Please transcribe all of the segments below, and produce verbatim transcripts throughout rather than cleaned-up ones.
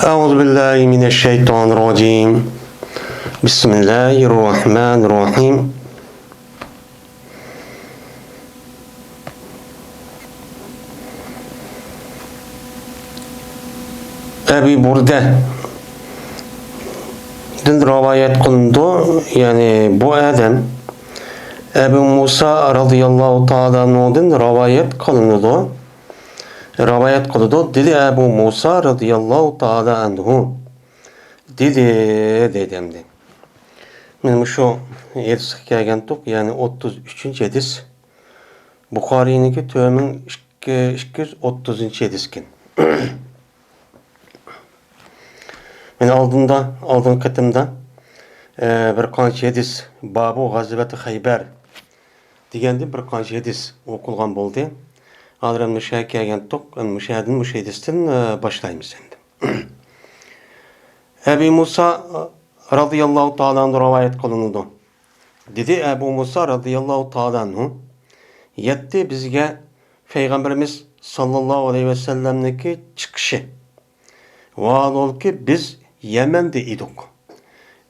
أعوذ بالله من الشيطان الرجيم. بسم الله الرحمن الرحيم. ئەبى بۇردەدىن رىۋايەت قىلىنىدۇ، يەنى بۇ ئادەم ئەبۇ مۇسا رازىياللاھۇ تائالا ئەنھۇدىن رىۋايەت قىلىنىدۇ، رىۋايەت قىلىدۇ، دېدى ئەبۇ مۇسا رازىياللاھۇ تائالا ئەنھۇ دېدى، دەيدۇ ئەمدى. مانا مۇشۇ ھەدىسكە كەلگەنتۇق، يەنى ئوتتۇز ئۈچىنچى ھەدىس. بۇخارىينىڭكى تۆت مىڭ ئىككى يۈز ئوتتۇزىنچى ھەدىسكەن. مانا ئالدىندا، ئالدىنقى قېتىمدا، ئە، بىر قانچە ھەدىس، بابۇ غەزۋەتى خەيبەر دېگەندىن بىر قانچە ھەدىس ئوقۇلغان بولدى. ھازىر مۇشۇ يەرگە كەلگەنتۇق، مۇشۇ يەردىن، مۇشۇ ھەدىستىن، ئە، باشلايمىز ئەمدى. ئەبى مۇسا رازىياللاھۇ تائالا ئەنھۇ رىۋايەت قىلىنىدۇ. دېدى ئەبۇ مۇسا رازىياللاھۇ تائالا ئەنھۇ، يەتتى بىزگە پەيغەمبىرىمىز ساللاللاھۇ ئەلەيھى ۋەسەللەمنىڭكى چىقىشى. ۋاھالبۇلكى بىز يەمەندە ئىدۇق.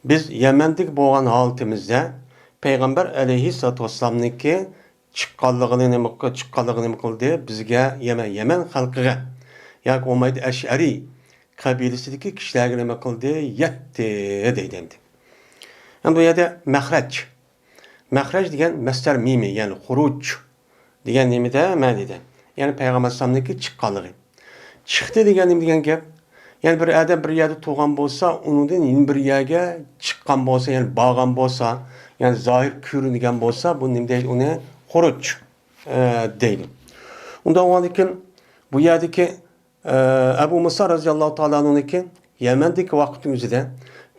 بىز يەمەندە بولغان ھالىتىمىزدە پەيغەمبەر ئەلەيھىسسالاتۇ ۋەسسالامنىڭكى چىققانلىقىنى نېمە قىل-، چىققانلىقى نېمە قىلدى؟ بىزگە يەمەن، يەمەن خەلقىگە ياكى بولمايدۇ ئەشئەرىي قەبىلىسىدىكى كىشىلەرگە نېمە قىلدى؟ يەتتى دەيدۇ ئەمدى. ئەمدى بۇ يەردە مەخرەج. مەخرەج دېگەن مەسدەر مىمى، يەنى خۇرۇج دېگەن نېمىدە مەنىدە. يەنى پەيغەمبەر ئەلەيھىسسالامنىڭكى چىققانلىقى. چىقتى دېگەن نېمە دېگەن گەپ؟ يەنى بىر ئادەم بىر يەردە تۇرغان بولسا، ئۇنىڭدىن يەنە بىر يەرگە چىققان بولسا، يەنى بارغان بولسا، يەنى زاھىر كۆرۈنگەن بولسا، بۇ نېمە دەيدۇ؟ ئۇنى خۇرۇج، ئە، دەيدۇ. ئۇنداق بولغاندىكىن بۇ يەردىكى ئەبۇ مۇسا رازىياللاھۇ تائالا ئەنھۇنىڭكى يەمەندىكى ۋاقىتنىڭ ئۆزىدە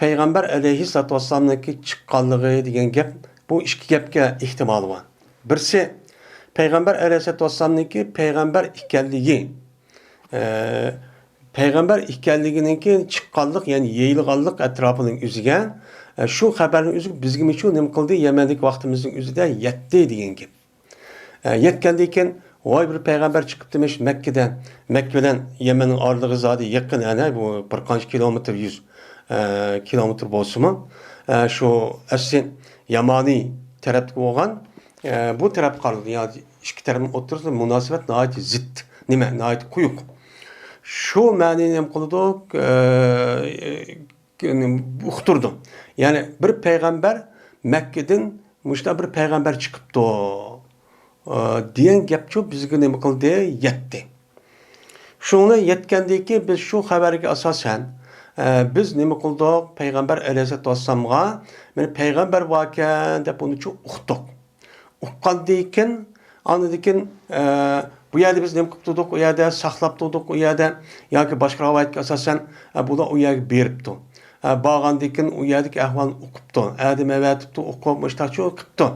پەيغەمبەر ئەلەيھىسسالاتۇ ۋەسسالامنىڭكى چىققانلىقى دېگەن گەپ، بۇ ئىككى گەپكە ئېھتىمالى بار. بىرسى، پەيغەمبەر ئەلەيھىسسالاتۇ ۋەسسالامنىڭكى پەيغەمبەر ئىكەنلىكى، ئە، پەيغەمبەر ئىكەنلىكىنىڭكى چىققانلىق، يەنى يېيىلغانلىق ئەتراپىنىڭ ئۆزىگە، ئە، شۇ خەۋەرنىڭ ئۆزى بىزگىمۇ شۇ نېمە قىلدى، يەمەندىكى ۋاقتىمىزنىڭ ئۆزىدە يەتتى دېگەن گەپ. ئە، يەتكەندىن كېيىن، ۋاي، بىر پەيغەمبەر چىقىپتىمىش مەككىدە. مەككە بىلەن يەمەننىڭ ئارىلىقى زادى يېقىن، ئەنە، بۇ بىر قانچە كىلومېتىر، يۈز، ئە، كىلومېتىر بولسىمۇ، ئە، شۇ ئەسلى يامانى تەرەپتىكى بولغان، ئە، بۇ تەرەپكە قارىلىدۇ. يا ئىككى تەرەپنىڭ ئوتتۇرىسىدا مۇناسىۋەت ناھايىتى زىت. نېمە؟ ناھايىتى قويۇق. شۇ مەنىنى نېمە قىلىدۇ؟ ئە، ئۇقتۇرىدۇ. يەنى بىر پەيغەمبەر مەككىدىن مۇشۇنداق بىر پەيغەمبەر چىقىپتۇ، ئە، دېگەن گەپچۇ بىزگە نېمە قىلدى؟ يەتتى. شۇڭا يەتكەندىن كېيىن بىز شۇ خەۋەرگە ئاساسەن، ئە، بىز نېمە قىلدۇق؟ پەيغەمبەر ئەلەيھىسسالاتۇ ۋەسسالامغا، مانا پەيغەمبەر باركەن دەپ ئۇنىچۇ ئۇقتۇق. ئۇققاندىن كېيىن، ئاندىن كېيىن، ئە، بۇ يەردە بىز نېمە قىلىپ تۇردۇق؟ ئۇ يەردە ساقلاپ تۇردۇق، ئۇ يەردە ياكى باشقا رىۋايەتكە ئاساسەن، ئە، بۇلار ئۇ يەرگە بېرىپتۇ. ئە، بارغاندىن كېيىن ئۇ يەردىكى ئەھۋالنى ئۇقۇپتۇ. ئادەم ئەۋەتىپتۇ، ئۇقۇپ، مۇشتاقچۇ قىپتۇ.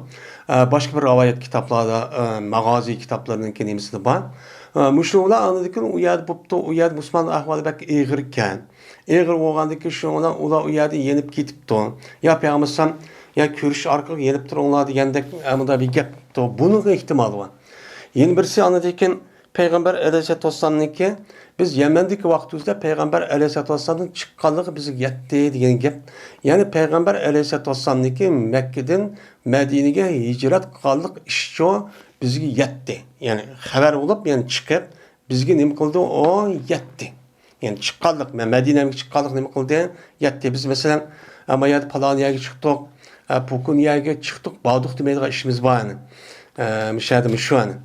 ئە، باشقا بىر رىۋايەت كىتابلاردا، ئە، ماغازى كىتابلىرىنىڭكى نېمىسىدە بار. ئە، مۇشۇ بىلەن ئاندىن كېيىن ئۇ يەردە بوپتۇ، ئۇ يەردە مۇسۇلمان ئەھۋالى بەك ئېغىركەن. ئېغىر بولغاندىكىن شۇنىڭ بىلەن ئۇلار ئۇ يەردە يېنىپ كېتىپتۇ. يا پەيغەمبەر ئەلەيھىسسالام، يا كۆرۈش ئارقىلىق يېنىپ تۇرۇڭلار دېگەندەك، ئە، مۇنداق بىر گەپ بوپتۇ. بۇنىڭغا ئېھتىمال بار. يەنە بىرسى ئاندىن كېيىن پەيغەمبەر ئەلەيھىسسالاتۇ ۋەسسالامنىڭكى، بىز يەمەندىكى ۋاقتىمىزدا پەيغەمبەر ئەلەيھىسسالاتۇ ۋەسسالامنىڭ چىققانلىقى بىزگە يەتتى دېگەن گەپ. يەنى پەيغەمبەر ئەلەيھىسسالاتۇ ۋەسسالامنىڭكى مەككىدىن مەدىنىگە ھىجرەت قىلغانلىق ئىشىچۇ بىزگە يەتتى. يەنى خەۋەر بولۇپ، يەنى چىقىپ، بىزگە نېمە قىلدى؟ ئۇ يەتتى. يەنى چىققانلىق، مەن مەدىنەمگە چىققانلىق نېمە قىلدى؟ يەتتى. بىز مەسىلەن، ئە، ما يەردە پالان يەرگە چىقتۇق، ئە، پوكۇن يەرگە چىقتۇق، باردۇق دېمەيدىغان ئىشىمىز بار يەنى. ئە، مۇشۇ يەردە مۇشۇ يەنى.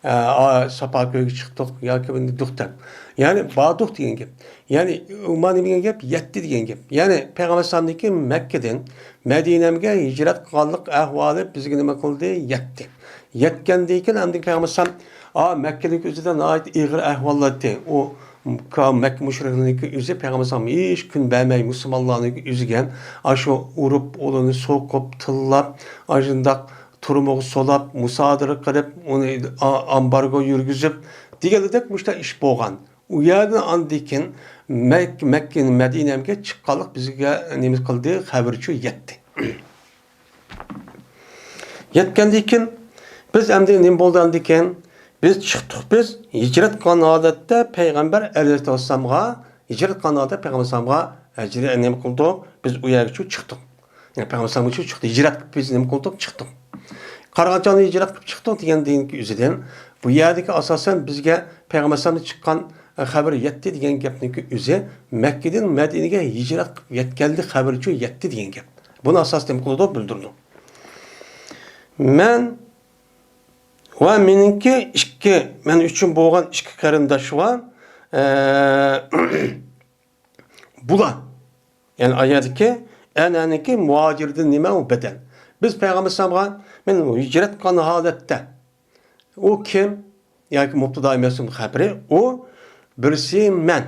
ئە، ئا، ساپاكۆيگە چىقتۇق ياكى بۇنداق دەپ. يەنى باردۇق دېگەن گەپ. يەنى ئۇ ما نېمە دېگەن گەپ؟ يەتتى دېگەن گەپ. يەنى پەيغەمبەر ئەلەيھىسسالامنىڭكى مەككىدىن مەدىنەمگە ھىجرەت قىلغانلىق ئەھۋالى بىزگە نېمە قىلدى؟ يەتتى. يەتكەندىن كېيىن ئەمدى پەيغەمبەر ئەلەيھىسسالام، ئا، مەككىنىڭكى ئۆزىدە ناھايىتى ئېغىر ئەھۋال ئىدى. ئۇ مەككە مۇشرىكلىرىنىڭكى ئۆزى پەيغەمبەر ئەلەيھىسسالام ھېچ كۈن بەرمەي مۇسۇلمانلارنىڭكى ئۆزىگە، ئاشۇ ئۇرۇپ، ئۇلارنى سوقۇپ، تىللاپ، ئاشۇنداق تۈرمىگە سولاپ، مۇسادىرە قىلىپ، ئۇنى ئا-، ئامبارگو يۈرگۈزۈپ دېگەندەك مۇشۇنداق ئىش بولغان. ئۇ يەردىن ئاندىن كېيىن مەك-، مەككە، مەدىنەمگە چىققانلىق بىزگە نېمە قىلدى؟ خەۋىرچۇ يەتتى. يەتكەندىن كېيىن بىز ئەمدى نېمە بولدى ئاندىن كېيىن؟ بىز چىقتۇق، بىز ھىجرەت قىلغان ھالەتتە پەيغەمبەر ئەلەيھىسسالاتۇ ۋەسسالامغا ھىجرەت قىلغان ھالدا پەيغەمبەر ئەلەيھىسسالامغا ھىجرەت نېمە قىلدۇق؟ بىز ئۇ يەرگىچۇ چىقتۇق. يەنى پەيغەمبەر ئەلەيھىسسالامغىچۇ چىقتى. ھىجرەت قىلىپ بىز نېمە قىلدۇق؟ چىقتۇق. قارىغانچىغا ھىجرەت قىلىپ چىقتۇق دېگەندىن ئۆزىدىن بۇ يەردىكى ئاساسەن بىزگە پەيغەمبەر ئەلەيھىسسالامدىن چىققان، ئە، خەۋىرى يەتتى دېگەن گەپنىڭكى ئۆزى مەككىدىن مەدىنىگە ھىجرەت قىلىپ يەتكەنلىك خەۋىرىچۇ يەتتى دېگەن گەپ. بۇنى ئاساس نېمە قىلىدۇ؟ بىلدۈرىدۇ. مەن ۋە مېنىڭكى ئىككى، مەن ئۈچۈن بولغان ئىككى قېرىنداش ۋە، ئە، بۇلار، يەنى ئايەتتىكى ئەنەنىڭكى مۇھاجىردىن نېمە ئۇ بەدەل. بىز پەيغەمبەر ئەلەيھىسسالامغا مەن ھىجرەت قىلغان ھالەتتە، ئۇ كىم؟ ياكى مۇبتىدا مەۋسۇم خەبىرى، ئۇ بىرسى مەن،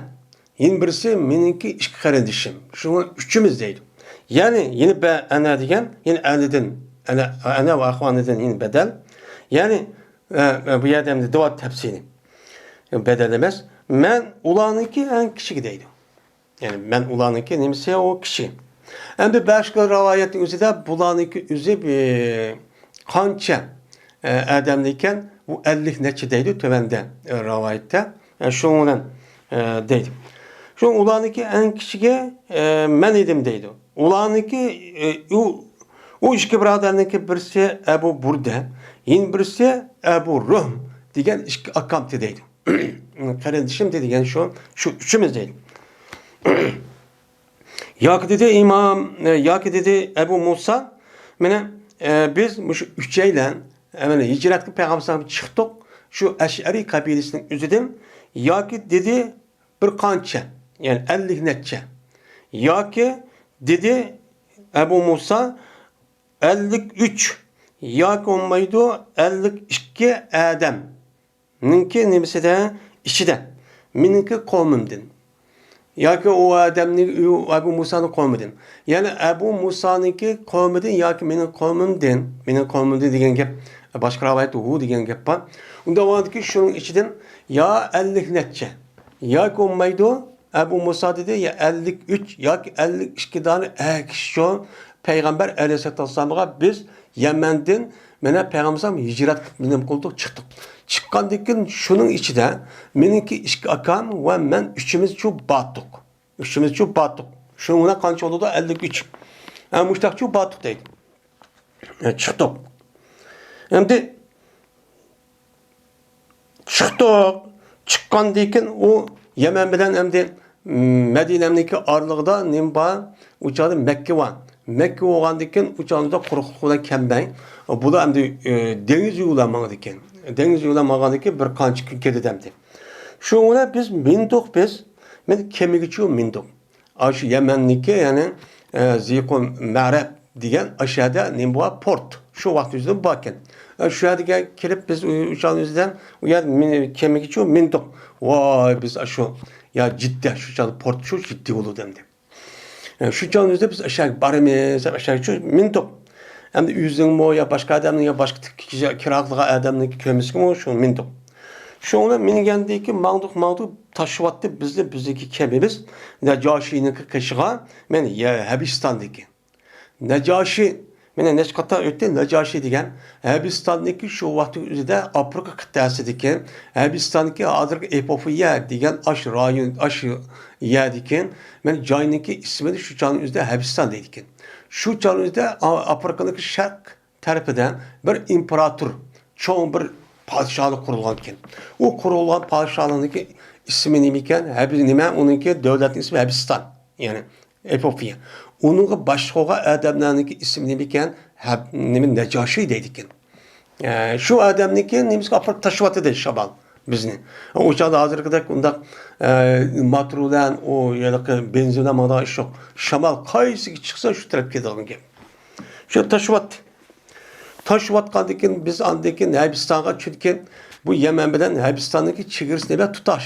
يەنە بىرسى مېنىڭكى ئىككى قېرىندىشىم. شۇڭا ئۈچىمىز دەيدۇ. يەنى يەنە بە ئەنە دېگەن، يەنە ئەنىدىن، ئەنە، ئەنە ۋە ئەخۋانىدىن يەنە بەدەل. يەنى، ئە، ئە، بۇ يەردە ئەمدى داۋات تەپسىلى. بەدەل ئەمەس. مەن ئۇلارنىڭكى ئەڭ كىچىكى دەيدۇ. يەنى مەن ئۇلارنىڭكى نېمىسى ئۇ كىشى. ئەمدى باشقا رىۋايەتنىڭ ئۆزىدە بۇلارنىڭكى ئۆزى بىر قانچە، ئە، ئادەمدىكەن، ئۇ ئەللىك نەچچە دەيدۇ تۆۋەندە، ئە، رىۋايەتتە. ئە، شۇنىڭ بىلەن، ئە، دەيدۇ. شۇ ئۇلارنىڭكى ئەڭ كىچىكى، ئە، مەن ئىدىم دەيدۇ. ئۇلارنىڭكى، ئە، ئۇ، ئۇ ئىككى بۇرادەرنىڭكى بىرسى ئەبۇ بۇردە، يەنە بىرسى ئەبۇ رۇھم دېگەن ئىككى ئاكامتى دەيدۇ. قېرىندىشىم دېگەن شۇ، شۇ ئۈچىمىز دەيدۇ. ياكى دېدى ئىمام، ياكى دېدى ئەبۇ مۇسا، مانا، ئە، بىز مۇشۇ ئۈچەيلەن، ئە، مانا ھىجرەتكە پەيغەمبەر چىقتۇق، شۇ ئەشئەرىي قەبىلىسىنىڭ ئۆزىدىن، ياكى دېدى بىر قانچە، يەنى ئەللىك نەچچە، ياكى دېدى ئەبۇ مۇسا، ئەللىك ئۈچ ياكى بولمايدۇ، ئەللىك ئىككى ئادەم. نىڭكى نېمىسىدە؟ ئىچىدە. مېنىڭكى قومۇمدىن. ياكى ئۇ ئادەمنىڭ، ئۇ ئەبۇ مۇسانىڭ قومىدىن. يەنى ئەبۇ مۇسانىڭكى قومىدىن ياكى مېنىڭ قومۇمدىن. مېنىڭ قومۇمدىن دېگەن گەپ، باشقا رىۋايەتتە ھۇ دېگەن گەپ بار. ئۇنداق بولغاندىكىن شۇنىڭ ئىچىدىن يا ئەللىك نەچچە. ياكى بولمايدۇ، ئەبۇ مۇسا دېدى، يا ئەللىك ئۈچ ياكى ئەللىك ئىككى دانە ئەر كىشى شۇ پەيغەمبەر ئەلەيھىسسالاتۇ ۋەسسالامغا بىز يەمەندىن، مانا، پەيغەمبەر ھىجرەت قىلىپ نېمە قىلدۇق؟ چىقتۇق. چىققاندىن كېيىن شۇنىڭ ئىچىدە مېنىڭكى ئىككى ئاكام ۋە مەن ئۈچىمىز شۇ باتتۇق. ئۈچىمىز شۇ باتتۇق. شۇنىڭ بىلەن قانچە بولىدۇ؟ ئەللىك ئۈچ. ھە، مۇشتاق شۇ باتتۇق دەيدۇ. ھە، چىقتۇق. ئەمدى چىقتۇق. چىققاندىن كېيىن ئۇ يەمەن بىلەن ئەمدى، م، مەدىنەنىڭكى ئارىلىقىدا نېمە بار؟ ئۇ چاغدا مەككە بار. مەككە بولغاندىن كېيىن ئۇ چاغدا قۇرۇقلۇق بىلەن كەلمەي، بۇلار ئەمدى، ئە، دېڭىز يولى بىلەن ماڭىدىكەن. دېڭىز يولى بىلەن ماڭغاندىن كېيىن بىر قانچە كۈن كېتىدۇ ئەمدى. شۇنىڭ بىلەن بىز مىندۇق بىز. مەن كېمىگىچۇ مىندۇق. ئاشۇ يەمەننىڭكى، يەنى، ئە، زىقۇم مەرەب دېگەن ئاشۇ يەردە نېمە بار؟ پورت. شۇ ۋاقىت ئۆزىدە باركەن. ئە، شۇ يەرگە كېلىپ بىز ئۇ، ئۇ چاغنىڭ ئۆزىدە ئۇ يەر مىن-، كېمىگىچۇ مىندۇق. ۋاي، بىز ئاشۇ، يا جىددە، شۇ چاغدا پورت شۇ جىددىي بولىدۇ ئەمدى. ئە، شۇ چاغنىڭ ئۆزىدە بىز ئاشۇ يەرگە بارىمىز دەپ ئاشۇ يەرگىچۇ مىندۇق. ئەمدى ئۆزىنىڭمۇ يا باشقا ئادەمنىڭ يا باشقا كىرا قىلغان ئادەمنىڭكى كېمىسىگىمۇ شۇ مىندۇق. شۇنىڭ بىلەن مىنگەندىن كېيىن ماڭدۇق، ماڭدۇق، تاشلىۋەتتى بىزنى، بىزنىڭكى كېمىمىز نەجاشىنىڭكى قېشىغا، مەن يە-، ھەبىستاندىكى. نەجاشى، مانا نەچچە قېتىم ئۆتتى، نەجاشى دېگەن ھەبىستاندىكى شۇ ۋاقىتنىڭ ئۆزىدە ئافرىقا قىتئەسىدىكى، ھەبىستاندىكى ھازىرقى ئېپوفىيە دېگەن ئاش رايون، ئاش يەردىكى، مانا جاينىڭكى ئىسمىنى شۇ چاغنىڭ ئۆزىدە ھەبىستان دەيدىكەن. شۇ چاغنىڭ ئۆزىدە ئا-، ئافرىقىنىڭكى شەرق تەرىپىدە بىر ئىمپېراتور، چوڭ بىر پادىشاھلىق قۇرۇلغانكەن. ئۇ قۇرۇلغان پادىشاھلىقنىڭكى ئىسمى نېمىكەن؟ ھەبى نېمە؟ ئۇنىڭكى دۆلەتنىڭ ئىسمى ھەبىستان، يەنى ئېپوفىيە. ئۇنىڭغا باشلىق بولغان ئادەملەرنىڭكى ئىسمى نېمىكەن؟ ھەب-، نېمە، نەجاشى دەيدىكەن. ئە، شۇ ئادەمنىڭكى نېمىسىگە ئاپىرىپ تاشلىۋاتىدۇ شامال بىزنى. ئۇ چاغدا ھازىرقىدەك ئۇنداق، ئە، موتور بىلەن، ئۇ ھېلىقى بېنزىن بىلەن ماڭىدىغان ئىش يوق. شامال قايسىگە چىقسا شۇ تەرەپكە كېتىدىغان گەپ. شۇ تاشلىۋاتتى. تاشلىۋاتقاندىن كېيىن بىز ئاندىن كېيىن ھەبىستانغا، چۈنكى بۇ يەمەن بىلەن ھەبىستاننىڭكى چېگرىسى نېمە؟ تۇتاش.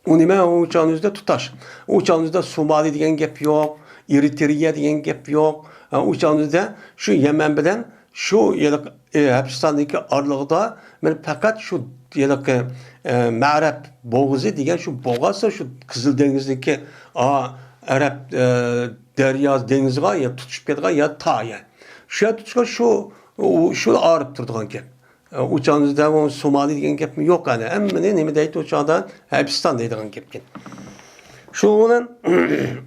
ئۇ نېمە؟ ئۇ چاغنىڭ ئۆزىدە تۇتاش. ئۇ چاغنىڭ ئۆزىدە سومالى دېگەن گەپ يوق، ئېرىترېيە دېگەن گەپ يوق. ئۇ چاغنىڭ ئۆزىدە شۇ يەمەن بىلەن شۇ ھېلىقى، ئە، ھەبىستاندىكى ئارىلىقىدا مانا پەقەت شۇ ھېلىقى، ئە، مەرەب بوغۇزى دېگەن شۇ بوغاز، شۇ قىزىل دېڭىزدىكى، ئا، ئەرەب، ئە، دەريا دېڭىزىغا يا تۇتۇشۇپ كېتىدىغان يا تايە. شۇ يەر تۇتۇشقا شۇ، ئۇ، شۇ ئايرىپ تۇرىدىغان گەپ. ئۇ چاغدا ئۇ سومالى دېگەن گەپمۇ يوق ھەلى. ھەممىنى نېمە دەيدۇ ئۇ چاغدا؟ ھەبىستان دەيدىغان گەپكەن. شۇنىڭ بىلەن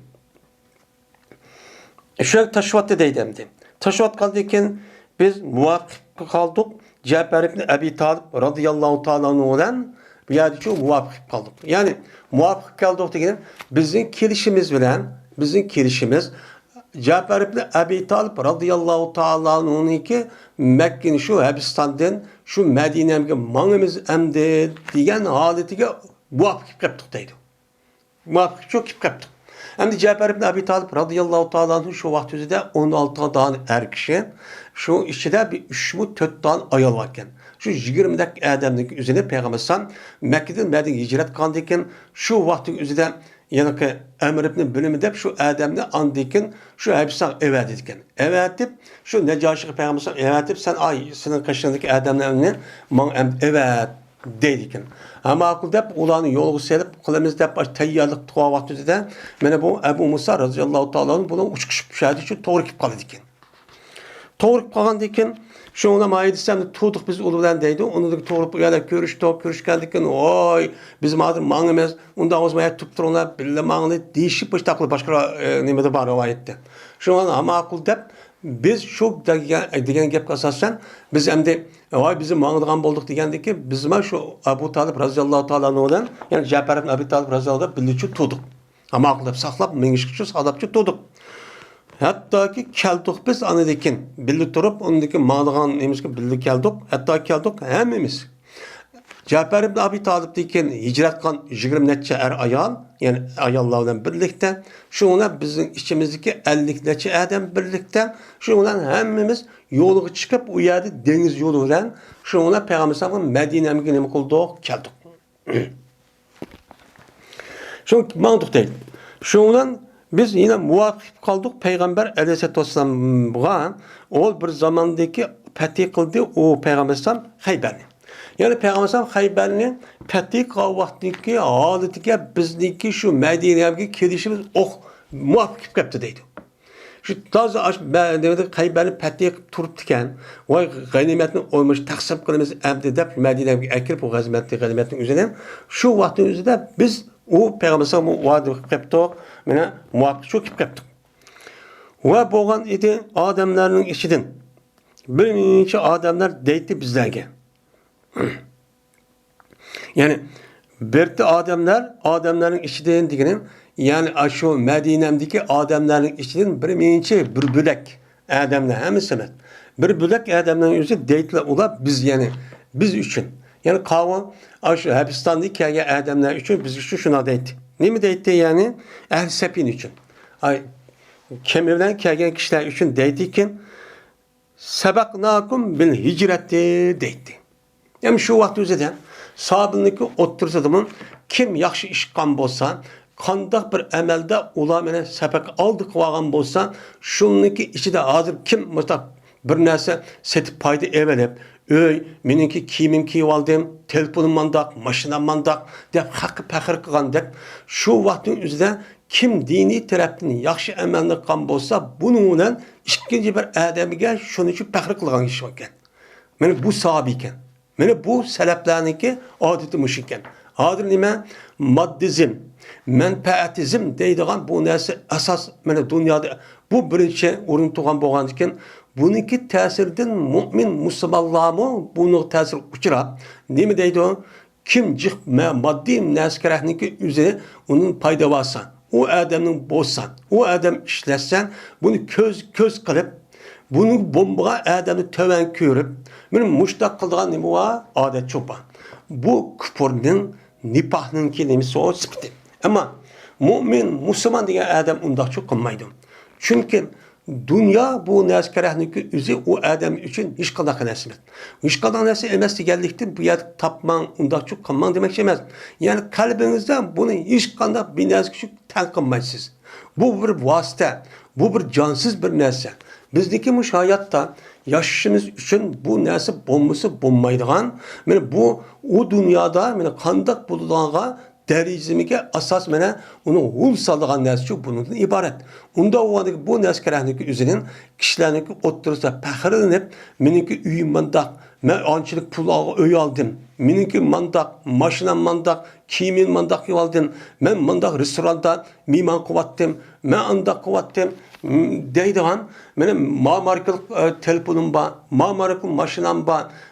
شۇ يەرگە تاشلىۋەتتى دەيدۇ ئەمدى. تاشلىۋەتكەندىن كېيىن بىز مۇۋاپىق قىلىپ قالدۇق. جەپەر ئىبن ئەبى تالىپ رازىياللاھۇ تائالا ئەنھۇ بىلەن بۇ يەردە شۇ مۇۋاپىق قىلىپ قالدۇق. يەنى مۇۋاپىق قىلىپ قالدۇق دېگىنى بىزنىڭ كېلىشىمىز بىلەن، بىزنىڭ كېلىشىمىز جەپەر ئىبن ئەبى تالىپ رازىياللاھۇ تائالا ئەنھۇنىڭكى مەككىنى شۇ ھەبىستاندىن شۇ مەدىنەگە ماڭىمىز ئەمدى دېگەن ھالىتىگە مۇۋاپىق قىلىپ قالدۇق دەيدۇ. مۇۋاپىق شۇ كېلىپ قاپتۇ. ئەمدى جەپەر ئىبن ئەبى تالىپ رازىياللاھۇ تائالا ئەنھۇ شۇ ۋاقىت ئۆزىدە ئون ئالتە دانە ئەر كىشى، شۇ ئىچىدە بىر ئۈچمۇ تۆت دانە ئايال بار ئىكەن. شۇ يىگىرمىدەك ئادەمنىڭ ئۆزىنى پەيغەمبەر ئەلەيھىسسالام مەككىدىن مەدىنىگە ھىجرەت قىلغاندىن كېيىن شۇ ۋاقىتنىڭ ئۆزىدە يەنىكى ئەمر ئىبن بىلىمى دەپ شۇ ئادەمنى ئاندىن كېيىن شۇ ھەبسىگە ئەۋەتىدىكەن. ئەۋەتىپ، شۇ نەجاشىغا پەيغەمبەر ئەلەيھىسسالام ئەۋەتىپ، سەن ئاي، سېنىڭ قېشىڭدىكى ئادەملەرنى ماڭا ئەم-، ئەۋەت دەيدىكەن. ھە، ماقۇل دەپ، ئۇلارنى يولغا سېلىپ، قىلىمىز دەپ، ئاشۇ تەييارلىق تۇرغان ۋاقتىدا، مانا بۇ ئەبۇ مۇسا رازىياللاھۇ تائالا ئەنھۇ بۇنىڭ ئۇچقۇچى شۇ يەردە شۇ توغرا كېلىپ قالىدىكەن. توغرا كېلىپ قالغاندىن كېيىن، شۇ ئۇنىڭ ھايدىسى ئەمدى تۇردۇق بىز ئۇلار بىلەن دەيدۇ. ئۇنىڭدىن توغرا بۇ يەردە كۆرۈشتۇق، كۆرۈشكەندىن كېيىن، ۋاي، بىز ھازىر ماڭىمىز، ئۇنداق بولسا ما يەردە تۇرۇپ تۇرۇڭلار، بىللە ماڭىلى دېيىشىپ، بۇ قىلىپ باشقا، ئە، نېمىدە بار رىۋايەتتە. شۇڭا ماقۇل دەپ، بىز شۇ دېگەن، دېگەن گەپكە ئاساسەن، بىز ئەمدى، ۋاي، بىز ماڭىدىغان بولدۇق دېگەندىن كېيىن، بىزمۇ شۇ ئەبۇ تالىپ رازىياللاھۇ تائالا ئەنھۇ بىلەن، يەنى جەپەر ئىبن ئەبى تالىپ رازىياللاھۇ بىللە شۇ تۇردۇق. ماقۇل دەپ ساقلاپ، مېڭىشقىچە ساقلاپچە تۇردۇق. ھەتتاكى كەلدۇق بىز ئاندىن كېيىن، بىللە تۇرۇپ، ئاندىن كېيىن ماڭىدىغان نېمىمىزگە بىللە كەلدۇق. ھەتتا كەلدۇق ھەممىمىز. جەپەر ئىبن ئەبى تالىپتىن كېيىن ھىجرەت قىلغان يىگىرمە نەچچە ئەر ئايال، يەنى ئاياللار بىلەن بىرلىكتە، شۇنىڭ بىلەن بىزنىڭ ئىچىمىزدىكى ئەللىك نەچچە ئادەم بىرلىكتە، شۇنىڭ بىلەن ھەممىمىز يولغا چىقىپ، ئۇ يەردە دېڭىز يولى بىلەن شۇنىڭ بىلەن پەيغەمبەر ئەلەيھىسسالامغا مەدىنەگە نېمە قىلدۇق؟ كەلدۇق. شۇ ماڭدۇق دەيدۇ. شۇنىڭ بىلەن بىز يەنە مۇۋاپىق قالدۇق پەيغەمبەر ئەلەيھىسسالاتۇ ۋەسسالامغا. ئۇ بىر زاماندىكى پەتھى قىلدى، ئۇ پەيغەمبەر ئەلەيھىسسالام خەيبەرنى. يەنى پەيغەمبەر ئەلەيھىسسالام خەيبەرنى پەتھى قىلغان ۋاقتىدىكى ھالىتىگە بىزنىڭكى شۇ مەدىنەگە كېلىشىمىز ئوخ مۇۋاپىق كېلىپ قاپتۇ دەيدۇ. شۇ تازا ئاش-، بە-، نېمىدە خەيبەرنى پەتھى قىلىپ تۇرۇپتىكەن. ۋاي، غەنىيمەتنى ئويمىش تەقسىم قىلىمىز ئەمدى دەپ، مەدىنەگە ئەكىرىپ، ئۇ غەنىيمەتنى، غەنىيمەتنىڭ ئۆزىنى شۇ ۋاقىتنىڭ ئۆزىدە بىز ئۇ پەيغەمبەر ئەلەيھىسسالامغا ۋەدە قىلىپ قاپتۇق. مانا، مۇۋاپىق شۇ كېلىپ قاپتۇق. ۋە بولغان ئىدى ئادەملەرنىڭ ئىچىدىن بىر نەچچە ئادەملەر دەيتتى بىزلەرگە. يەنى بىرتى ئادەملەر، ئادەملەرنىڭ ئىچىدىن دېگىنىم، يەنى ئاشۇ مەدىنەمدىكى ئادەملەرنىڭ ئىچىدىن بىر مىنچە بىر بۆلەك ئادەملەر، ھەممىسى ئەمەس. بىر بۆلەك ئادەملەرنىڭ ئۆزى دەيتتىلەر ئۇلار بىز، يەنى بىز ئۈچۈن. يەنى قاۋۇل ئاشۇ ھەبىستاندىن كەلگەن ئادەملەر ئۈچۈن، بىز ئۈچۈن شۇنداق دەيتتى. نېمە دەيتتى؟ يەنى ئەھلى سەپىنە ئۈچۈن. ئاي، كېمە بىلەن كەلگەن كىشىلەر ئۈچۈن دەيتتىكىن، سەبەقناكۇم بىل ھىجرەتى دەيتتى. ھەم شۇ ۋاقىت ئۆزىدە ساھابىنىڭكى ئوتتۇرىسىدىمۇ كىم ياخشى ئىش قىلغان بولسا، قانداق بىر ئەمەلدە ئۇلار مېنى سەپەك ئالدى قىلىۋالغان بولسا، شۇنىڭكى ئىچىدە ھازىر كىم مۇشۇنداق بىر نەرسە سېتىپ پايدا ئېلىپ، ئۆي، مېنىڭكى كىيىمىم كىيىۋالدىم، تېلېفونۇم مانداق، ماشىنام مانداق دەپ خەققە پەخىر قىلغاندەك، شۇ ۋاقىتنىڭ ئۆزىدە كىم دىنىي تەرەپتىن ياخشى ئەمەلنى قىلغان بولسا، بۇنىڭ بىلەن ئىككىنچى بىر ئادەمگە شۇنىڭ ئۈچۈن پەخىر قىلغان كىشى باركەن. مانا بۇ ساھابە ئىكەن. مانا بۇ سەلەپلەرنىڭكى ئادىتى مۇشۇ ئىكەن. ھازىر نېمە؟ ماددىزم، مەنپەئەتىزم دەيدىغان بۇ نەرسە ئاساس، مانا دۇنيادا بۇ بىرىنچى ئورۇن تۇغان بولغاندىكىن، بۇنىڭكى تەسىرىدىن مۇئمىن مۇسۇلمانلارمۇ بۇنىڭغا تەسىر ئۇچراپ، نېمە دەيدۇ؟ كىم جىق مە-، ماددىي نەرسە كېرەكنىڭكى ئۆزى ئۇنىڭ پايدا بارسا، ئۇ ئادەمنىڭ بولسا، ئۇ ئادەم ئىشلەتسە، بۇنى كۆز، كۆز قىلىپ، بۇنى بولمىغان ئادەمنى تۆۋەن كۆرۈپ، مانا مۇشۇنداق قىلىدىغان نېمە بار؟ ئادەتچۇ بار. بۇ كۇپۇرنىڭ، نىپاقنىڭكى نېمىسى ئۇ سۈپىتى. ئەمما مۇئمىن، مۇسۇلمان دېگەن ئادەم ئۇنداقچۇ قىلمايدۇ. چۈنكى دۇنيا بۇ نەرسە كېرەكنىڭكى ئۆزى ئۇ ئادەم ئۈچۈن ھېچقانداق نەرسە ئەمەس. ھېچقانداق نەرسە ئەمەس دېگەنلىكتىن بۇ يەردە تاپماڭ، ئۇنداقچۇ قىلماڭ دېمەكچى ئەمەس. يەنى قەلبىڭىزدە بۇنى ھېچقانداق بىر نەرسە ئۈچۈن تەڭ قىلمايسىز. بۇ بىر ۋاسىتە، بۇ بىر جانسىز بىر نەرسە. بىزنىڭكى مۇشۇ ھاياتتا ياشىشىمىز ئۈچۈن بۇ نەرسە بولمىسا بولمايدىغان، مانا بۇ ئۇ دۇنيادا مانا قانداق بولىدىغانغا دەرىجىمىگە ئاساس مانا ئۇنىڭ ھۇل سالىدىغان نەرسىچۇ بۇنىڭدىن ئىبارەت. ئۇنداق بولغاندىكىن بۇ نەرسە كېرەكنىكى ئۆزىنىڭ كىشىلەرنىڭكى ئوتتۇرىسىدا پەخىرلىنىپ، مېنىڭكى ئۆيۈم مانداق، مەن ئانچىلىك پۇل ئال-، ئۆي ئالدىم. مېنىڭكى مانداق، ماشىنام مانداق، كىيىمىم مانداق كىيىۋالدىم. مەن مانداق رېستوراندا مېھمان قىلىۋاتتىم. مەن ئانداق قىلىۋاتتىم، م، دەيدىغان، مېنىڭ ما ماركىلىق، ئە، تېلېفونۇم بار، ما ماركىلىق ماشىنام بار،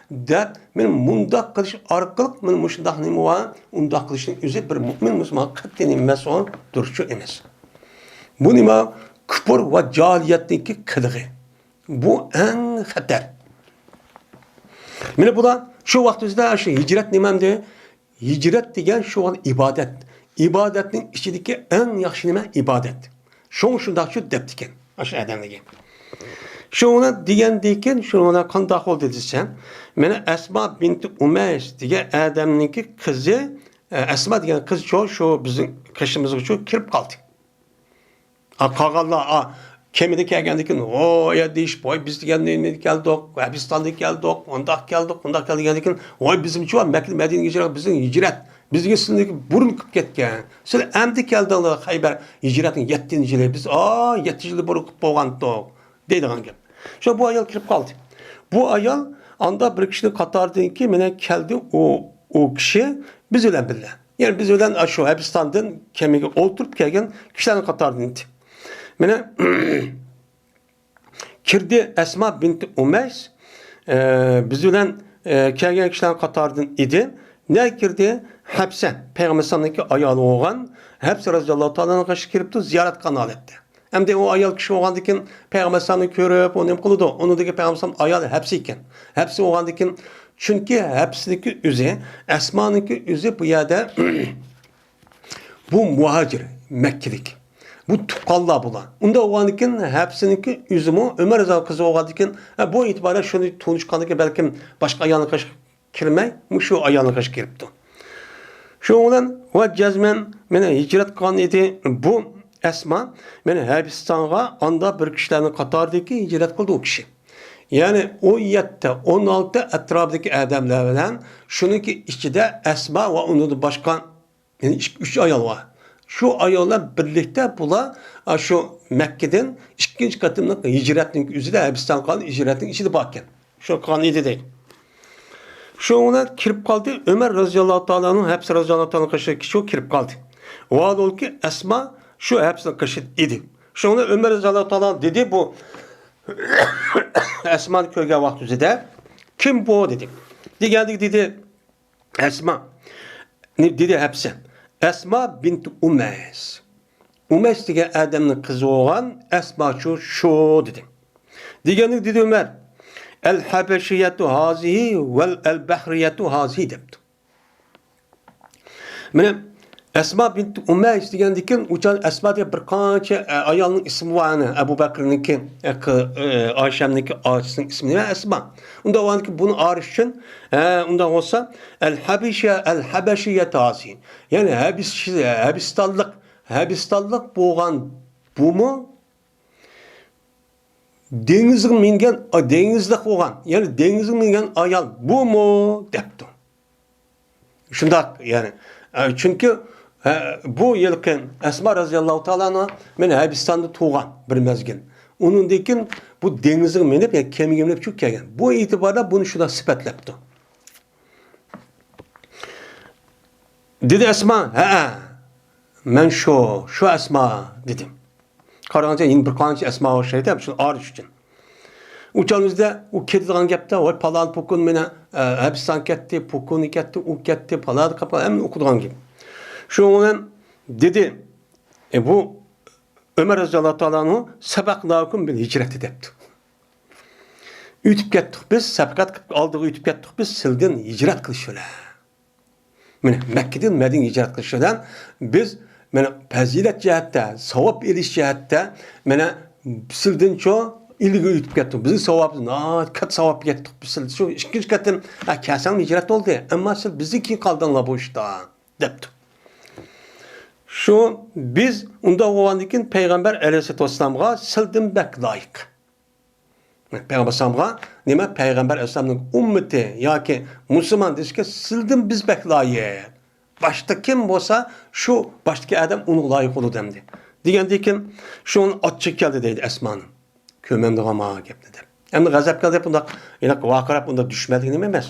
دەپ، مېنىڭ مۇنداق قىلىش ئارقىلىق، مېنىڭ مۇشۇنداق نېمە بار، ئۇنداق قىلىشنىڭ ئۆزى بىر مۆمىن مۇسۇلمانغا قەتئىي نېمە ئەمەس، ئۇ دۇرۇچۇ ئەمەس. بۇ نېمە؟ كۇپۇر ۋە جاھىلىيەتنىڭكى قىلىقى. بۇ ئەڭ خەتەر. مانا بۇلار شۇ ۋاقىت ئۆزىدە شۇ ھىجرەت نېمەمدى؟ ھىجرەت دېگەن شۇ ئىبادەت. ئىبادەتنىڭ ئىچىدىكى ئەڭ ياخشى نېمە؟ ئىبادەت. شۇڭا شۇنداقچۇ دەپتىكەن ئاشۇ ئادەملەرگە. شۇنى دېگەندىن كېيىن شۇنى قانداق بولدى دېسەم، مانا ئەسما بىنتى ئۇمەيس دېگەن ئادەمنىڭكى قىزى، ئە، ئەسما دېگەن قىزچۇ شۇ بىزنىڭ قېشىمىزغىچۇ كىرىپ قالدى. ئا، قالغانلار، ئا، كېمىدە كەلگەندىن كېيىن، ۋوي، دېيىشىپ، ۋوي، بىز دېگەندىن كەلدۇق، ھەبىستاندىن كەلدۇق، ئۇنداق كەلدۇق، بۇنداق كەلدۇق دېگەندىن كېيىن، ۋوي، بىزمۇچۇ مەككە مەدىنىگە ھىجرەت، بىزنىڭ ھىجرەت، بىزگە سىلىنىڭكى بۇرۇن قىلىپ كەتكەن. سىلەر ئەمدى كەلدىڭلار خەيبەر ھىجرەتنىڭ يەتتىنچى يىلى. بىز، ئا، يەتتە يىل بۇرۇن قىلىپ بولغانتۇق، دەيدىغان گەپ. شۇ بۇ ئايال كىرىپ قالدى. بۇ ئايال ئاندا بىر كىشىنىڭ قاتارىدىن كېيىن مانا كەلدى، ئۇ، ئۇ كىشى بىز بىلەن بىللە. يەنى بىز بىلەن شۇ ھەبىستاندىن كېمىگە ئولتۇرۇپ كەلگەن كىشىلەرنىڭ قاتارىدىن ئىدى. مانا كىردى ئەسما بىنتى ئۇمەيس، ئە، بىز بىلەن، ئە، كەلگەن كىشىلەرنىڭ قاتارىدىن ئىدى. نەگە كىردى؟ ھەپسە، پەيغەمبەر ئەلەيھىسسالامنىڭكى ئايالى بولغان ھەپسە رەزىياللاھۇ تائالا ئانھا قېشىغا كىرىپتۇ، زىيارەت قىلغان ھالەتتە. ئەمدى ئۇ ئايال كىشى بولغاندىكىن پەيغەمبەر ئەلەيھىسسالامنى كۆرۈپ، ئۇ نېمە قىلىدۇ؟ ئۇنىڭدىكى پەيغەمبەر ئەلەيھىسسالام ئايال ھەپسە ئىكەن. ھەپسە بولغاندىكىن، چۈنكى ھەپسىنىڭكى ئۆزى، ئەسمانىڭكى ئۆزى بۇ يەردە بۇ مۇھاجىر، مەككىلىك. بۇ تۇغقانلار بۇلار. ئۇنداق بولغاندىكىن ھەپسىنىڭكى ئۆزىمۇ ئۆمەر رەزىياللاھۇ قىزى بولغاندىكىن، ھە، بۇ ئېتىباردا شۇنى تونۇشقاندىكىن بەلكىم باشقا ئايالنىڭ قېشىغا كىرمەي، مۇشۇ ئايالنىڭ قېشىغا كىرىپتۇ. شۇنىڭ بىلەن ۋە جەزمەن مانا ھىجرەت قىلغان ئىدى بۇ ئەسما. مانا ھەبىستانغا ئاندا بىر كىشىلەرنىڭ قاتارىدىكى ھىجرەت قىلدى ئۇ كىشى. يەنى ئون يەتتە، ئون ئالتە ئەتراپىدىكى ئادەملەر بىلەن شۇنىڭكى ئىچىدە ئەسما ۋە ئۇنىڭدىن باشقا يەنى ئىككى، ئۈچ ئايال بار. شۇ ئاياللار بىرلىكتە بۇلار، ئا، شۇ مەككىدىن ئىككىنچى قېتىملىق ھىجرەتنىڭ ئۆزىدە ھەبىستان قالغان ھىجرەتنىڭ ئىچىدە باركەن. شۇ قىلغان ئىدى دەيدۇ. شۇنىڭ بىلەن كىرىپ قالدى. ئۆمەر رەزىياللاھۇ تائالا ئەنھۇ، ھەپسە رەزىياللاھۇ تائالا ئەنھۇ قېشىغا شۇ كىرىپ قالدى. ۋاھالۇلكى ئەسما شۇ ھەپسىنىڭ قېشىدا ئىدى. شۇنىڭ بىلەن ئۆمەر رەزىياللاھۇ تائالا دېدى، بۇ ئەسمانى كۆرگەن ۋاقتىمىزدا، «كىم بۇ؟» دېدى. دېگەندىكىن دېدى، ئەسما، نى-، دېدى ھەپسە. ئەسما بىنت ئۇمەيس. ئۇمەيس دېگەن ئادەمنىڭ قىزى بولغان ئەسماچۇ شۇ، دېدى. دېگەندىن دېدى ئۆمەر، «ئەل ھەبەشىيەتۇ ھازىھى ۋەل ئەل بەھرىيەتۇ ھازىھى» دەپتۇ. مانا ئەسما بىنت ئۇمەيس دېگەندىكىن، ئۇ چاغ ئەسما دېگەن بىر قانچە، ئە، ئايالنىڭ ئىسمى بار، ئەنە، ئەبۇ بەكرىنىڭكى، ئە، قى-، ئە، ئايشەمنىڭكى ئاچىسىنىڭ ئىسمى نېمە؟ ئەسما. ئۇنداق بولغاندىكىن بۇنى ئارىش ئۈچۈن، ئە، ئۇنداق بولسا، ئەل ھەبىشە، ئەل ھەبەشىيەت ھازى. يەنى ھەبىس-، ھەبىستانلىق، ھەبىستانلىق بولغان بۇمۇ دېڭىزغا مىنگەن، دېڭىزلىق بولغان، يەنى دېڭىزغا مىنگەن ئايال بۇمۇ دەپتۇ. شۇنداق، يەنى، ئە، چۈنكى، ئە، بۇ يىلقى ئەسما رەزىياللاھۇ تائالا ئەنھا مەن ھەبىستاندا تۇرغان بىر مەزگىل. ئۇنىڭدىن كېيىن بۇ دېڭىزغا مىنىپ، يەنى كېمىگە مىنىپ چۈشۈپ كەلگەن. بۇ ئېتىباردا بۇنى شۇنداق سۈپەتلەپتۇ. دېدى ئەسما، «ھەئە، مەن شۇ، شۇ ئەسما» دېدى. قارىغانچە يەنە بىر قانچە ئەسما ئوخشايدۇ، شۇنى ئارىش ئۈچۈن. ئۇ چاغىمىزدا ئۇ كېتىدىغان گەپتە، «ۋاي، پالان پوكۇن مېنى، ئە، ھەبىستان كەتتى، پوكۇنى كەتتى، ئۇ كەتتى، پالان قاپقان» ھەممە ئوقۇيدىغان گەپ. شۇنىڭ بىلەن دېدى، ئە، بۇ ئۆمەر رەزىياللاھۇ تائالا ئەنھۇ، «سەبەقناكۇم بىل ھىجرەتى» دەپتۇ. ئۆتۈپ كەتتۇق بىز، سەبقەت قىلىپ ئالدىغا ئۆتۈپ كەتتۇق بىز سىلدىن ھىجرەت قىلىش بىلەن. مانا مەككىدىن مەدىنىگە ھىجرەت قىلىش بىلەن بىز مانا پەزىلەت جەھەتتە، ساۋاب ئېلىش جەھەتتە مانا سىلدىنچۇ ئىلگىرى ئۆتۈپ كەتتۇق. بىزنىڭ ساۋابىمىز ناھايىتى كاتتا ساۋابقا يەتتۇق بىز سىلدىن. شۇ ئىككىنچى قېتىم، ھە، كەلسەڭ ھىجرەت بولدى، ئەمما سىز بىزدىن كېيىن قالدىڭلار بۇ ئىشتا، دەپتۇ. شۇ بىز ئۇنداق بولغاندىن كېيىن پەيغەمبەر ئەلەيھىسسالاتۇ ۋەسسالامغا سىلدىن بەك لايىق. پەيغەمبەر ئەلەيھىسسالامغا نېمە؟ پەيغەمبەر ئەلەيھىسسالامنىڭ ئۈممىتى ياكى مۇسۇلمان دېسىكى، سىلدىن بىز بەك لايىق. باشتا كىم بولسا، شۇ باشتىكى ئادەم ئۇنىڭغا لايىق بولىدۇ ئەمدى. دېگەندىن كېيىن، شۇنىڭ ئاچچىقى كەلدى دەيدۇ ئەسمانىڭ. كۆرمەمدىغان ما گەپنى دەپ. ئەمدى غەزەپ كەلدى دەپ بۇنداق، ھېلىقى ۋارقىراپ بۇنداق دۈشمەنلىك نېمە ئەمەس.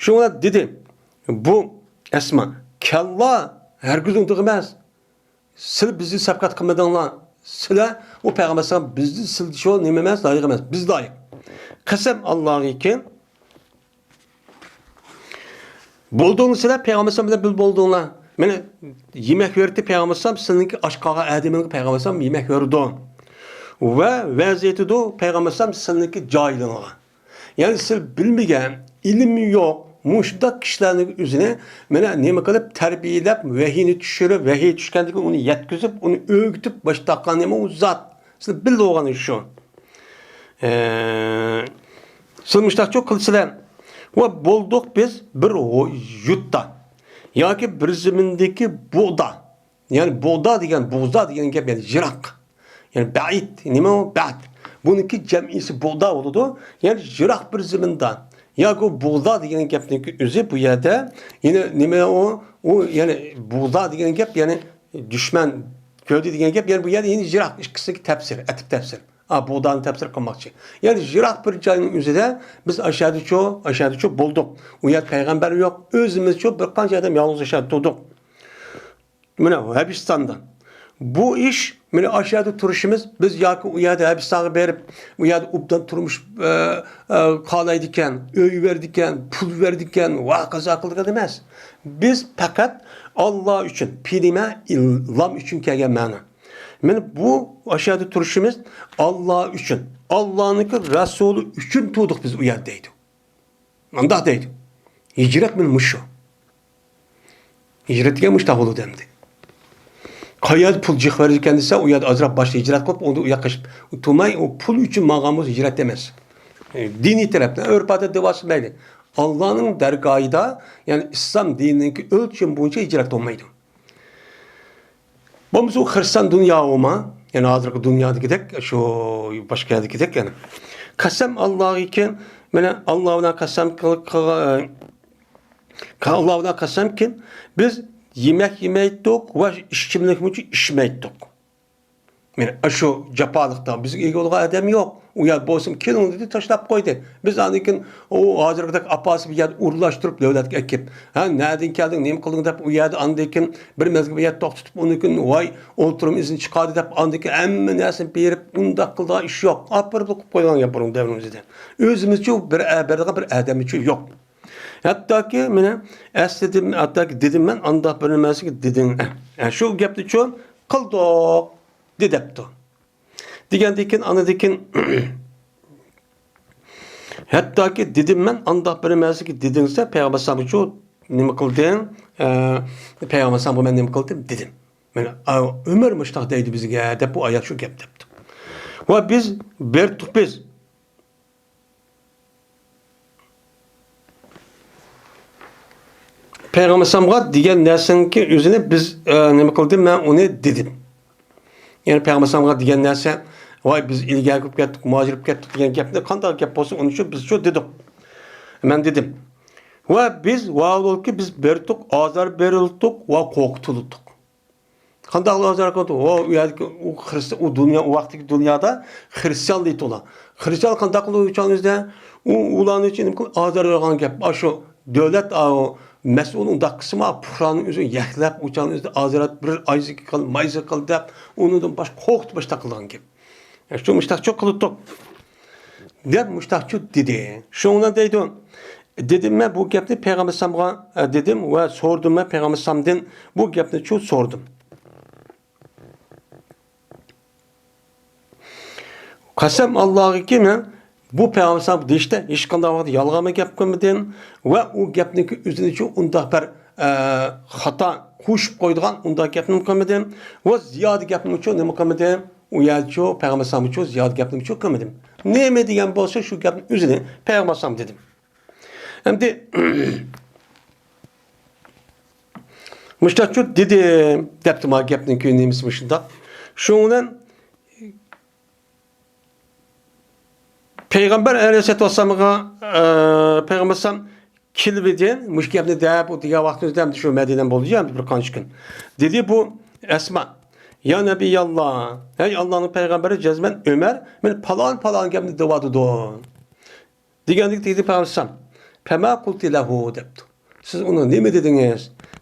شۇڭا دېدى بۇ ئەسما، كاللا، ھەرگىز ئۇنداق ئەمەس. سىلەر بىزنى سەپقەت قىلمىدىڭلار. سىلەر ئۇ پەيغەمبەر ئەلەيھىسسالام بىزنى سىلىدى شۇ نېمە ئەمەس، لايىق ئەمەس. بىز لايىق. قەسەم ئاللاغىكى، بولدۇڭلار سىلەر پەيغەمبەر ئەلەيھىسسالام بىلەن بىر بولدۇڭلار. مانا يېمەك بېرىدۇ پەيغەمبەر ئەلەيھىسسالام، سىلىنىڭكى ئاچ قالغان ئادىمىڭگە پەيغەمبەر ئەلەيھىسسالام يېمەك بېرىدۇ. ۋە ۋەز ئېيتىدۇ پەيغەمبەر ئەلەيھىسسالام، سىلىنىڭكى جاھىلىڭغا. يەنى سىلەر بىلمىگەن، ئىلمى يوق، مۇشۇنداق كىشىلەرنىڭ ئۆزىنى مانا نېمە قىلىپ تەربىيەلەپ، ۋەھىينى چۈشۈرۈپ، ۋەھىي چۈشكەندىن كېيىن ئۇنى يەتكۈزۈپ، ئۇنى ئۆگىتىپ باشلاققان نېمە ئۇ زات. سىلەر بىلىدىغىنى شۇ. ئە، سىلەر مۇشۇنداقچۇ قىلسىلەر. ۋە بولدۇق بىز بىر ھو-، يۇرتتا. ياكى بىر زېمىندىكى بۇغدا. يەنى بۇغدا دېگەن، بۇغزا دېگەن گەپ، يەنى يىراق. يەنى بەئىد، نېمە ئۇ؟ بەئد. بۇنىڭكى جەمئىسى بۇغدا بولىدۇ. يەنى يىراق بىر زېمىندا. ياكى بۇغدا دېگەن گەپنىڭكى ئۆزى بۇ يەردە، يەنى نېمە ئۇ؟ ئۇ يەنى بۇغدا دېگەن گەپ، يەنى دۈشمەن كۆردى دېگەن گەپ، يەنى بۇ يەردە يەنى يىراق، ئىككىسىنىڭكى تەپسىرى، ئەتىپ تەپسىرى. ئا، بۇغدانى تەپسىر قىلماقچى. يەنى يىراق بىر جاينىڭ ئۆزىدە بىز ئاشادىچۇ، ئاشادىچۇ بولدۇق. ئۇ يەردە پەيغەمبەر يوق، ئۆزىمىزچۇ بىر قانچە ئادەم يالغۇز ئاشادا تۇردۇق. مانا ھەبىستاندا. بۇ ئىش، مانا ئاشادا تۇرۇشىمىز، بىز ياكى ئۇ يەردە ھەبىستانغا بېرىپ، ئۇ يەردە ئوبدان تۇرمۇش، ئە، ئە، قالايدىكەن، ئۆي بېرىدىكەن، پۇل بېرىدىكەن، ۋە قازا قىلىدىغان ئەمەس. بىز پەقەت ئاللا ئۈچۈن، پىلىمە ئىللام ئۈچۈن كەلگەن مەنا. مانا بۇ ئاشادا تۇرۇشىمىز ئاللا ئۈچۈن، ئاللانىڭكى رەسۇلى ئۈچۈن تۇردۇق بىز ئۇ يەردە دەيدۇ. مانداق دەيدۇ. ھىجرەت مانا مۇشۇ. ھىجرەت دېگەن مۇشۇنداق بولىدۇ ئەمدى. قايەردە پۇل جىق بېرىدىكەن دېسە، ئۇ يەردە ئازراق باشتا ھىجرەت قىلىپ، ئۇندا ئۇ ياققا قېچىپ تۇرماي، ئۇ پۇل ئۈچۈن ماڭغان بولسا ھىجرەت ئەمەس. دىنىي تەرەپتىن، ئۆرپ-ئادەت دەۋاسى مەيلى. ئاللانىڭ دەرگاھىدا، يەنى ئىسلام دىنىنىڭكى ئۆلچىمى بويىچە ھىجرەت بولمايدۇ. بولمىسا ئۇ خىرىستىيان دۇنيا ئۇما، يەنى ھازىرقى دۇنيادىكىدەك، شۇ باشقا يەردىكىدەك يەنى. قەسەم ئاللاغىكى، مانا ئاللا بىلەن قەسەم قىل-، قىلغا-، ئاللا بىلەن قەسەمكى، بىز يېمەك يېمەيتتۇق ۋە ئىچىملىكمۇ ئىچمەيتتۇق. مانا ئاشۇ جاپالىقتا بىزگە ئىگە بولغان ئادەم يوق. ئۇ يەردە بولسىمۇ كېلىڭ دېدى، تاشلاپ قويدى. بىز ئاندىن كېيىن ئۇ ھازىرقىدەك ئاپاسى بىر يەردە ئورۇنلاشتۇرۇپ دۆلەتكە ئەكىپ، ھە، نەدىن كەلدىڭ، نېمە قىلدىڭ دەپ ئۇ يەردە ئاندىن كېيىن بىر مەزگىل بىر يەردە توختىتىپ، ئۇنىڭ كېيىن ۋاي ئولتۇرما ئىزىنى چىقاردى دەپ ئاندىن كېيىن ھەممە نەرسىنى بېرىپ ئۇنداق قىلىدىغان ئىش يوق. ئاپىرىپ قويغان گەپ بۇنىڭ دەۋرىمىزدە. ئۆزىمىزچۇ بىر ئە-، بېرىدىغان بىر ئادەممىچۇ يوق. ھەتتاكى مانا ئەسلىدىم، ھەتتاكى دېدىم مەن ئانداق بىر نېمەسىگە دېدىڭ. ئە، ئە، شۇ گەپنىچۇ قىلدۇق دە دەپتۇ. دېگەندىن كېيىن، ئاندىن كېيىن، ھەتتاكى دېدىم مەن ئانداق بىر نېمەسىگە دېدىڭ دېسە، پەيغەمبەر ئەلەيھىسسالامغىچۇ نېمە قىلدىڭ؟ ئە، پەيغەمبەر ئەلەيھىسسالامغا مەن نېمە قىلدىم؟ دېدىم. مانا، ئا، ئۆمەر مۇشۇنداق دەيدۇ بىزگە، دەپ بۇ ئايال شۇ گەپ دەپتۇ. ۋە بىز بېرىپ تۇق بىز. پەيغەمبەر ئەلەيھىسسالامغا دېگەن نەرسىنىڭكى ئۆزىنى بىز، ئە، نېمە قىلدىم؟ مەن ئۇنى دېدىم. يەنى پەيغەمبەر ئەلەيھىسسالامغا دېگەن نەرسە، ۋاي، بىز ئىلگەرى كېلىپ كەتتۇق، مۇھاجىر بولۇپ كەتتۇق دېگەن گەپنى قانداق گەپ بولسا، ئۇنى شۇ، بىز شۇ دېدۇق. مەن دېدىم. ۋە بىز، ۋاھالەنكى، بىز بېرىتتۇق، ئازار بېرىلدۇق ۋە قورقۇتۇلدۇق. قانداقلا ئازار قىلدى؟ ئۇ، ئۇ يەردىكى ئۇ خرىست-، ئۇ دۇنيا، ئۇ ۋاقىتتىكى دۇنيادا خرىستىيان دەيتتى ئۇلار. خرىستىيان قانداق قىلدى ئۇ چاغنىڭ ئۆزىدە؟ ئۇ، ئۇلارنىڭ ئىچىدە نېمە قىل-، ئازار بېرىدىغان گەپ. ئاشۇ دۆلەت، ئاۋۇ مەسئۇل ئۇنداق قىلسىمۇ، پۇقرانىڭ ئۆزىنى يەكلەپ، ئۇ چاغنىڭ ئۆزىدە ئازار بېرىپ، ئايزىكى قىل، مايزىكى قىل دەپ، ئۇنىڭدىن باشقا قورقۇتۇپ باشتا قىلىدىغان گەپ. شۇ مۇشتاقچۇ قىلىتتۇق دەپ مۇشتاقچۇ دېدى. شۇڭا دەيدۇ، دېدىم مەن بۇ گەپنى پەيغەمبەر ئەلەيھىسسالامغا، ئە، دېدىم ۋە سورىدىم مەن پەيغەمبەر ئەلەيھىسسالامدىن بۇ گەپنىچۇ سورىدىم. قەسەم ئاللاغىكى، مەن بۇ پەيغەمبەر ئەلەيھىسسالام دېيىشتە ھېچقانداق ۋاقىتتا يالغانمۇ گەپ قىلمىدىم ۋە ئۇ گەپنىڭكى ئۆزىنىچۇ ئۇنداق بىر، ئە، خاتا قوشۇپ قويىدىغان ئۇنداق گەپنىمۇ قىلمىدىم ۋە زىيادە گەپنىمۇچۇ نېمە قىلمىدىم؟ ئۇ يەرچۇ پەيغەمبەر ئەلەيھىسسالامچۇ زىيادە گەپنىمۇچۇ قىلمىدىم. نېمە دېگەن بولسا شۇ گەپنىڭ ئۆزىنى پەيغەمبەر ئەلەيھىسسالام دېدىم. ئەمدى مۇشتاقچۇ دېدىم دەپتۇ، ما گەپنىڭ كۆينىمىسى مۇشۇنداق. شۇنىڭ بىلەن پەيغەمبەر ئەلەيھىسسالاتۇ ۋەسسالامغا، ئە، پەيغەمبەر ئەلەيھىسسالام كېلىۋىدى، مۇشۇ گەپنى دەپ، ئۇ دېگەن ۋاقتىمىزدا ئەمدى شۇ مەدىنە بولدى، ئەمدى بىر قانچە كۈن. دېدى بۇ ئەسما، يا نبي الله، ھەي ئاللانىڭ پەيغەمبىرى، جەزمەن ئۆمەر مانا پالان-پالان گەپنى دەۋاتىدۇ. دېگەندىكىن دېدى پەيغەمبەر ئەلەيھىسسالام، فما قلت له دەپتۇ. سىز ئۇنىڭغا نېمە دېدىڭىز؟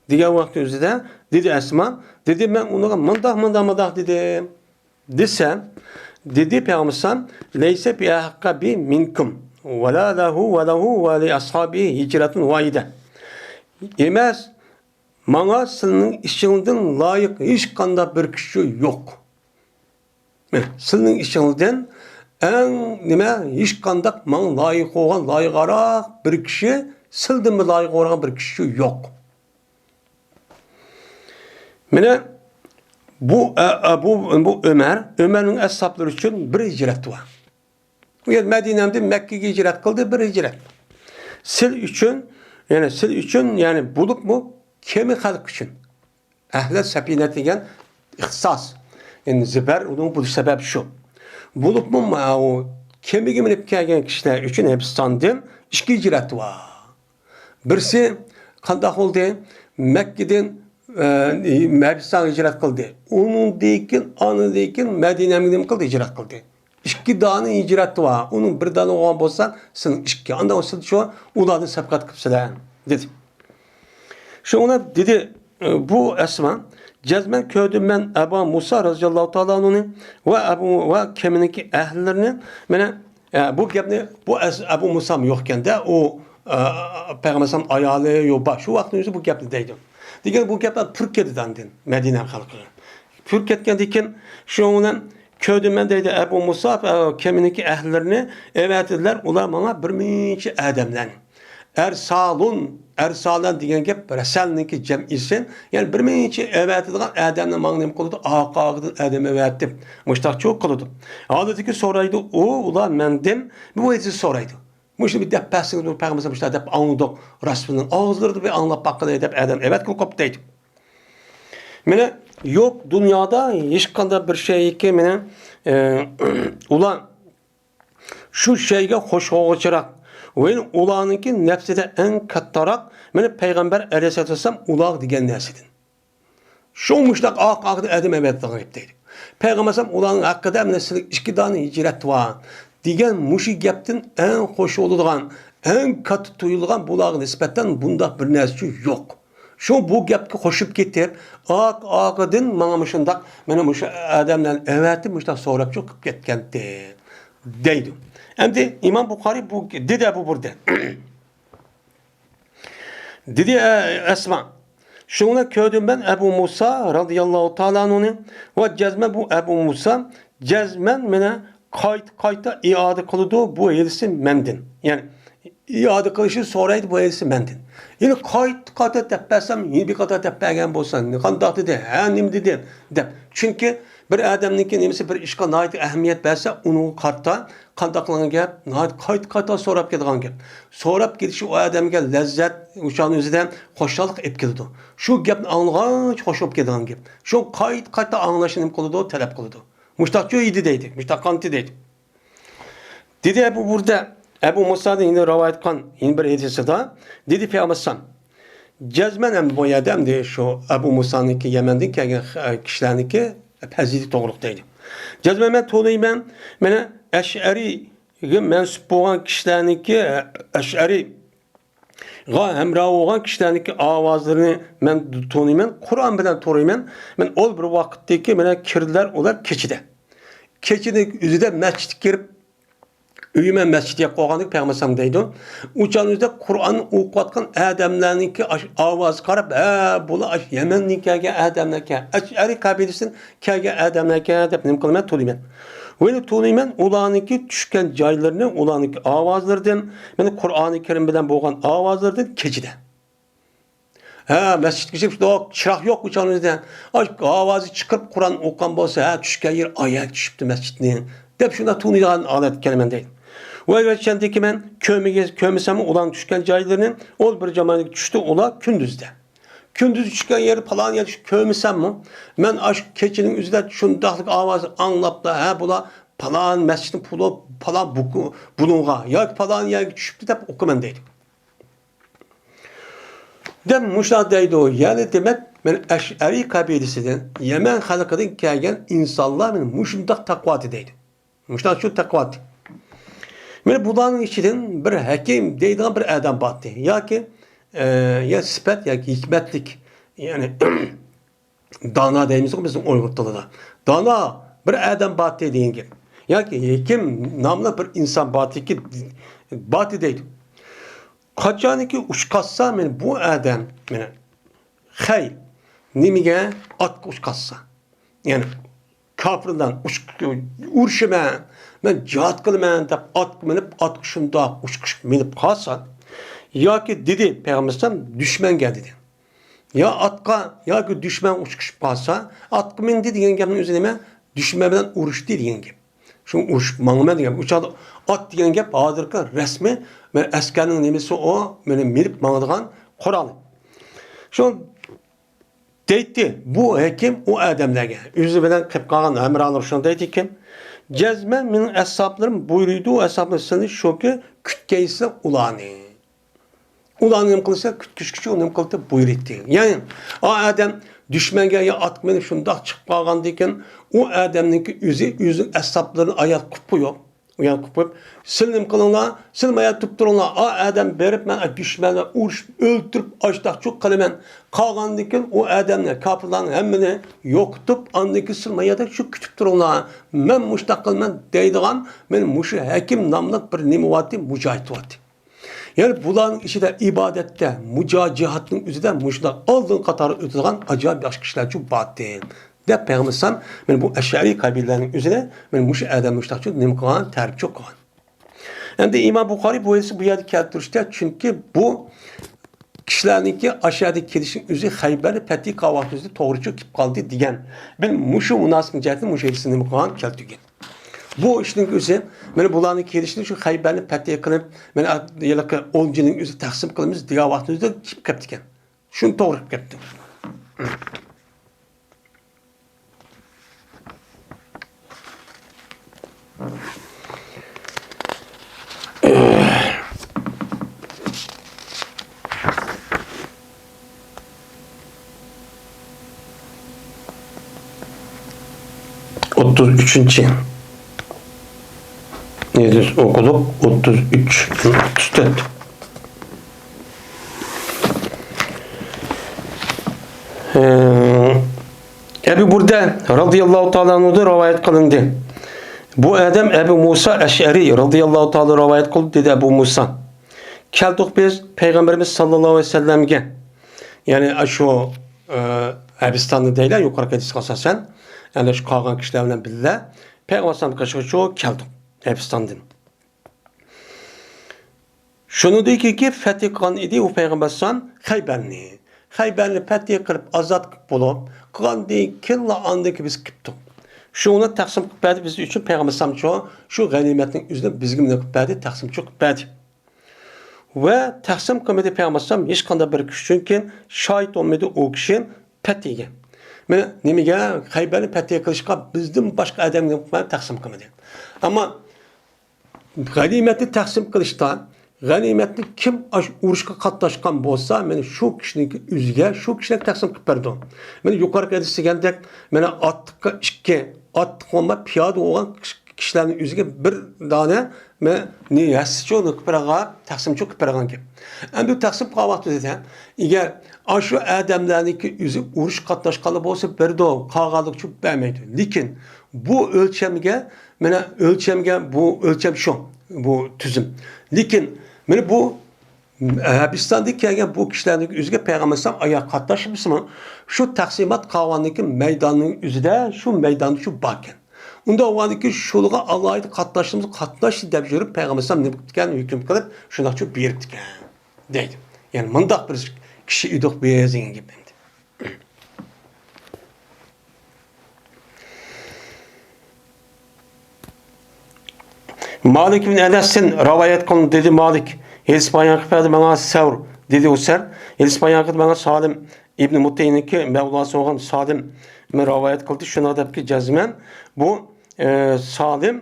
دېگەن ۋاقىت ئۆزىدە دېدى ئەسما، دېدى، مەن ئۇنىڭغا مۇنداق، مۇنداق، مۇنداق دېدىم. دېسە، دېدى پەيغەمبەر ئەلەيھىسسالام، ليس بأحق بي منكم ولا له وله ولأصحابه هجرة واحدة. ئەمەس، ماڭا سىلىنىڭ ئىچىڭدىن لايىق ھېچقانداق بىر كىشى يوق. مانا، سىلىنىڭ ئىچىڭدىن ئەڭ نېمە، ھېچقانداق ماڭا لايىق بولغان، لايىقراق بىر كىشى، سىلدىنمۇ لايىق بولغان بىر كىشى يوق. مانا، بۇ، ئە، ئە، بۇ، بۇ ئۆمەر، ئۆمەرنىڭ ئەسھابلىرى ئۈچۈن بىر ھىجرەت بار. ئۇ يەر مەدىنەدىن مەككىگە ھىجرەت قىلدى، بىر ھىجرەت. سىل ئۈچۈن، يەنى سىل ئۈچۈن، يەنى بولۇپمۇ كېمە خەلق ئۈچۈن. ئەھلى سەپىنە دېگەن ئىختىساس. يەنى زىبەر ئۇنىڭ بولۇش سەۋەبى شۇ. بولۇپمۇ ماۋۇ كېمىگە مىنىپ كەلگەن كىشىلەر ئۈچۈن ھەبىستاندىن ئىككى ھىجرەت بار. بىرسى قانداق بولدى؟ مەككىدىن، ئە، ھەبىستانغا ھىجرەت قىلدى. ئۇنىڭدىن كېيىن، ئاندىن كېيىن مەدىنەگە نېمە قىلدى؟ ھىجرەت قىلدى. ئىككى دانە ھىجرەت بار. ئۇنىڭ بىر دانە بولغان بولسا، سېنىڭ ئىككى. ئاندىن سىز شۇ ئۇلاردىن سەپقەت قىپسىلەر، دېدى. شۇڭا دېدى، بۇ ئەسما، جەزمەن كۆردۈم مەن ئەبا مۇسا رەزىياللاھۇ تائالا ئەنھۇنى ۋە ئەبۇ، ۋە كېمىنىڭكى ئەھلىلىرىنى، مانا، ئە، بۇ گەپنى، بۇ ئەس-، ئەبۇ مۇسامۇ يوقكەندە، ئۇ، ئە، پەيغەمبەر ئەلەيھىسسالام ئايالى يوق، بار. شۇ ۋاقىتنىڭ ئۆزى بۇ گەپنى دەيدۇ. دېگەن بۇ گەپلەر پۈركەيدۇ ئاندىن مەدىنە خەلقىگە. پۈركەتكەندىن كېيىن، شۇنىڭ بىلەن كۆردۈم مەن دەيدۇ، ئەبۇ مۇسا، ئە، كېمىنىڭكى ئەھلىلىرىنى ئەۋەتىدىلەر، ئۇلار ماڭا بىر مۇنچە ئادەملەرنى. ئەرسالۇن، ئەرسالەن دېگەن گەپ رەسەلنىڭكى جەمئىسى، يەنى بىر مۇنچە ئەۋەتىدىغان ئادەمنى ماڭا نېمە قىلىدۇ؟ ئارقا-ئارقىدىن ئادەم ئەۋەتىپ، مۇشتاقچۇ قىلىدۇ. ھالىتىكى سورايدۇ، ئۇ، ئۇلار مەندىن بۇ ھەدىسنى سورايدۇ. مۇشۇنى بىر دەپ بەرسىڭىز، بۇ پەيغەمبەر مۇشۇنداق دەپ ئاڭلىدۇق. رەسۇلنىڭ ئاغزىلىرىدا بىر ئاڭلاپ باققىلى دەپ ئادەم ئەۋەتكىلى قوپتى دەيدۇ. مانا، يوق دۇنيادا ھېچقانداق بىر شەيكى، مانا، ئە، ئۇلار شۇ شەيگە خوش بولغۇچىراق، ۋە ئۇلارنىڭكى نەپسىدە ئەڭ كاتتىراق، مانا، پەيغەمبەر ئەلەيھىسسالاتۇ ۋەسسالام ئۇلار دېگەن نەرسىدىن. شۇ مۇشتاق ئارقا-ئارقىدىن ئادەم ئەۋەتىدىغان گەپ دەيدۇ. پەيغەمبەر ئەلەيھىسسالام ئۇلارنىڭ ھەققىدە، مانا، سىلىگە ئىككى دانە ھىجرەت بار دېگەن مۇشۇ گەپتىن ئەڭ خوش بولىدىغان، ئەڭ كاتتا تۇيۇلىدىغان، بۇلارغا نىسبەتەن بۇنداق بىر نەرسىچۇ يوق. شۇ بۇ گەپكە قوشۇپ كېتىپ، ئارقا-ئارقىدىن ماڭا مۇشۇنداق، مانا مۇشۇ ئادەملەرنى ئەۋەتىپ، مۇشۇنداق سوراپچۇ قىلىپ كەتكەنتى، دەيدۇ. ئەمدى ئىمام بۇخارىي بۇ، دېدى ئەبۇ بۇردە. دېدى، ئە، ئەسما. شۇڭا كۆردۈم مەن ئەبۇ مۇسا رەزىياللاھۇ تائالا ئەنھۇنى ۋە جەزمەن بۇ ئەبۇ مۇسا جەزمەن مانا قايتا-قايتا ئىئادە قىلىدۇ بۇ ھەدىسنى مەندىن. يەنى ئىئادە قىلىشنى سورايدۇ بۇ ھەدىسنى مەندىن. يەنى قايتا-قايتا دەپ بەرسەم، يەنە بىر قاتا دەپ بەرگەن بولسا، قانداق دېدى؟ ھە، نېمە دېدى؟ دەپ. چۈنكى بىر ئادەمنىڭكى نېمىسى بىر ئىشقا ناھايىتى ئەھمىيەت بەرسە، ئۇنىڭغا قارىتا قانداق قىلغان گەپ؟ ناھايىتى قايتا-قايتا سوراپ كېلىدىغان گەپ. سوراپ كېلىشى ئۇ ئادەمگە لەززەت، ئۇ چاغنىڭ ئۆزىدە خۇشاللىق ئېلىپ كېلىدۇ. شۇ گەپنى ئاڭلىغاچ خوش بولۇپ كېتىدىغان گەپ. شۇ قايتا-قايتا ئاڭلاشنى نېمە قىلىدۇ؟ تەلەپ قىلىدۇ. مۇشتاقچۇ ئىدى دەيدۇ، مۇشتاق قانتى دەيدۇ. دېدى ئەبۇ بۇردە، ئەبۇ مۇسادىن يەنە رىۋايەت قىلغان يەنە بىر ھەدىسىدا، دېدى پەيغەمبەر ئەلەيھىسسالام، جەزمەن ئەمدى بۇ يەردە ئەمدى شۇ ئەبۇ مۇسانىڭكى يەمەندىن كەلگەن، ئە، كىشىلەرنىڭكى پەزىلىتى توغرۇلۇق دەيدۇ. جەزمەن مەن تونۇيمەن، مانا ئەشئەرىيگە مەنسۇپ بولغان كىشىلەرنىڭكى، ئەشئەرىيغا ھەمراھ بولغان كىشىلەرنىڭكى ئاۋازلىرىنى مەن تونۇيمەن، قۇرئان بىلەن تونۇيمەن. مەن ئول بىر ۋاقىتتىكى، مانا، كىردىلەر ئۇلار كېچىدە. كېچىنىڭ ئۆزىدە مەسچىتكە كىرىپ، ئۆيمە مەسچىت يەپ قويغاندەك پەيغەمبەر ئەلەيھىسسالام دەيدۇ. ئۇ چاغنىڭ ئۆزىدە قۇرئان ئوقۇۋاتقان ئادەملەرنىڭكى ئاش-، ئاۋازىغا قاراپ، ھە، بۇلار ئاش يەمەندىن كەلگەن ئادەملەركەن، ئەشئەرىي قەبىلىسىدىن كەلگەن ئادەملەركەن دەپ نېمە قىلىمەن؟ تونۇيمەن. ۋە تونۇيمەن ئۇلارنىڭكى چۈشكەن جايلىرىنى، ئۇلارنىڭكى ئاۋازلىرىدىن، مانا قۇرئانى كەرىم بىلەن بولغان ئاۋازلىرىدىن كېچىدە. ھە، مەسچىتكە كىرىپ، شۇنداق چىراغ يوق ئۇ چاغنىڭ ئۆزىدە. ئاش-، ئاۋازى چىقىرىپ قۇرئان ئوقۇغان بولسا، ھە، چۈشكەن يېرى ئايەت چۈشۈپتۇ مەسچىتنىڭ، دەپ شۇنداق تونۇيدىغان ھالەتكە كەلمەن دەيدۇ. ۋە ئۆلچەمدىكى مەن كۆرمىگە-، كۆرمىسەممۇ ئۇلارنىڭ چۈشكەن جايلىرىنى، ئول بىر جامائەتكە چۈشتى ئۇلار كۈندۈزدە. كۈندۈز چۈشكەن يېرى پالان يەر چۈشۈپ كۆرمىسەممۇ، مەن ئاشۇ كېچىنىڭ ئۆزىدە شۇنداقلىق ئاۋازى ئاڭلاپلا، ھە، بۇلار پالان مەسچىتنىڭ پۇلى، پالان بۇكۇ-، بۇلۇڭغا ياكى پالان يەرگە چۈشۈپتۇ دەپ ئوقۇمەن دەيدۇ. دەپ مۇشۇنداق دەيدۇ. يەنى دېمەك، مەن ئەشئەرىي قەبىلىسىدىن، يەمەن خەلقىدىن كەلگەن ئىنسانلار مەن مۇشۇنداق تەقۋادى دەيدۇ. مۇشۇنداق شۇ تەقۋادى. مانا بۇلارنىڭ ئىچىدىن بىر ھەكىم دەيدىغان بىر ئادەم بارتى. ياكى، ئە، يا سۈپەت ياكى ھېكمەتلىك، يەنى دانا دەيمىزغۇ بىزنىڭ ئۇيغۇر تىلىدا. دانا بىر ئادەم بارتى دېگەن گەپ. ياكى ھېكىم ناملىق بىر ئىنسان بارتىكى، بارتى دەيدۇ. قاچانكى ئۇچقازسا، مانا بۇ ئادەم، مانا، خەي، نېمىگە؟ ئاتقا ئۇچقازسا. يەنى كاپىرلار ئۇچ-، ئۇرۇشىمەن، مەن جىھاد قىلىمەن دەپ ئاتقا مىنىپ، ئاتقا شۇنداق ئۇچقۇشۇپ مىنىپ قالسا، ياكى دېدى پەيغەمبەر ئەلەيھىسسالام دۈشمەنگە دېدى. يا ئاتقا، ياكى دۈشمەن ئۇچقۇشۇپ قالسا، ئاتقا مىندى دېگەن گەپنىڭ ئۆزى نېمە؟ دۈشمەن بىلەن ئۇرۇشتى دېگەن گەپ. شۇ ئۇرۇشۇپ ماڭىمەن دېگەن. ئۇ چاغدا ئات دېگەن گەپ ھازىرقى رەسمىي، مانا، ئەسكەرنىڭ نېمىسى ئۇ، مانا، مىنىپ ماڭىدىغان قورالى. شۇ دەيتتى، بۇ ھېكىم ئۇ ئادەملەرگە، ئۆزى بىلەن قېلىپ قالغان ھەمراھلىرى شۇنى دەيدىكەن، جەزمەن مېنىڭ ئەسھابلىرىم بۇيرۇيدۇ، ئەسھابلىرىم سىلەر شۇكى، كۈتكەيسىلەر ئۇلارنى. ئۇلارنى نېمە قىلسا، كۈتكۈچكىچە ئۇ نېمە قىلدى، بۇيرۇيتتى. يەنى، ئا ئادەم دۈشمەنگە يا ئاتقا مىنىپ شۇنداق چىقىپ قالغاندىكىن، ئۇ ئادەمنىڭكى ئۆزى، ئۆزىنىڭ ئەسھابلىرىنى ئاياغ قىپ قويۇپ، ئۇيان قىپ قويۇپ، سىلىنى نېمە قىلىڭلار، سىلىمۇ ئاياغ تۇرۇپ تۇرۇڭلار، ئا ئادەم بېرىپ، مەن دۈشمەنلەر ئۇرۇشۇپ، ئۆلتۈرۈپ، ئاشتاقچۇق قىلىمەن. قالغاندىن كېيىن ئۇ ئادەمنى، كاپىرلارنى ھەممىنى يوقىتىپ، ئاندىن كېيىن سىلىمۇ ئاياغدا شۇ كۈتۈپ تۇرۇڭلار. مەن مۇشتاق قىلىمەن دەيدىغان، مەن مۇشۇ ھەكىم ناملىق بىر نېمە بارتى، مۇجاھىد بارتى. يەنى بۇلارنىڭ ئىچىدە ئىبادەتتە، مۇجا-، جىھادنىڭ ئۆزىدە مۇشۇنداق ئالدىنقى قاتاردا ئۆتىدىغان ئاجايىپ ياخشى كىشىلەرچۇ بارتى، دەپ پەيغەمبەر ئەلەيھىسسالام مانا بۇ ئەشئەرىي قەبىلىلەرنىڭ ئۆزىنى مانا مۇشۇ ئادەم مۇشۇنداقچۇ نېمە قىلغان، تەرىپچۇ قىلغان. ئەمدى ئىمام بۇخارىي بۇ ھەدىسنى بۇ يەردە كەلتۈرۈشتە، چۈنكى بۇ كىشىلەرنىڭكى ئاشۇ يەردە كېلىشىنىڭ ئۆزى خەيبەرنى پەتھى قىلغان ۋاقتىمىزدا توغرىچۇ كېلىپ قالدى دېگەن. بىر مۇشۇ مۇناسىۋەت جەھەتتىن مۇشۇ ھەدىسنى نېمە قىلغان، كەلتۈرگەن. بۇ ئىشنىڭ ئۆزى، مانا بۇلارنىڭ كېلىشىنى شۇ خەيبەرنى پەتھى قىلىپ، مانا ھېلىقى ئولجىنىڭ ئۆزى تەقسىم قىلىمىز دېگەن ۋاقتىمىزدا كېلىپ قېپتىكەن. شۇنى توغرا قىلىپ كەپتۇ. ئوتتۇز ئۈچىنچى ھەدىس ئوقۇدۇق، ئوتتۇز ئۈچ، ئوتتۇز تۆت. ئەبۇ بۇردە رازىياللاھۇ تائالا ئەنھۇدىن رىۋايەت قىلىندى. بۇ ئادەم ئەبۇ مۇسا ئەشئەرى رازىياللاھۇ تائالا رىۋايەت قىلدى، دېدى ئەبۇ مۇسا. كەلدۇق بىز پەيغەمبىرىمىز ساللاللاھۇ ئەلەيھى ۋەسەللەمگە، يەنى شۇ، ئە، ھەبىستاندا دەيلى، يۇقىرىقى ھەدىسكە ئاساسەن، يەنى شۇ قالغان كىشىلەر بىلەن بىللە پەيغەمبەر ئەلەيھىسسالام قېشىغا شۇ كەلدۇق ھەبىستاندىن. شۇنىڭدىن كېيىنكى پەتھى قىلغان ئىدى ئۇ پەيغەمبەر ئەلەيھىسسالام خەيبەرنى. خەيبەرنى پەتھى قىلىپ، ئازاد قىلىپ بولۇپ، قىلغاندىن كېيىنلا ئاندىن كېيىن بىز كېلىپتۇق. شۇنى تەقسىم قىلىپ بەردى بىز ئۈچۈن پەيغەمبەر ئەلەيھىسسالام شۇ، شۇ غەنىيمەتنىڭ ئۆزىنى بىزگە نېمە قىلىپ بەردى، تەقسىمچۇ قىلىپ بەردى. ۋە تەقسىم قىلمىدى پەيغەمبەر ئەلەيھىسسالام ھېچقانداق بىر كىشى، چۈنكى شاھىت بولمىدى ئۇ كىشى پەتھىگە. مانا نېمىگە؟ خەيبەرنى پەتھى قىلىشقا بىزدىن باشقا ئادەمگە تەقسىم قىلمىدى. ئەمما غەنىيمەتنى تەقسىم قىلىشتا، غەنىيمەتنى كىم ئاشۇ ئۇرۇشقا قاتناشقان بولسا، مانا شۇ كىشىنىڭكى ئۆزىگە، شۇ كىشىگە تەقسىم قىلىپ بەردى. مانا يۇقىرىقى ھەدىس دېگەندەك، مانا ئاتلىققا ئىككى، ئاتلىق بولماي پىيادە بولغان كىشىلەرنىڭ ئۆزىگە بىر دانە، مانا ھەسسىچۇ قىلىپ بەرگەن، تەقسىمچۇ قىلىپ بەرگەن گەپ. ئەمدى تەقسىم قىلغان ۋاقتىدا، ئەگەر ئاشۇ ئادەملەرنىڭكى ئۆزى ئۇرۇش قاتناشقانلار بولسا بېرىدۇ، قالغانلىقچۇ بەرمەيدۇ. لېكىن بۇ ئۆلچەمگە، مانا ئۆلچەمگە، بۇ ئۆلچەم شۇ، بۇ تۈزۈم. لېكىن مانا بۇ ھەبىستاندىن كەلگەن بۇ كىشىلەرنىڭ ئۆزىگە پەيغەمبەر ئەلەيھىسسالام ئاياغ قاتناشمىسىمۇ، شۇ تەقسىمات قىلغاندىن كېيىن مەيداننىڭ ئۆزىدە، شۇ مەيداندا شۇ باركەن. ئۇنداق بولغاندىن كېيىن شۇلارغا ئالاھىدە قاتناشتىمىز، قاتناشتى دەپ يۈرۈپ پەيغەمبەر ئەلەيھىسسالام نېمە قىپتىكەن، ھۆكۈم قىلىپ شۇنداقچۇ بېرىپتىكەن دەيدۇ. يەنى مۇنداق بىر كىشى ئىدۇق بىز دېگەن گەپ ئەمدى. مالىك ئىبن ئەنەستىن رىۋايەت قىلىندى، دېدى مالىك. ھېلىس بايان قىلىپ بەردى ماڭا سەۋر، دېدى ئۇ سەر. ھېلىس بايان قىلدى ماڭا سالىم ئىبن مۇتىنىڭكى مەۋلاسى بولغان سالىم رىۋايەت قىلدى، شۇنداق دەپكى جەزمەن بۇ، ئە، سالىم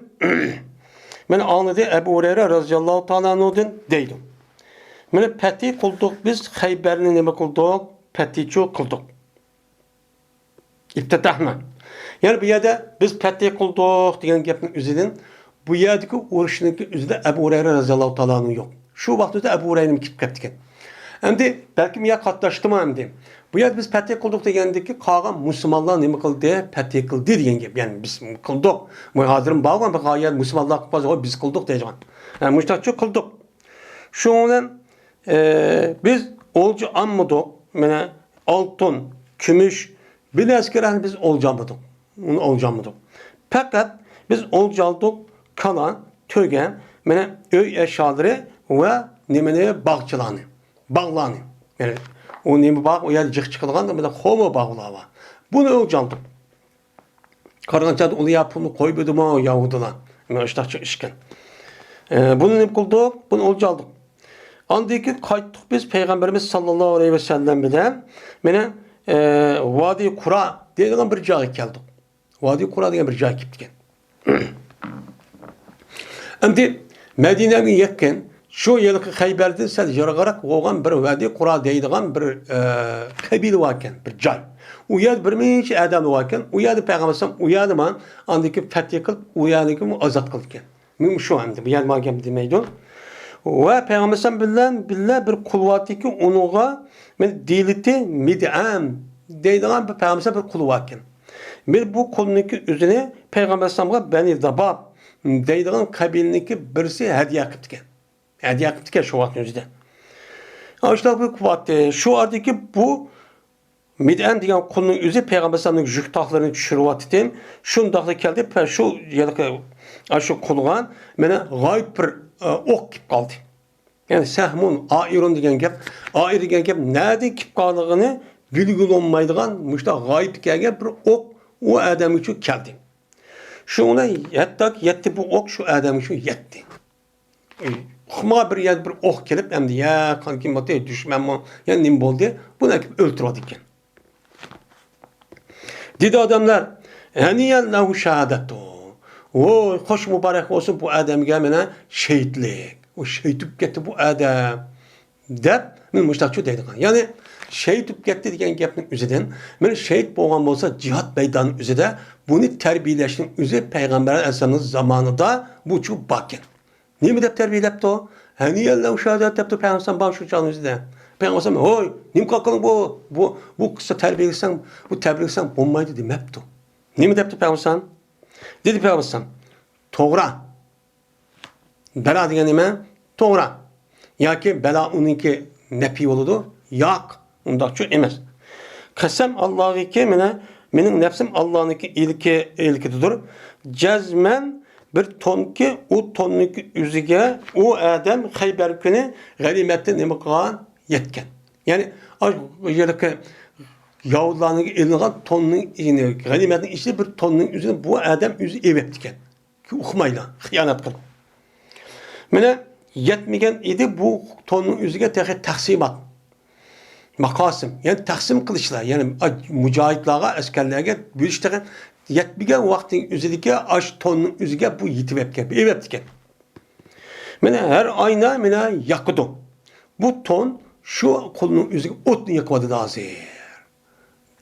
مەن ئاڭلىدى ئەبۇ ھۇرەيرە رازىياللاھۇ تائالا ئەنھۇدىن دەيدۇ. مانا پەتھى قىلدۇق بىز، خەيبەرنى نېمە قىلدۇق؟ پەتھىچۇ قىلدۇق. ئىپتىتاھنى. يەنى بۇ يەردە بىز پەتھى قىلدۇق دېگەن گەپنىڭ ئۆزىدىن بۇ يەردىكى ئۇرۇشنىڭكى ئۆزىدە ئەبۇ ھۇرەيرە رەزىياللاھۇ تائالا ئەنھۇ يوق. شۇ ۋاقىتتا ئەبۇ ھۇرەيرە كېلىپ قېپتىكەن. ئەمدى بەلكىم يا قاتناشتىمۇ ئەمدى. بۇ يەردە بىز پەتھى قىلدۇق دېگەندىكى قالغان مۇسۇلمانلار نېمە قىلدى؟ پەتھى قىلدى دېگەن گەپ. يەنى بىز قىلدۇق. بۇ ھازىرمۇ بارغان بىر غايەت مۇسۇلمانلار قىلىپ قالسا، ھوي بىز قىلدۇق دەيدىغان. ھە، مۇشۇنداقچۇ قىلدۇق. شۇنىڭ بىلەن، ئە، بىز ئولجا ئالمىدۇق. مانا ئالتۇن، كۈمۈش، بىر نەرسە كېرەكنى بىز ئولجا ئالمىدۇق. ئۇنى ئولجا ئالمىدۇق. پەقەت بىز ئولجا ئالدۇق، كالا، تۆگە، مانا ئۆي ئەشيالىرى ۋە نېمىنى، باغچىلارنى، باغلارنى. يەنى ئۇ نېمە باغ، ئۇ يەردە جىق چىقىدىغان بىر خورما باغلار بار. بۇنى ئولجا ئالدۇق. قارىغان چاغدا ئۇلار يا پۇلنى قويۇپ بېرىدىمۇ يەھۇدىيلار. مانا شۇنداق ئىشكەن. ئە، بۇنى نېمە قىلدۇق؟ بۇنى ئولجا ئالدۇق. ئاندىن كېيىن قايتتۇق بىز پەيغەمبىرىمىز ساللاللاھۇ ئەلەيھى ۋەسەللەم بىلەن. مانا، ئە، ۋادى قۇرا دەيدىغان بىر جايغا كەلدۇق. ۋادى قۇرا دېگەن بىر جاي كېپتىكەن. ئەمدى مەدىنەگە يېقىن، شۇ ھېلىقى خەيبەردىن سەل يىراقراق بولغان بىر ۋادى قۇرا دەيدىغان بىر، ئە، قەبىلە باركەن، بىر جاي. ئۇ يەردە بىر نەچچە ئادەم باركەن. ئۇ يەردە پەيغەمبەر ئەلەيھىسسالام ئۇ يەردىمۇ ئاندىن كېيىن پەتھى قىلىپ، ئۇ يەرنىكى ئازاد قىلىدىكەن. مۇھىم شۇ ئەمدى، بۇ يەردە مانا گەپ دېمەيدۇ. ۋە پەيغەمبەر ئەلەيھىسسالام بىلەن بىللە بىر قۇل بارتىكى، ئۇنىڭغا مەن دېيىلىتى مىدئەم دەيدىغان بىر پەيغەمبەر ئەلەيھىسسالام بىر قۇلى باركەن. بىر بۇ قۇلنىڭكى ئۆزىنى پەيغەمبەر ئەلەيھىسسالامغا بەنى داباب دەيدىغان قەبىلىنىڭكى بىرسى ھەدىيە قىپتىكەن. ھەدىيە قىپتىكەن شۇ ۋاقىتنىڭ ئۆزىدە. ئاشۇنداق بىر قۇل بارتى. شۇ ئارىدىكى بۇ مىدئەم دېگەن قۇلنىڭ ئۆزى پەيغەمبەر ئەلەيھىسسالامنىڭ يۈك تاقلىرىنى چۈشۈرۈۋاتىتتى. شۇنداقلا كەلدى، پە-، شۇ ھېلىقى، ئاشۇ قۇلغا مانا غايىب بىر، ئە، ئوق كېلىپ قالدى. يەنى سەھمۇن، ئائىرۇن دېگەن گەپ. ئائىر دېگەن گەپ نەدىن كېلىپ قالغىنى بىلگىلى بولمايدىغان مۇشۇنداق غايىب كەلگەن بىر ئوق ئۇ ئادەمگىچۇ كەلدى. شۇنىڭ بىلەن ھەتتاكى يەتتى بۇ ئوق شۇ ئادەمگىچۇ يەتتى. ئۇقمىغان بىر يەردە بىر ئوق كېلىپ، ئەمدى يا قانكىن بولدى، دۈشمەنمۇ، يا نېمە بولدى، بۇنى ئەكىپ ئۆلتۈرۈۋاتىدىكەن. دېدى ئادەملەر، ھەنىيەن لەھۇ شاھادەتۇ. ۋوي، خوش مۇبارەك بولسۇن بۇ ئادەمگە مانا شېھىتلىك. ئۇ شېھىت بولۇپ كەتتى بۇ ئادەم، دەپ مانا مۇشۇنداقچۇ دەيدىغان. يەنى شېھىت بولۇپ كەتتى دېگەن گەپنىڭ ئۆزىدىن، مانا شېھىت بولغان بولسا جىھاد مەيدانى ئۆزىدە، بۇنى تەربىيەلەشنىڭ ئۆزى پەيغەمبەر ئەلەيھىسسالامنىڭ زامانىدا بۇچۇ باركەن. نېمە دەپ تەربىيەلەپتۇ؟ ھەنىيەللەھۇ شاھادەت دەپتۇ پەيغەمبەر بار شۇ چاغنىڭ ئۆزىدە. پەيغەمبەر، ھوي، نېمە قىلىڭ بۇ، بۇ، بۇ قىزنى تەربىيەلىسەڭ، بۇ تەربىيەلىسەڭ بولمايدۇ دېمەپتۇ. نېمە دەپتۇ پەيغەمبەر؟ دېدى پەيغەمبەر، توغرا. بەلا دېگەن نېمە؟ توغرا. ياكى بەلا ئۇنىڭكى نەپى بولىدۇ؟ ياق. ئۇنداقچۇ ئەمەس. قەسەم ئاللاغىكى، مانا، مېنىڭ نەپسىم ئاللانىڭكى ئىلكى، ئىلكىدىدۇر. جەزمەن بىر تونكى، ئۇ توننىڭكى ئۆزىگە ئۇ ئادەم خەيبەر كۈنى غەنىيمەتتىن نېمە قىلغان؟ يەتكەن. يەنى، ئاشۇ يەردىكى يەھۇدىيلارنىڭ ئېلىنغان توننىڭ، يەنى غەنىيمەتنىڭ ئىچىدە بىر توننىڭ ئۆزىنى بۇ ئادەم ئۆزى ئېلىۋەپتىكەن. ئۇقمايلا، خىيانەت قىلىپ. مانا يەتمىگەن ئىدى بۇ توننىڭ ئۆزىگە تېخى تەقسىمات. ماقاسىم، يەنى تەقسىم قىلىشلار، يەنى مۇجاھىدلارغا، ئەسكەرلەرگە بۆلۈش تېخى يەتمىگەن ۋاقىتنىڭ ئۆزىدىكى ئاشۇ توننىڭ ئۆزىگە بۇ يېتىۋەپكەن، ئېلىۋەپتىكەن. مانا ھەر ئاينا مانا ياقىدۇ. بۇ تون شۇ قۇلنىڭ ئۆزىگە ئوتنى يېقىۋاتىدۇ ھازىر.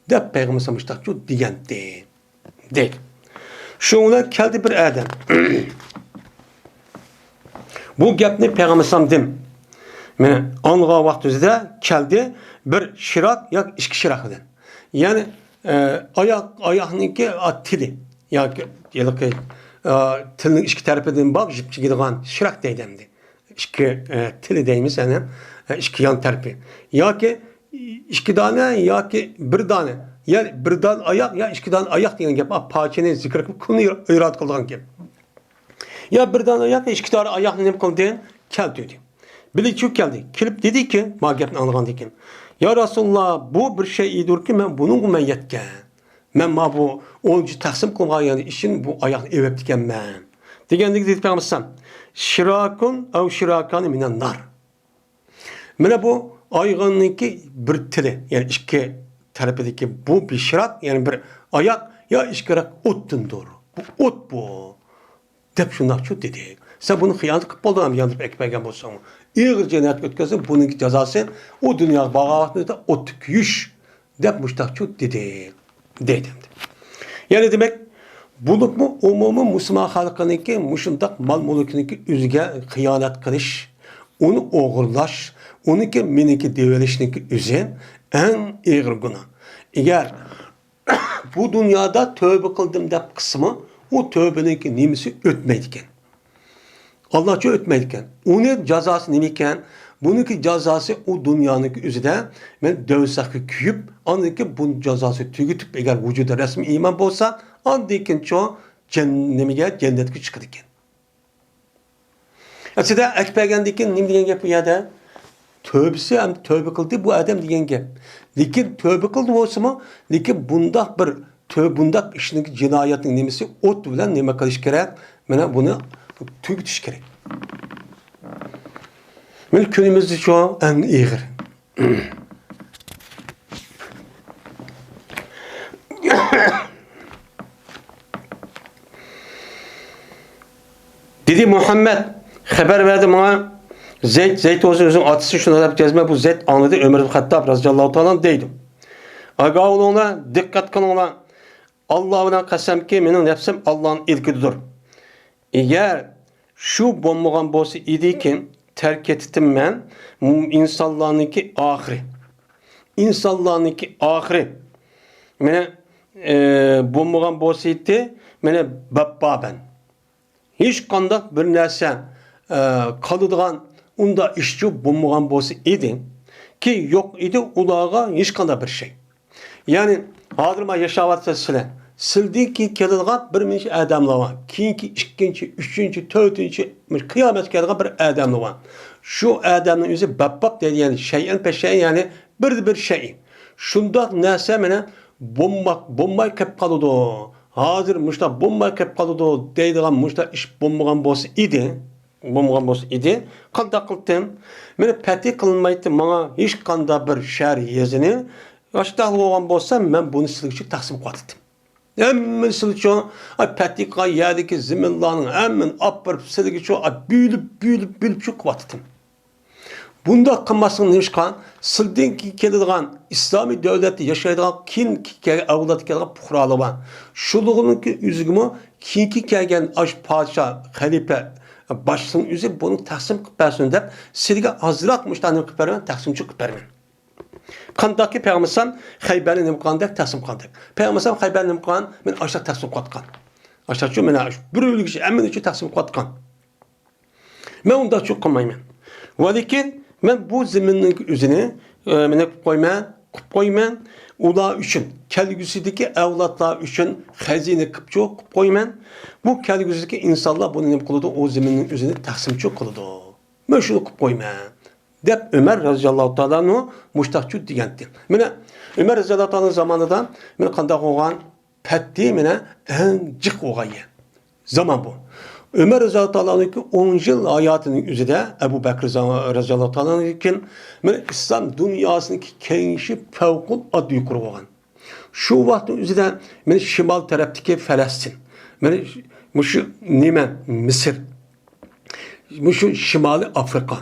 دەپ پەيغەمبەر ئەلەيھىسسالام مۇشۇنداقچۇ دېگەنتى، دەيدۇ. شۇنىڭ بىلەن كەلدى بىر ئادەم. بۇ گەپنى پەيغەمبەر ئەلەيھىسسالامدىن، مانا، ئاڭلىغان ۋاقتىمىزدا كەلدى بىر شىراك ياكى ئىككى شىراك بىلەن. يەنى، ئە، ئاياق، ئاياقنىڭكى، ئا، تىلى ياكى ھېلىقى، ئا، تىلنىڭ ئىككى تەرىپىدىن بار يىپ چىگىدىغان شىراك دەيدۇ ئەمدى. ئىككى، ئە، تىلى دەيمىز ئەنە، ئە، ئىككى يان تەرىپى. ياكى ئىككى دانە ياكى بىر دانە. يا بىر دانە ئاياق، يا ئىككى دانە ئاياق دېگەن گەپ. ئا، پاچىنى زىكىر قىلىپ، كۈننى ئىرادە قىلىدىغان گەپ. يا بىر دانە ئاياق، يا ئىككى دانە ئاياقنى نېمە قىلدى؟ كەلتۈردى. بىلىچۇ كەلدى. كېلىپ دېدىكى، ما گەپنى ئاڭلىغاندىن كېيىن، يا رەسۇلاللا، بۇ بىر شەيئىدۇركى، مەن بۇنىڭغا مەن يەتكەن. مەن ما بۇ ئونىنچى تەقسىم قىلغان يەنى ئىشىم بۇ ئاياقنى ئېۋەپتىكەنمەن. دېگەندىكى دېدى پەيغەمبەر ئەلەيھىسسالام، شىراكۇن ئەۋ شىراكانى مىنەن نار. مانا بۇ ئاياغنىڭكى بىر تىلى، يەنى ئىككى تەرىپىدىكى بۇ بىر شىراك، يەنى بىر ئاياق يا ئىككى راك ئوتتىندۇر. بۇ ئوت بۇ. دەپ شۇنداقچۇ دېدى. سەن بۇنى خىيانەت قىلىپ بولدۇڭ، ياندۇرۇپ ئەكىپ بەرگەن بولساڭمۇ. ئېغىر جىنايەتكە ئۆتكەزسەڭ، بۇنىڭكى جازاسى ئۇ دۇنياغا بارغان ۋاقتىڭىزدا ئوتتا كۆيۈش، دەپ مۇشتاقچۇ دېدى. دەيدۇ. يەنى دېمەك، بولۇپمۇ ئومۇمىي مۇسۇلمان خەلقىنىڭكى مۇشۇنداق مال-مۈلكىنىڭكى ئۆزىگە خىيانەت قىلىش، ئۇنى ئوغرىلاش، ئۇنىڭكى مېنىڭكى دېيىۋېلىشنىڭكى ئۆزى ئەڭ ئېغىر گۇناھ. ئەگەر بۇ دۇنيادا تۆبە قىلدىم دەپ قىلسىمۇ، ئۇ تۆبىنىڭكى نېمىسى ئۆتمەيدىكەن. ئاللاچۇ ئۆتمەيدىكەن. ئۇنى جازاسى نېمىكەن؟ بۇنىڭكى جازاسى ئۇ دۇنيانىڭكى ئۆزىدە مەن دۆۋزەخكە كۆيۈپ، ئاندىن كېيىن بۇنى جازاسى تۈگىتىپ، ئەگەر ۋۇجۇدى رەسمىي ئىمان بولسا، ئاندىن كېيىنچۇ جەن-، نېمىگە، جەننەتكە چىقىدىكەن. ئەسلىدە ئەكىپ بەرگەندىن كېيىن نېمە دېگەن گەپ بۇ يەردە؟ تۆبىسى ھەم تۆبە قىلدى بۇ ئادەم دېگەن گەپ. لېكىن تۆبە قىلدى بولسىمۇ، لېكىن بۇنداق بىر تۆ-، بۇنداق ئىشنىڭ جىنايەتنىڭ نېمىسى ئوت بىلەن نېمە قىلىش كېرەك؟ مانا بۇنى تۈگىتىش كېرەك. مانا كۈنىمىزدە شۇ ئەڭ ئېغىر. دېدى مۇھەممەد، خەۋەر بەردى ماڭا زەيد، زەيد بولسا ئۆزىنىڭ ئاتىسى شۇنداق دەپ جەزمە، بۇ زەيد ئاڭلىدى، ئۆمەر ئىبن خەتتاب رەزىياللاھۇ تائالا ئەنھۇ دەيدۇ. ئاگاھ بولۇڭلار، دىققەت قىلىڭلار. ئاللا بىلەن قەسەمكى، مېنىڭ نەپسىم ئاللانىڭ ئىلكىدىدۇر. ئەگەر شۇ بولمىغان بولسا ئىدىكىن، تەرك كېتىتىممەن، ئىنسانلارنىڭكى ئاخىرى. ئىنسانلارنىڭكى ئاخىرى. مانا، ئە، بولمىغان بولسا ئىدى، مانا، بەپپابەن. ھېچقانداق بىر نەرسە، ئە، قالىدىغان ئۇنداق ئىشچۇ بولمىغان بولسا ئىدى. كى يوق ئىدى ئۇلارغا ھېچقانداق بىر شەي. يەنى، ھازىر مانا ياشاۋاتىسىز سىلەر. سىلىدىن كېيىن كېلىدىغان بىر مۇنچە ئادەملەر بار. كېيىنكى ئىككىنچى، ئۈچىنچى، تۆتىنچى، مۇشۇ قىيامەتكە كېلىدىغان بىر ئادەملەر بار. شۇ ئادەمنىڭ ئۆزى بەپباپ دەيدۇ، يەنى شەيئەن پەشەيئەن، يەنى بىر، بىر شەي. شۇنداق نەرسە مانا بولماق، بولماي كېلىپ قالىدۇ. ھازىر مۇشۇنداق بولماي كېلىپ قالىدۇ دەيدىغان مۇشۇنداق ئىش بولمىغان بولسا ئىدى. بولمىغان بولسا ئىدى، قانداق قىلتىم؟ مېنى پەتھى قىلمايتتى، ماڭا ھېچقانداق بىر شەھەر يېزىنى ئاشتاق بولغان بولسا، مەن بۇنى سىلىگىچۇ تەقسىم قىلىۋاتاتتىم. ھەممىنى سىلىچۇ، ئاي، پەتھى قىلغان يەردىكى زېمىنلارنىڭ ھەممىنى ئاپىرىپ سىلىگىچۇ، ئاي، بۆلۈپ، بۆلۈپ، بۆلۈپچۇ قىلىۋاتاتتىم. بۇنداق قىلماسلىق نېمىشقا؟ سىلدىن كېيىن كېلىدىغان ئىسلامىي دۆلەتتە ياشايدىغان، كېيىنكى كەلگەن ئەۋلادقا كېلىدىغان پۇقرالار بار. شۇلارنىڭكى ئۆزىگىمۇ كېيىنكى كەلگەن ئاشۇ پادىشاھ، خەلىپە، باشلىقنىڭ ئۆزى بۇنى تەقسىم قىلىپ بەرسۇن دەپ، سىلىگە ئازراق مۇشۇنداق نېمە قىلىپ بېرىمەن، تەقسىمچى قىلىپ بېرىمەن. قانداقكى پەيغەمبەر ئەلەيھىسسالام خەيبەرنى نېمە قىلغاندەك تەقسىم قىلغاندەك. پەيغەمبەر ئەلەيھىسسالام خەيبەرنى نېمە قىلغان؟ مەن ئاشۇنداق تەقسىم قىلىۋاتقان. ئاشۇنداقچۇ، مانا شۇ بىر ئۆلگۈچى ھەممىنى شۇ تەقسىم قىلىۋاتقان. مەن ئۇنداقچۇ قىلمايمەن. ۋەلىكىن مەن بۇ زېمىننىڭ ئۆزىنى، ئە، مانا قىلىپ قويىمەن، قىلىپ قويىمەن. ئۇلار ئۈچۈن، كەلگۈسىدىكى ئەۋلادلار ئۈچۈن خەزىنە قىلىپچۇ قىلىپ قويىمەن. بۇ كەلگۈسىدىكى ئىنسانلار بۇنى نېمە قىلىدۇ؟ ئۇ زېمىننىڭ ئۆزىنى تەقسىمچۇ قىلىدۇ. مەن شۇنى قىلىپ قويىمەن، دەپ ئۆمەر رەزىياللاھۇ تائالا ئەنھۇ مۇشتاقچۇ دېگەنتى. مانا ئۆمەر رەزىياللاھۇ تائالا زامانىدا مانا قانداق بولغان؟ پەتھى مانا ئەڭ جىق بولغان يەر. زامان بۇ. ئۆمەر رەزىياللاھۇ تائالانىڭكى ئون يىل ھاياتىنىڭ ئۆزىدە ئەبۇ بەكرى زا-، رەزىياللاھۇ تائالانىڭكى مانا ئىسلام دۇنياسىنىڭكى كېڭىيىشى پەۋقۇلئاددە يۇقىرى بولغان. شۇ ۋاقىتنىڭ ئۆزىدە مانا شىمال تەرەپتىكى فەلەستىن، مانا مۇشۇ نېمە، مىسىر، مۇشۇ شىمالىي ئافرىقا،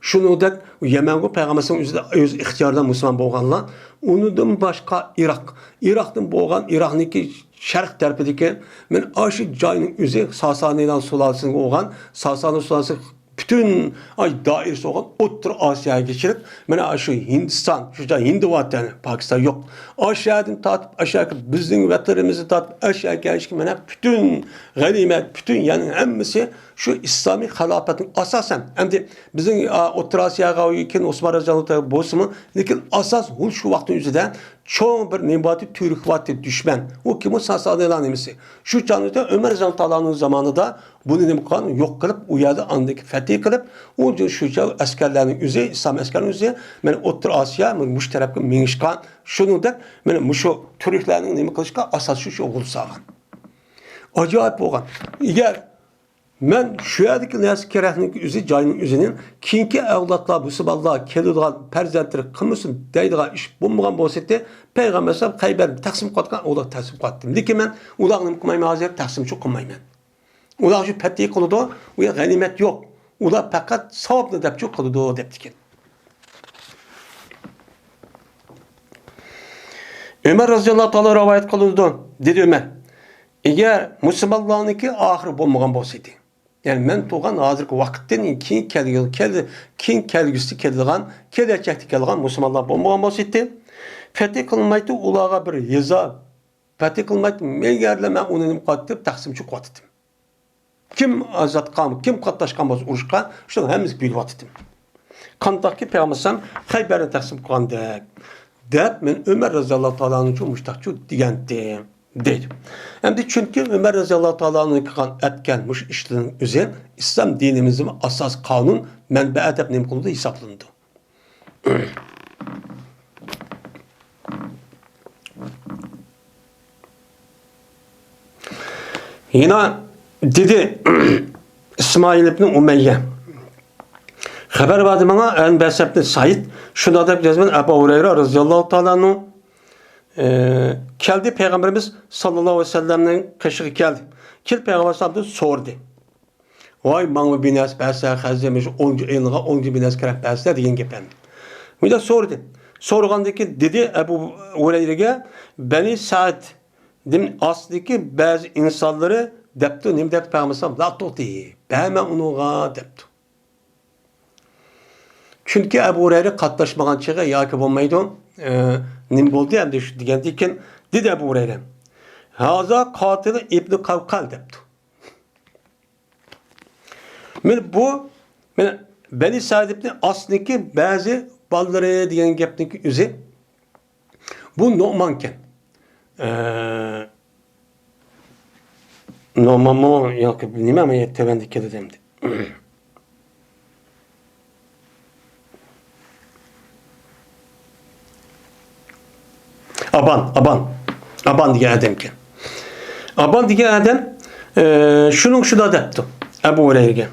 شۇنىڭدەك يەمەنغۇ پەيغەمبەرنىڭ ئۆزىدە ئۆز ئىختىيارىدا مۇسۇلمان بولغانلار، ئۇنىڭدىن باشقا ئىراق، ئىراقتىن بولغان، ئىراقنىڭكى شەرق تەرىپىدىكى مانا ئاشۇ جاينىڭ ئۆزى ساسانىيلار سۇلالىسىگە بولغان، ساسانىي سۇلالىسى پۈتۈن ئاي دائىرىسى بولغان ئوتتۇرا ئاسىياغا كېچىلىپ، مانا شۇ ھىندىستان، شۇ جاي ھىندىۋاتەن، پاكىستان يوق. ئاشۇ يەردىن تارتىپ، ئاشۇ يەرگە بىزنىڭ ۋەتىنىمىزدىن تارتىپ، ئاشۇ يەرگە كېلىشكە مانا پۈتۈن غەنىيمەت، پۈتۈن يەرنىڭ ھەممىسى شۇ ئىسلامىي خىلاپەتنىڭ ئاساسەن، ئەمدى بىزنىڭ، ئا، ئوتتۇرا ئاسىياغا كېيىن ئوسمان رەزىياللاھۇ تائالا بولسىمۇ، لېكىن ئاساس ئۇ شۇ ۋاقىتنىڭ ئۆزىدە چوڭ بىر نېمە بارتى، تۈۋرۈك بارتى، دۈشمەن. ئۇ كىم؟ ئۇ ساسانىيلار نېمىسى. شۇ چاغدا ئۆمەر رەزىياللاھۇ تائالانىڭ زامانىدا بۇنى نېمە قىلغان؟ يوق قىلىپ، ئۇ يەردە ئاندىن كېيىن فەتھى قىلىپ، ئۇ شۇ چاغ ئەسكەرلەرنىڭ ئۆزى، ئىسلام ئەسكەرنىڭ ئۆزى، مانا ئوتتۇرا ئاسىيا، مانا مۇشۇ تەرەپكە مېڭىشقان. شۇنىڭدەك، مانا مۇشۇ تۈركلەرنىڭ نېمە قىلىشقا ئاساسىي شۇ غول سالغان. ئاجايىپ بولغان. ئەگەر مەن شۇ يەردىكى نەرسە كېرەكنىڭ ئۆزى، جاينىڭ ئۆزىنى كېيىنكى ئەۋلادلار، مۇسۇلمانلار كېلىدىغان پەرزەنتلىرى قىلمىسۇن دەيدىغان ئىش بولمىغان بولسىدى، پەيغەمبەر ئەلەيھىسسالام خەيبەرنى تەقسىم قىلىۋاتقان، ئۇلار تەقسىم قىلىۋاتتىم. لېكىن مەن ئۇلارغا نېمە قىلمايمەن ھازىر؟ تەقسىمچۇ قىلمايمەن. ئۇلار شۇ پەتھى قىلىدۇ، ئۇ يەردە غەنىيمەت يوق. ئۇلار پەقەت ساۋابنى دەپچۇ قىلىدۇ، دەپتىكەن. ئۆمەر رەزىياللاھۇ تائالا رىۋايەت قىلىنىدۇ، دېدى ئۆمەر، ئەگەر مۇسۇلمانلارنىڭكى ئاخىرى بولمىغان بولسىدى، يەنى مەن تۇغان ھازىرقى ۋاقىتتىن كېيىن كەلگۈ-، كەل-، كېيىن كەلگۈسىدە كېلىدىغان، كېلەچەكتە كېلىدىغان مۇسۇلمانلار بولمىغان بولسىدى، پەتھى قىلمايتتى، ئۇلارغا بىر يېزا پەتھى قىلمايتتى، مەگەر مەن ئۇنى نېمە قىلاتتىم، تەقسىمچى قىلىۋاتاتتىم. كىم ئازاد قالما-، كىم قاتناشقان بولسا ئۇرۇشقا، شۇنىڭ ھەممىسىگە بۆلۈۋاتاتتىم. قانداقكى پەيغەمبەر ئەلەيھىسسالام خەيبەرنى تەقسىم قىلغاندەك، دەپ، مەن ئۆمەر رەزىياللاھۇ تائالانىڭچۇ مۇشتاقچۇ دېگەنتىم، دەيدۇ. ئەمدى چۈنكى ئۆمەر رەزىياللاھۇ تائالانىڭ قىلغان، ئەتكەن مۇشۇ ئىشلىرىنىڭ ئۆزى ئىسلام دىنىمىزنىڭ ئاساسىي قانۇن، مەنبە دەپ نېمە قىلىدۇ، ھېسابلىنىدۇ. يەنە دېدى ئىسمائىل ئىبن ئۇمەييە، خەۋەر بەردى ماڭا ئەنبەسەبنى سەئىد، شۇنداق دەپ يازىمەن، ئەبۇ ھۇرەيرە رەزىياللاھۇ تائالا ئەنھۇ، ئە، كەلدى، پەيغەمبىرىمىز ساللاللاھۇ ئەلەيھى ۋەسەللەمنىڭ قېشىغا كەلدى. كېلىپ پەيغەمبەر ئەلەيھىسسالامدىن سورىدى. ۋاي، ماڭا بىر نەرسە بەرسە، خەزىنە، مۇشۇ ئون ئېلىنغا ئون بىر نەرسە كېرەك بەرسە دېگەن گەپ ئەمدى. مۇنداق سورىدى. سورىغاندىن كېيىن دېدى ئەبۇ ھۇرەيرىگە، بەنى سەئدنىڭ ئاستىدىكى بەزى ئىنسانلىرى دەپتۇ، نېمە دەپتۇ پەيغەمبەر، لا تۇتى، بەرمە ئۇنىڭغا دەپتۇ. چۈنكى ئەبۇ ھۇرەيرە قاتناشمىغان چېغى ياكى بولمايدۇ، ئە، نېمە بولدى ئەمدى شۇ دېگەندىن كېيىن دېدى ئەبۇ ھۇرەيرە، ھازا قاتىل ئىبنى قەۋقەل دەپتۇ. مانا بۇ، مانا بەنى سەئد ئىبنى ئاسنىڭكى بەزى بالىلىرى دېگەن گەپنىڭكى ئۆزى بۇ نومانكەن. ئە، نومانمۇ ياكى نېمە، مانا تۆۋەندە كېلىدۇ ئەمدى. ئابان، ئابان. ئابان دېگەن ئادەمكەن. ئابان دېگەن ئادەم، ئە، شۇنىڭ شۇنداق دەپتۇ ئەبۇ ھۇرەيرىگە.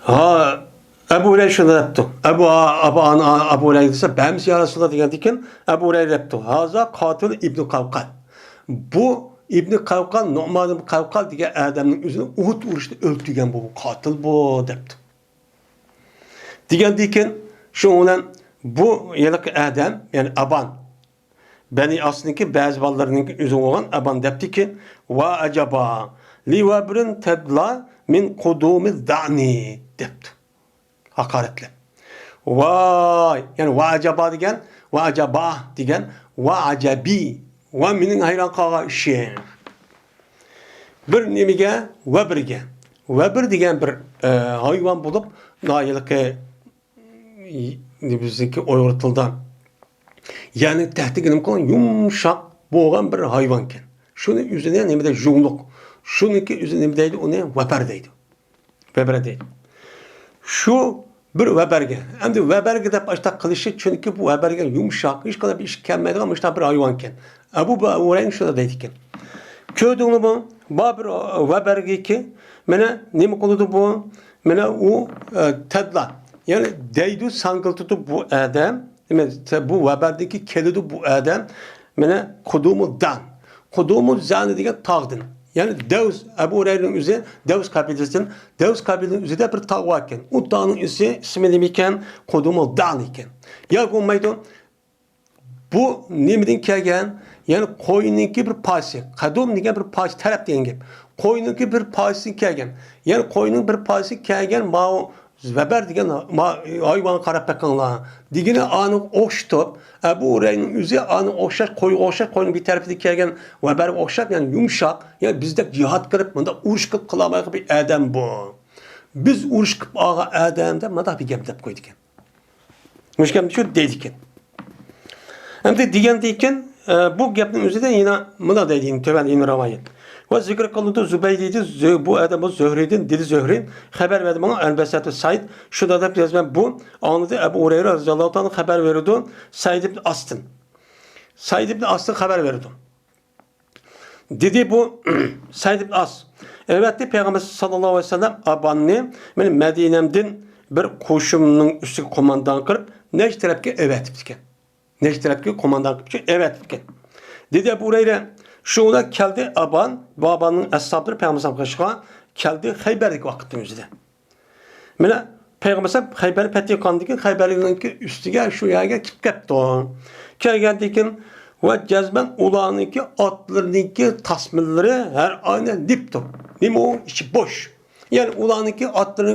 ھا، ئەبۇ ھۇرەيرە شۇنداق دەپتۇ. ئەبۇ، ئابان، ئەبۇ ھۇرەيرە دېسە، بەرمىسە يا رەسۇلاللا دېگەندىن كېيىن ئەبۇ ھۇرەيرە دەپتۇ. ھازا قاتىل ئىبنى قەۋقەل. بۇ ئىبنى قەۋقەل، نومان ئىبنى قەۋقەل دېگەن ئادەمنىڭ ئۆزىنى ئۇھۇد ئۇرۇشىدا ئۆلتۈرگەن بۇ، قاتىل بۇ دەپتۇ. دېگەندىن كېيىن، شۇنىڭ بىلەن بۇ ھېلىقى ئادەم، يەنى ئابان، بەنى ئاسنىڭكى بەزى بالىلىرىنىڭكى ئۆزى بولغان ئابان دەپتىكى، ۋا ئەجەبا، لىۋەبرىن تەدلا مىن قۇدۇمىز دانى دەپتۇ. ھاقارەتلەپ. ۋاي، يەنى ۋا ئەجەبا دېگەن، ۋا ئەجەبا دېگەن، ۋا ئەجەبى، ۋا مېنىڭ ھەيران قالغان ئىشىم. بىر نېمىگە، ۋەبىرگە. ۋەبىر دېگەن بىر، ئە، ھايۋان بولۇپ، ھېلىقى بىزنىڭكى ئۇيغۇر تىلىدا، يەنى تەختىگە نېمە قىلغان، يۇمشاق بولغان بىر ھايۋانكەن. شۇنى ئۆزىنى نېمە دەيدۇ، يۇڭلۇق. شۇنىڭكى ئۆزى نېمە دەيدۇ، ئۇنى ۋەبەر دەيدۇ. ۋەبەر دەيدۇ. شۇ بىر ۋەبەرگە. ئەمدى ۋەبەرگە دەپ ئاشتاق قىلىشى، چۈنكى بۇ ۋەبەرگە يۇمشاق، ھېچقانداق بىر ئىشقا كەلمەيدىغان مۇشۇنداق بىر ھايۋانكەن. ئەبۇ ھۇرەيرە شۇنداق دەيدىكەن. كۆردۈڭلارمۇ؟ ما بىر ۋەبەرگىكى، مانا نېمە قىلىدۇ بۇ؟ مانا ئۇ، ئە، تەدلا. يەنى دەيدۇ، ساڭگىلىتىدۇ بۇ ئادەم. دېمەك، بۇ ۋەبەردىكى كېلىدۇ بۇ ئادەم. مانا قۇدۇمۇ دان. قۇدۇمۇ زانى دېگەن تاغدىن. يەنى دەۋس، ئەبۇ ھۇرەيرىنىڭ ئۆزى دەۋس قەبىلىسىدىن. دەۋس قەبىلىنىڭ ئۆزىدە بىر تاغ باركەن. ئۇ تاغنىڭ ئىسمى، ئىسمى نېمە ئىكەن؟ قۇدۇمۇ دان ئىكەن. يا بولمايدۇ. بۇ نېمىدىن كەلگەن؟ يەنى قوينىڭكى بىر پارچىسى. قەدۇم دېگەن بىر پارچە، تەرەپ دېگەن گەپ. قوينىڭكى بىر پارچىسى كەلگەن. يەنى قوينىڭ بىر پارچىسى كەلگەن، ماۋۇ ۋەبەر دېگەن ما-، ھايۋانغا قاراپ بېقىڭلار. دېگىنى ئانىغا ئوخشىتىپ، ئەبۇ ھۇرەيرىنىڭ ئۆزى ئانىغا ئوخشاش، قويغا ئوخشاش، قوينىڭ بىر تەرىپىدە كەلگەن ۋەبەرگە ئوخشاپ، يەنى يۇمشاق، يەنى بىزدەك جىھاد قىلىپ، مۇنداق ئۇرۇش قىلىپ قىلالمايدىغان بىر ئادەم بۇ. بىز ئۇرۇش قىلىپ ئالغان ئادەم دەپ مۇنداق بىر گەپ دەپ قويىدىكەن. مۇشۇ گەپنى شۇ دەيدىكەن. ئەمدى دېگەندىكىن، ئە، بۇ گەپنىڭ ئۆزىدە يەنە مۇنداق دەيدۇ، يەنە تۆۋەندە يەنە رىۋايەت. ۋە زىكىر قىلىنىدۇ، زۇبەيدىدىن، زۆ-، بۇ ئادەم بۇ زۆھرىدىن، دېدى زۆھرى، خەۋەر بەردى ماڭا، ئەنبەسەتۇ سەئىد، شۇنداق دەپ يازىمەن، بۇ ئاڭلىدى، ئەبۇ ھۇرەيرە رەزىياللاھۇ تائالا خەۋەر بېرىدۇ، سەئىد ئىبن ئاستىن. سەئىد ئىبن ئاستىن خەۋەر بېرىدۇ. دېدى بۇ سەئىد ئىبن ئاس، ئەۋەتتى پەيغەمبەر ساللاللاھۇ ئەلەيھى ۋەسەللەم ئاباننى، مېنى مەدىنەمدىن بىر قوشۇننىڭ ئۈستىگە قوماندان قىلىپ، نەجد تەرەپكە ئەۋەتىپتىكەن. نەجد تەرەپكە قوماندان قىلىپ ئەۋەتىپتىكەن. دېدى ئەبۇ ھۇرەيرە، شۇڭا كەلدى ئابان، بۇ ئاباننىڭ ئەسھابلىرى پەيغەمبەر ئەلەيھىسسالامغا قېشىشقا كەلدى خەيبەردىكى ۋاقىتنىڭ ئۆزىدە. مانا پەيغەمبەر ئەلەيھىسسالام خەيبەرنى پەتھى قىلغاندىن كېيىن، خەيبەرنىڭكى ئۈستىگە، شۇ يەرگە كېلىپ كەپتۇ. كەلگەندىن كېيىن ۋە جەزمەن ئۇلارنىڭكى ئاتلىرىنىڭكى تاسمىلىرى ھەر ئاينى لىپتۇ. نېمە ئۇ؟ ئىچى بوش. يەنى ئۇلارنىڭكى ئاتلىرى،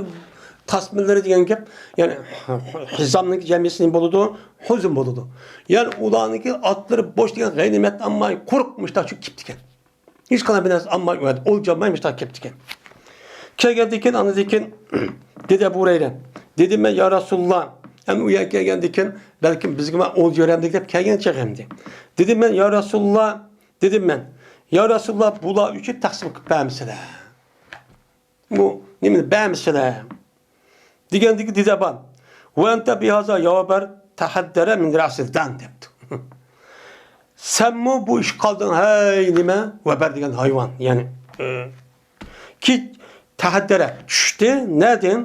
تاسمىلىرى دېگەن گەپ، يەنى ھىزامنىڭكى جەمئىيسى نېمە بولىدۇ؟ ھۇزۇم بولىدۇ. يەنى ئۇلارنىڭكى ئاتلىرى بوش دېگەن غەينىمەت ئامماي قۇرۇق مۇشتاق چۈشۈپ كېتىپتىكەن. ھېچقانداق بىر نەرسە ئالماي، ئولجا ئالماي مۇشتاق كېلىپتىكەن. كەلگەندىن كېيىن، ئاندىن كېيىن دېدى ئەبۇ ھۇرەيرە. دېدىم مەن، يا رەسۇلاللا، ئەمدى ئۇ يەرگە كەلگەندىن كېيىن، بەلكىم بىزگە مەن ئولجا بېرەمدىك دەپ كەلگەن چېغىمدى. دېدىم مەن، يا رەسۇلاللا، دېدىم مەن، يا رەسۇلاللا، بۇلار ئۈچۈن تەقسىم قىلىپ بەرمىسىلە. بۇ نېمىنى بەرمىسىلە؟ دېگەندىكى دېدى ئابان، ۋەنتە بىھازا ياۋبەر تەھەددەرە مىن رەسىدەن دەپتۇ. سەنمۇ بۇ ئىشقا قالدىڭ، ھەي نېمە، ۋەبەر دېگەن ھايۋان، يەنى، ئى، كى تەھەددەرە چۈشتى، نەدىن؟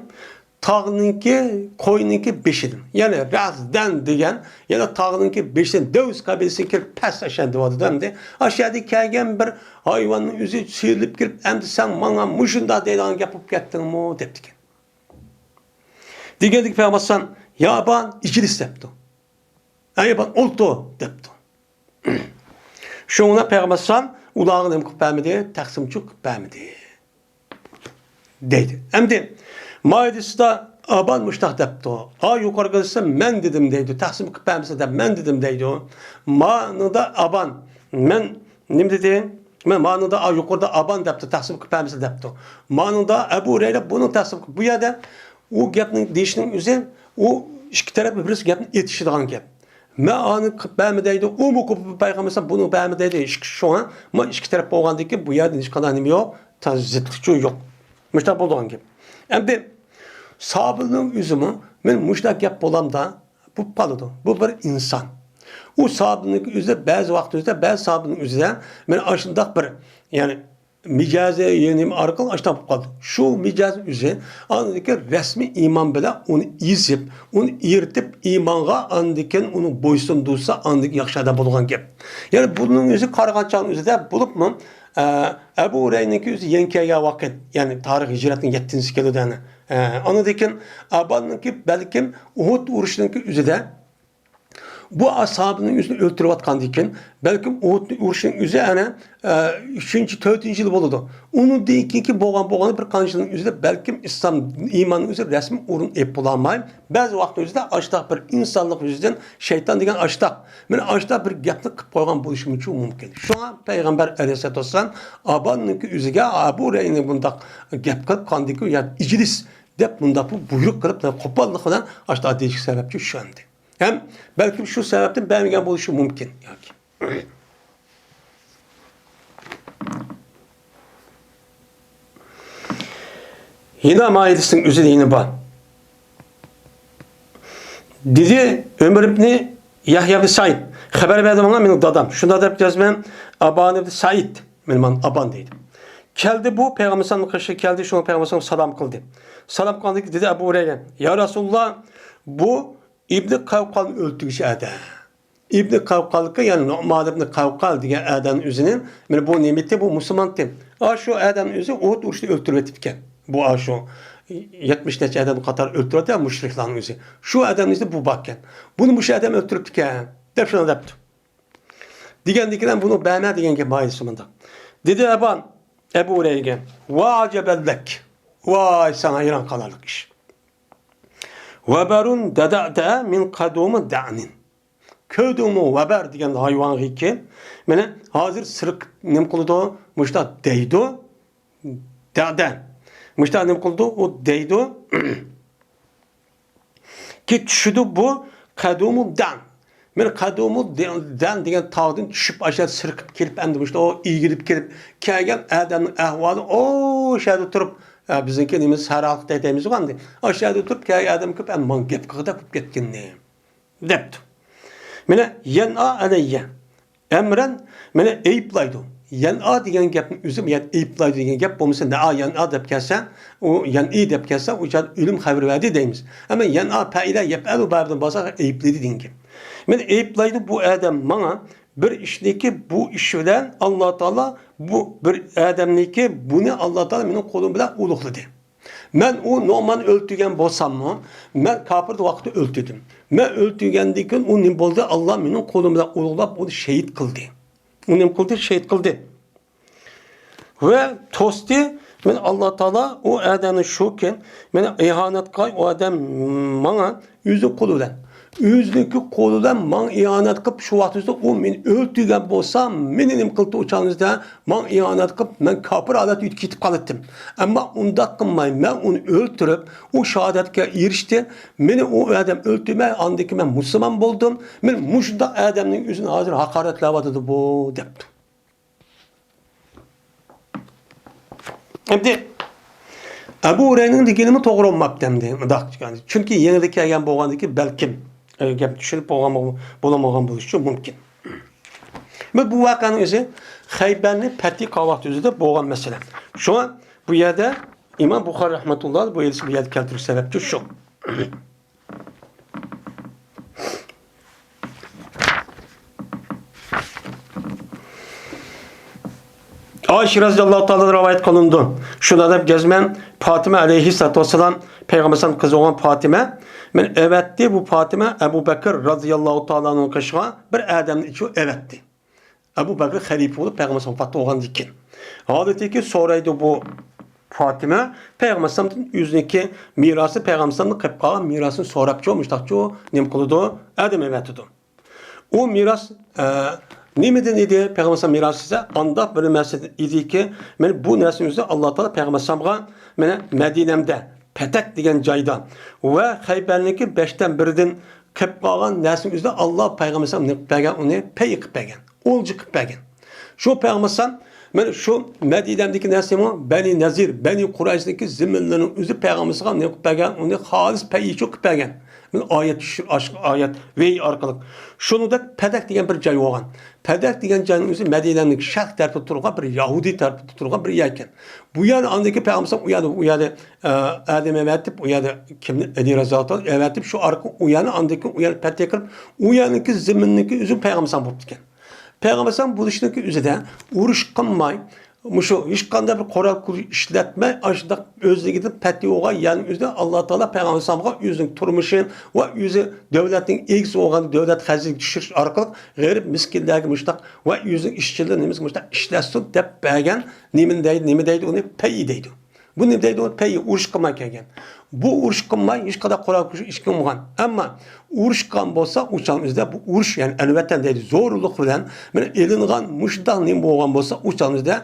تاغنىڭكى، قوينىڭكى بېشىدىن. يەنى رەسدەن دېگەن، يەنى تاغنىڭكى بېشىدىن دەۋس قەبىلىسىگە كىرىپ پەس ئەشەدە دەۋاتىدۇ ئەمدى. ئاشۇ يەردە كەلگەن بىر ھايۋاننىڭ ئۆزى سىيرىلىپ كىرىپ، ئەمدى سەن ماڭا مۇشۇنداق دەيدىغان گەپ بولۇپ كەتتىڭمۇ؟ دەپتىكەن. دېگەندىكى پەيغەمبەر ئەلەيھىسسالام، يا ئابان، ئىجلىس دەپتۇ. ئەي ئابان، ئولتۇر دەپتۇ. شۇڭا پەيغەمبەر ئەلەيھىسسالام ئۇلارغا نېمە قىلىپ بەرمىدى؟ تەقسىمچۇ قىلىپ بەرمىدى. دەيدۇ. ئەمدى مائىدىسىدا ئابان مۇشتاق دەپتۇ. ئا يۇقىرىقىدا مەن دېدىم دەيدۇ. تەقسىم قىلىپ بەرمىسە دەپ مەن دېدىم دەيدۇ. مانىدا ئابان، مەن نېمە دېدى؟ مەن مانىدا ئا يۇقىرىدا ئابان دەپتۇ. تەقسىم قىلىپ بەرمىسە دەپتۇ. مانىدا ئەبۇ ھۇرەيرە بۇنىڭ تەقسىم قىلىپ، بۇ يەردە ئۇ گەپنىڭ دېيىشنىڭ ئۆزى، ئۇ ئىككى تەرەپ بىر-بىرسى گەپنى ئېتىشىدىغان گەپ. مەن ئانى قىلىپ بەرمە دەيدۇ، ئۇمۇ قىلىپ بەرمىسە بۇنى بەرمە دەيدۇ. شۇڭا ما ئىككى تەرەپ بولغاندىكىن بۇ يەردە ھېچقانداق نېمە يوق، تا زىتلىقچۇ يوق. مۇشۇنداق بولىدىغان گەپ. ئەمدى سابىرنىڭ ئۆزىمۇ، مەن مۇشۇنداق گەپ بولامدا بولۇپ قالىدۇ. بۇ بىر ئىنسان. ئۇ سابىرنىڭ ئۆزىدە بەزى ۋاقىت ئۆزىدە، بەزى سابىرنىڭ ئۆزىدە مەن ئاشۇنداق بىر، يەنى مىجەزى نېمە ئارقىلىق ئاشۇنداق بولۇپ قالدى. شۇ مىجەز ئۆزى ئاندىن كېيىن رەسمىي ئىمان بىلەن ئۇنى ئېزىپ، ئۇنى ئېرىتىپ، ئىمانغا ئاندىن كېيىن ئۇنى بويسۇندۇرسا، ئاندىن كېيىن ياخشى ئادەم بولىدىغان گەپ. يەنى بۇنىڭ ئۆزى قارىغان چاغنىڭ ئۆزىدە بولۇپمۇ، ئە، ئەبۇ ھۇرەيرىنىڭكى ئۆزى يەنە كەلگەن ۋاقىت، يەنى تارىخ ھىجرەتنىڭ يەتتىنچىسى كېلىدۇ يەنە. ئە، ئاندىن كېيىن ئاباننىڭكى بەلكىم ئۇھۇد ئۇرۇشىنىڭكى ئۆزىدە بۇ ئاسابىنىڭ ئۆزىنى ئۆلتۈرۈۋاتقاندىكىن، بەلكىم ئۇھۇد ئۇرۇشىنىڭ ئۆزى ئەنە، ئە، ئۈچىنچى، تۆتىنچى يىل بولىدۇ. ئۇنىڭدىن كېيىنكى بولغان، بولغان بىر قانچە يىلنىڭ ئۆزىدە بەلكىم ئىسلام ئىماننىڭ ئۆزى رەسمىي ئورۇن ئېلىپ بولالماي، بەزى ۋاقىتنىڭ ئۆزىدە ئاشتاق بىر ئىنسانلىق يۈزىدىن شەيتان دېگەن ئاشتاق، مانا ئاشتاق بىر گەپنى قىلىپ قويغان بولۇشى مۇمكىن. شۇڭا پەيغەمبەر ئەلەيھىسسالاتۇ ۋەسسالام ئاباننىڭكى ئۆزىگە ئابۇ ھۇرەيرىنى بۇنداق گەپ قىلىپ قاندىكى يا ئىجلىس دەپ مۇنداق بۇ بۇيرۇق قىلىپ قوپاللىق بىلەن ئاشتاق دېيىشكە سەۋەبچى شۇ ئەمدى. ھەم بەلكىم شۇ سەۋەبتىن بەرمىگەن بولۇشى مۇمكىن. ياكى يەنە مائىدىسىنىڭ ئۆزىدە يەنە بار. دېدى ئۆمەر ئىبنى يەھيا ئىبنى سەئىد، خەۋەر بەردى ماڭا مېنىڭ دادام. شۇنداق دەپ يازىمەن، ئابان ئىبنى سەئىد، مېنىڭ مانا ئابان دەيدۇ. كەلدى بۇ، پەيغەمبەر ئەلەيھىسسالامنىڭ قېشىغا كەلدى، شۇڭا پەيغەمبەر ئەلەيھىسسالام سالام قىلدى. سالام قىلغاندىن كېيىن دېدى ئەبۇ ھۇرەيرە، يا رەسۇلاللا، بۇ ئىبنى قەۋقالنى ئۆلتۈرگۈچى ئەدە. ئىبنى قەۋقالكى، يەنى نۇئمان ئىبنى قەۋقال دېگەن ئادەمنىڭ ئۆزىنى، مانا بۇ نېمىتى، بۇ مۇسۇلمانتى. ئاشۇ ئادەمنىڭ ئۆزى ئۇھۇد ئۇرۇشىدا ئۆلتۈرۈۋېتىپتىكەن. بۇ ئاشۇ يەتمىش نەچچە ئادەمنى قاتار ئۆلتۈرۈۋەتكەن مۇشرىكلارنىڭ ئۆزى. شۇ ئادەمنىڭ ئۆزى بۇ باركەن. بۇنى مۇشۇ ئادەم ئۆلتۈرۈپتىكەن، دەپ شۇنداق دەپتۇ. دېگەندىن كېيىن بۇنى بەرمە دېگەن گەپ مايىسى مۇنداق. دېدى ئەبان ئەبۇ ھۇرەيرىگە، ۋە ئەجەبەن لەك. ۋاي ساڭا ھەيران قالارلىق ئىش. ۋەبەرۇن دەدەدە مىن قەدۇمى دەنىن. كۆردۈڭمۇ ۋەبەر دېگەن ھايۋانغىكى؟ مانا ھازىر سىرقىپ نېمە قىلىدۇ؟ مۇشۇنداق دەيدۇ. دەدە. مۇشۇنداق نېمە قىلىدۇ؟ ئۇ دەيدۇ. كى چۈشىدۇ بۇ قەدۇمۇ دەن. مانا قەدۇمۇ دەن دېگەن تاغدىن چۈشۈپ، ئاشۇ سىرقىپ كېلىپ، ئەمدى مۇشۇ ئېگىلىپ كېلىپ كەلگەن ئادەمنىڭ ئەھۋالى ئاشۇ يەردە تۇرۇپ، ئە، بىزنىڭكى نېمە سەھراخلىق دەيمىزغۇ ئەمدى. ئاشۇ يەردە تۇرۇپ كەلگەن ئادەم كۆپ، ئەمدى ماڭا گەپ قىلغۇدەك بولۇپ كەتكىنى. دەپتۇ. مانا يەنئا ئەلەييە ئەمرەن، مانا ئەيىبلەيدۇ. يەنئا دېگەن گەپنىڭ ئۆزى، يەنى ئەيىبلەيدۇ دېگەن گەپ بولمىسا، نەئا يەنئا دەپ كەلسە، ئۇ يەنئى دەپ كەلسە، ئۇ جايدا ئۆلۈم خەۋىرى بەردى دەيمىز. ئەمما يەنئا پەئىلە يەپئەلۇ بابىدىن بولسا ئەيىبلىدى دېگەن گەپ. مانا ئەيىبلەيدۇ بۇ ئادەم ماڭا بىر ئىشنىكى بۇ ئىش بىلەن ئاللا تائالا بۇ بىر ئادەمنىكى بۇنى ئاللا تائالا مېنىڭ قولۇم بىلەن ئۇلۇغلىدى. مەن ئۇ نوماننى ئۆلتۈرگەن بولساممۇ، مەن كاپىر ۋاقىتتا ئۆلتۈردۈم. مەن ئۆلتۈرگەندىن كېيىن ئۇ نېمە بولدى؟ ئاللا مېنىڭ قولۇم بىلەن ئۇلۇغلاپ ئۇنى شېھىت قىلدى. ئۇ نېمە قىلدى؟ شېھىت قىلدى. ۋە توستى. مەن ئاللا تائالا ئۇ ئادەمنى شۇكى، مېنى ئىھانەت قىلغان ئۇ ئادەم ماڭا ئۆزى قولى بىلەن، ئۆزىنىڭكى قولى بىلەن ماڭا ئىھانەت قىلىپ، شۇ ۋاقىتتا ئۇ مېنى ئۆلتۈرگەن بولسا، مېنى نېمە قىلدى ئۇ چاغنىڭدا؟ ماڭا ئىھانەت قىلىپ، مەن كاپىر ھالەتتە ئۆتۈپ كېتىپ قالاتتىم. ئەمما ئۇنداق قىلماي، مەن ئۇنى ئۆلتۈرۈپ، ئۇ شاھادەتكە ئېرىشتى. مېنى ئۇ ئادەم ئۆلتۈرمەي، ئاندىن كېيىن مەن مۇسۇلمان بولدۇم. مېنى مۇشۇنداق ئادەمنىڭ ئۆزىنى ھازىر ھاقارەتلەۋاتىدۇ بۇ، دەپتۇ. ئەمدى ئەبۇ ھۇرەيرىنىڭ دېگىنىمۇ توغرا بولماپتۇ ئەمدى، مۇنداق. چۈنكى يېڭىدىن كەلگەن بولغاندىكىن بەلكىم، ئە، گەپ چۈشىنىپ بولغان بول-، بولمىغان بولۇشى مۇمكىن. بۇ، بۇ ۋەقەنىڭ ئۆزى خەيبەرنى پەتھى قىلغان ۋاقتى ئۆزىدە بولغان مەسىلە. شۇڭا بۇ يەردە ئىمام بۇخارى رەھمەتۇللا بۇ ھەدىسنى بۇ يەردە كەلتۈرۈش سەۋەبچى شۇ. ئائىشە رەزىياللاھۇ تائالا رىۋايەت قىلىنىدۇ. شۇنداق دەپ جەزمەن پاتىمە ئەلەيھىسسالاتۇ ۋەسسالام، پەيغەمبەر قىزى بولغان پاتىمە، مېنى ئەۋەتتى، بۇ پاتىمە ئەبۇ بەكىر رەزىياللاھۇ تائالا ئەنھۇنىڭ قېشىغا بىر ئادەمنى ئېچىۋېتىۋەتتى. ئەبۇ بەكرى خەلىپە بولۇپ، پەيغەمبەر ۋاپات بولغاندىن كېيىن. ھالىتىكى سورايدۇ بۇ پاتىمە پەيغەمبەرنىڭ ئۆزىنىڭكى مىراسى، پەيغەمبەرنىڭ قېلىپ قالغان مىراسىنى سوراپچۇ، مۇشتاقچۇ، نېمە قىلىدۇ؟ ئادەم ئەۋەتىدۇ. ئۇ مىراس، ئە، نېمىدىن ئىدى؟ پەيغەمبەر مىراسى دېسە، ئانداق بىر نەرسىدىن ئىدىكى، مەن بۇ نەرسىنى ئۆزى ئاللا تائالا پەيغەمبەرگە، مەنە مەدىنەمدە، پەتەك دېگەن جايدا ۋە خەيبەرنىڭكى بەشتىن بىرىدىن قېلىپ قالغان نەرسىنى ئۆزى ئاللا پەيغەمبەرگە نېمە قىلىپ بەرگەن، ئۇنى پەي قىلىپ بەرگەن، ئولجا قىلىپ بەرگەن. شۇ پەيغەمبەر مەن شۇ مەدىنەمدىكى نەرسىمۇ بەنى نەزىر، بەنى قۇرەيزىنىڭكى زىممىلىرىنىڭ ئۆزى پەيغەمبەرگە نېمە قىلىپ بەرگەن، ئۇنى خالىس پەي ئىچىدە قىلىپ بەرگەن. مەن ئايەت چۈشۈر-، ئاشۇ ئايەت ۋەھىي ئارقىلىق. شۇنىڭدەك پەدەك دېگەن بىر جاي بولغان. پەدەك دېگەن جاينىڭ ئۆزى مەدىنەنىڭ شەرق تەرىپىدە تۇرغان بىر يەھۇدىي تەرىپىدە تۇرغان بىر يەر ئىكەن. بۇ يەرنى ئاندىن كېيىن پەيغەمبەر ئۇ يەردە، ئۇ يەردە، ئە، ئادەم ئەۋەتىپ، ئۇ يەردە كىمنى؟ ئەلى رەزىياللاھۇ تائالا ئەۋەتىپ، شۇ ئارقىلىق ئۇ يەرنى ئاندىن كېيىن ئۇ يەرنى پەتھى قىلىپ، ئۇ يەرنىڭكى زېمىننىڭكى ئۆزى پەيغەمبەر بوپتىكەن. پەيغەمبەر بولۇشنىڭكى ئۆزىدە ئۇرۇش قىلماي، مۇشۇ ھېچقانداق بىر قورال كۈچ ئىشلەتمەي، ئاشۇنداق ئۆزلۈكىدىن پەتھى بولغان يەرنىڭ ئۆزىدە ئاللا تائالا پەيغەمبەرگە ئۆزىنىڭ تۇرمۇشى ۋە ئۆزى دۆلەتنىڭ ئىگىسى بولغان دۆلەت خەجلىكىگە چۈشۈرۈش ئارقىلىق غېرىب مىسكىنلەرگە مۇشۇنداق ۋە ئۆزىنىڭ ئىشچىلىرى نېمىسى مۇشۇنداق ئىشلەتسۇن دەپ بەرگەن. نېمىنى دەيدۇ، نېمە دەيدۇ ئۇنى؟ پەي دەيدۇ. بۇ نېمە دەيدۇ؟ پەي، ئۇرۇش قىلماي كەلگەن. بۇ ئۇرۇش قىلماي، ھېچقانداق قورال كۈچ ئىش قىلمىغان. ئەمما ئۇرۇش قىلغان بولسا، ئۇ چاغنىڭ ئۆزىدە بۇ ئۇرۇش، يەنى ئەلۋەتەن دەيدۇ، زورلۇق بىلەن، مانا، ئېلىنغان مۇشۇنداق نېمە بولغان بولسا، ئۇ چاغنىڭ ئۆزىدە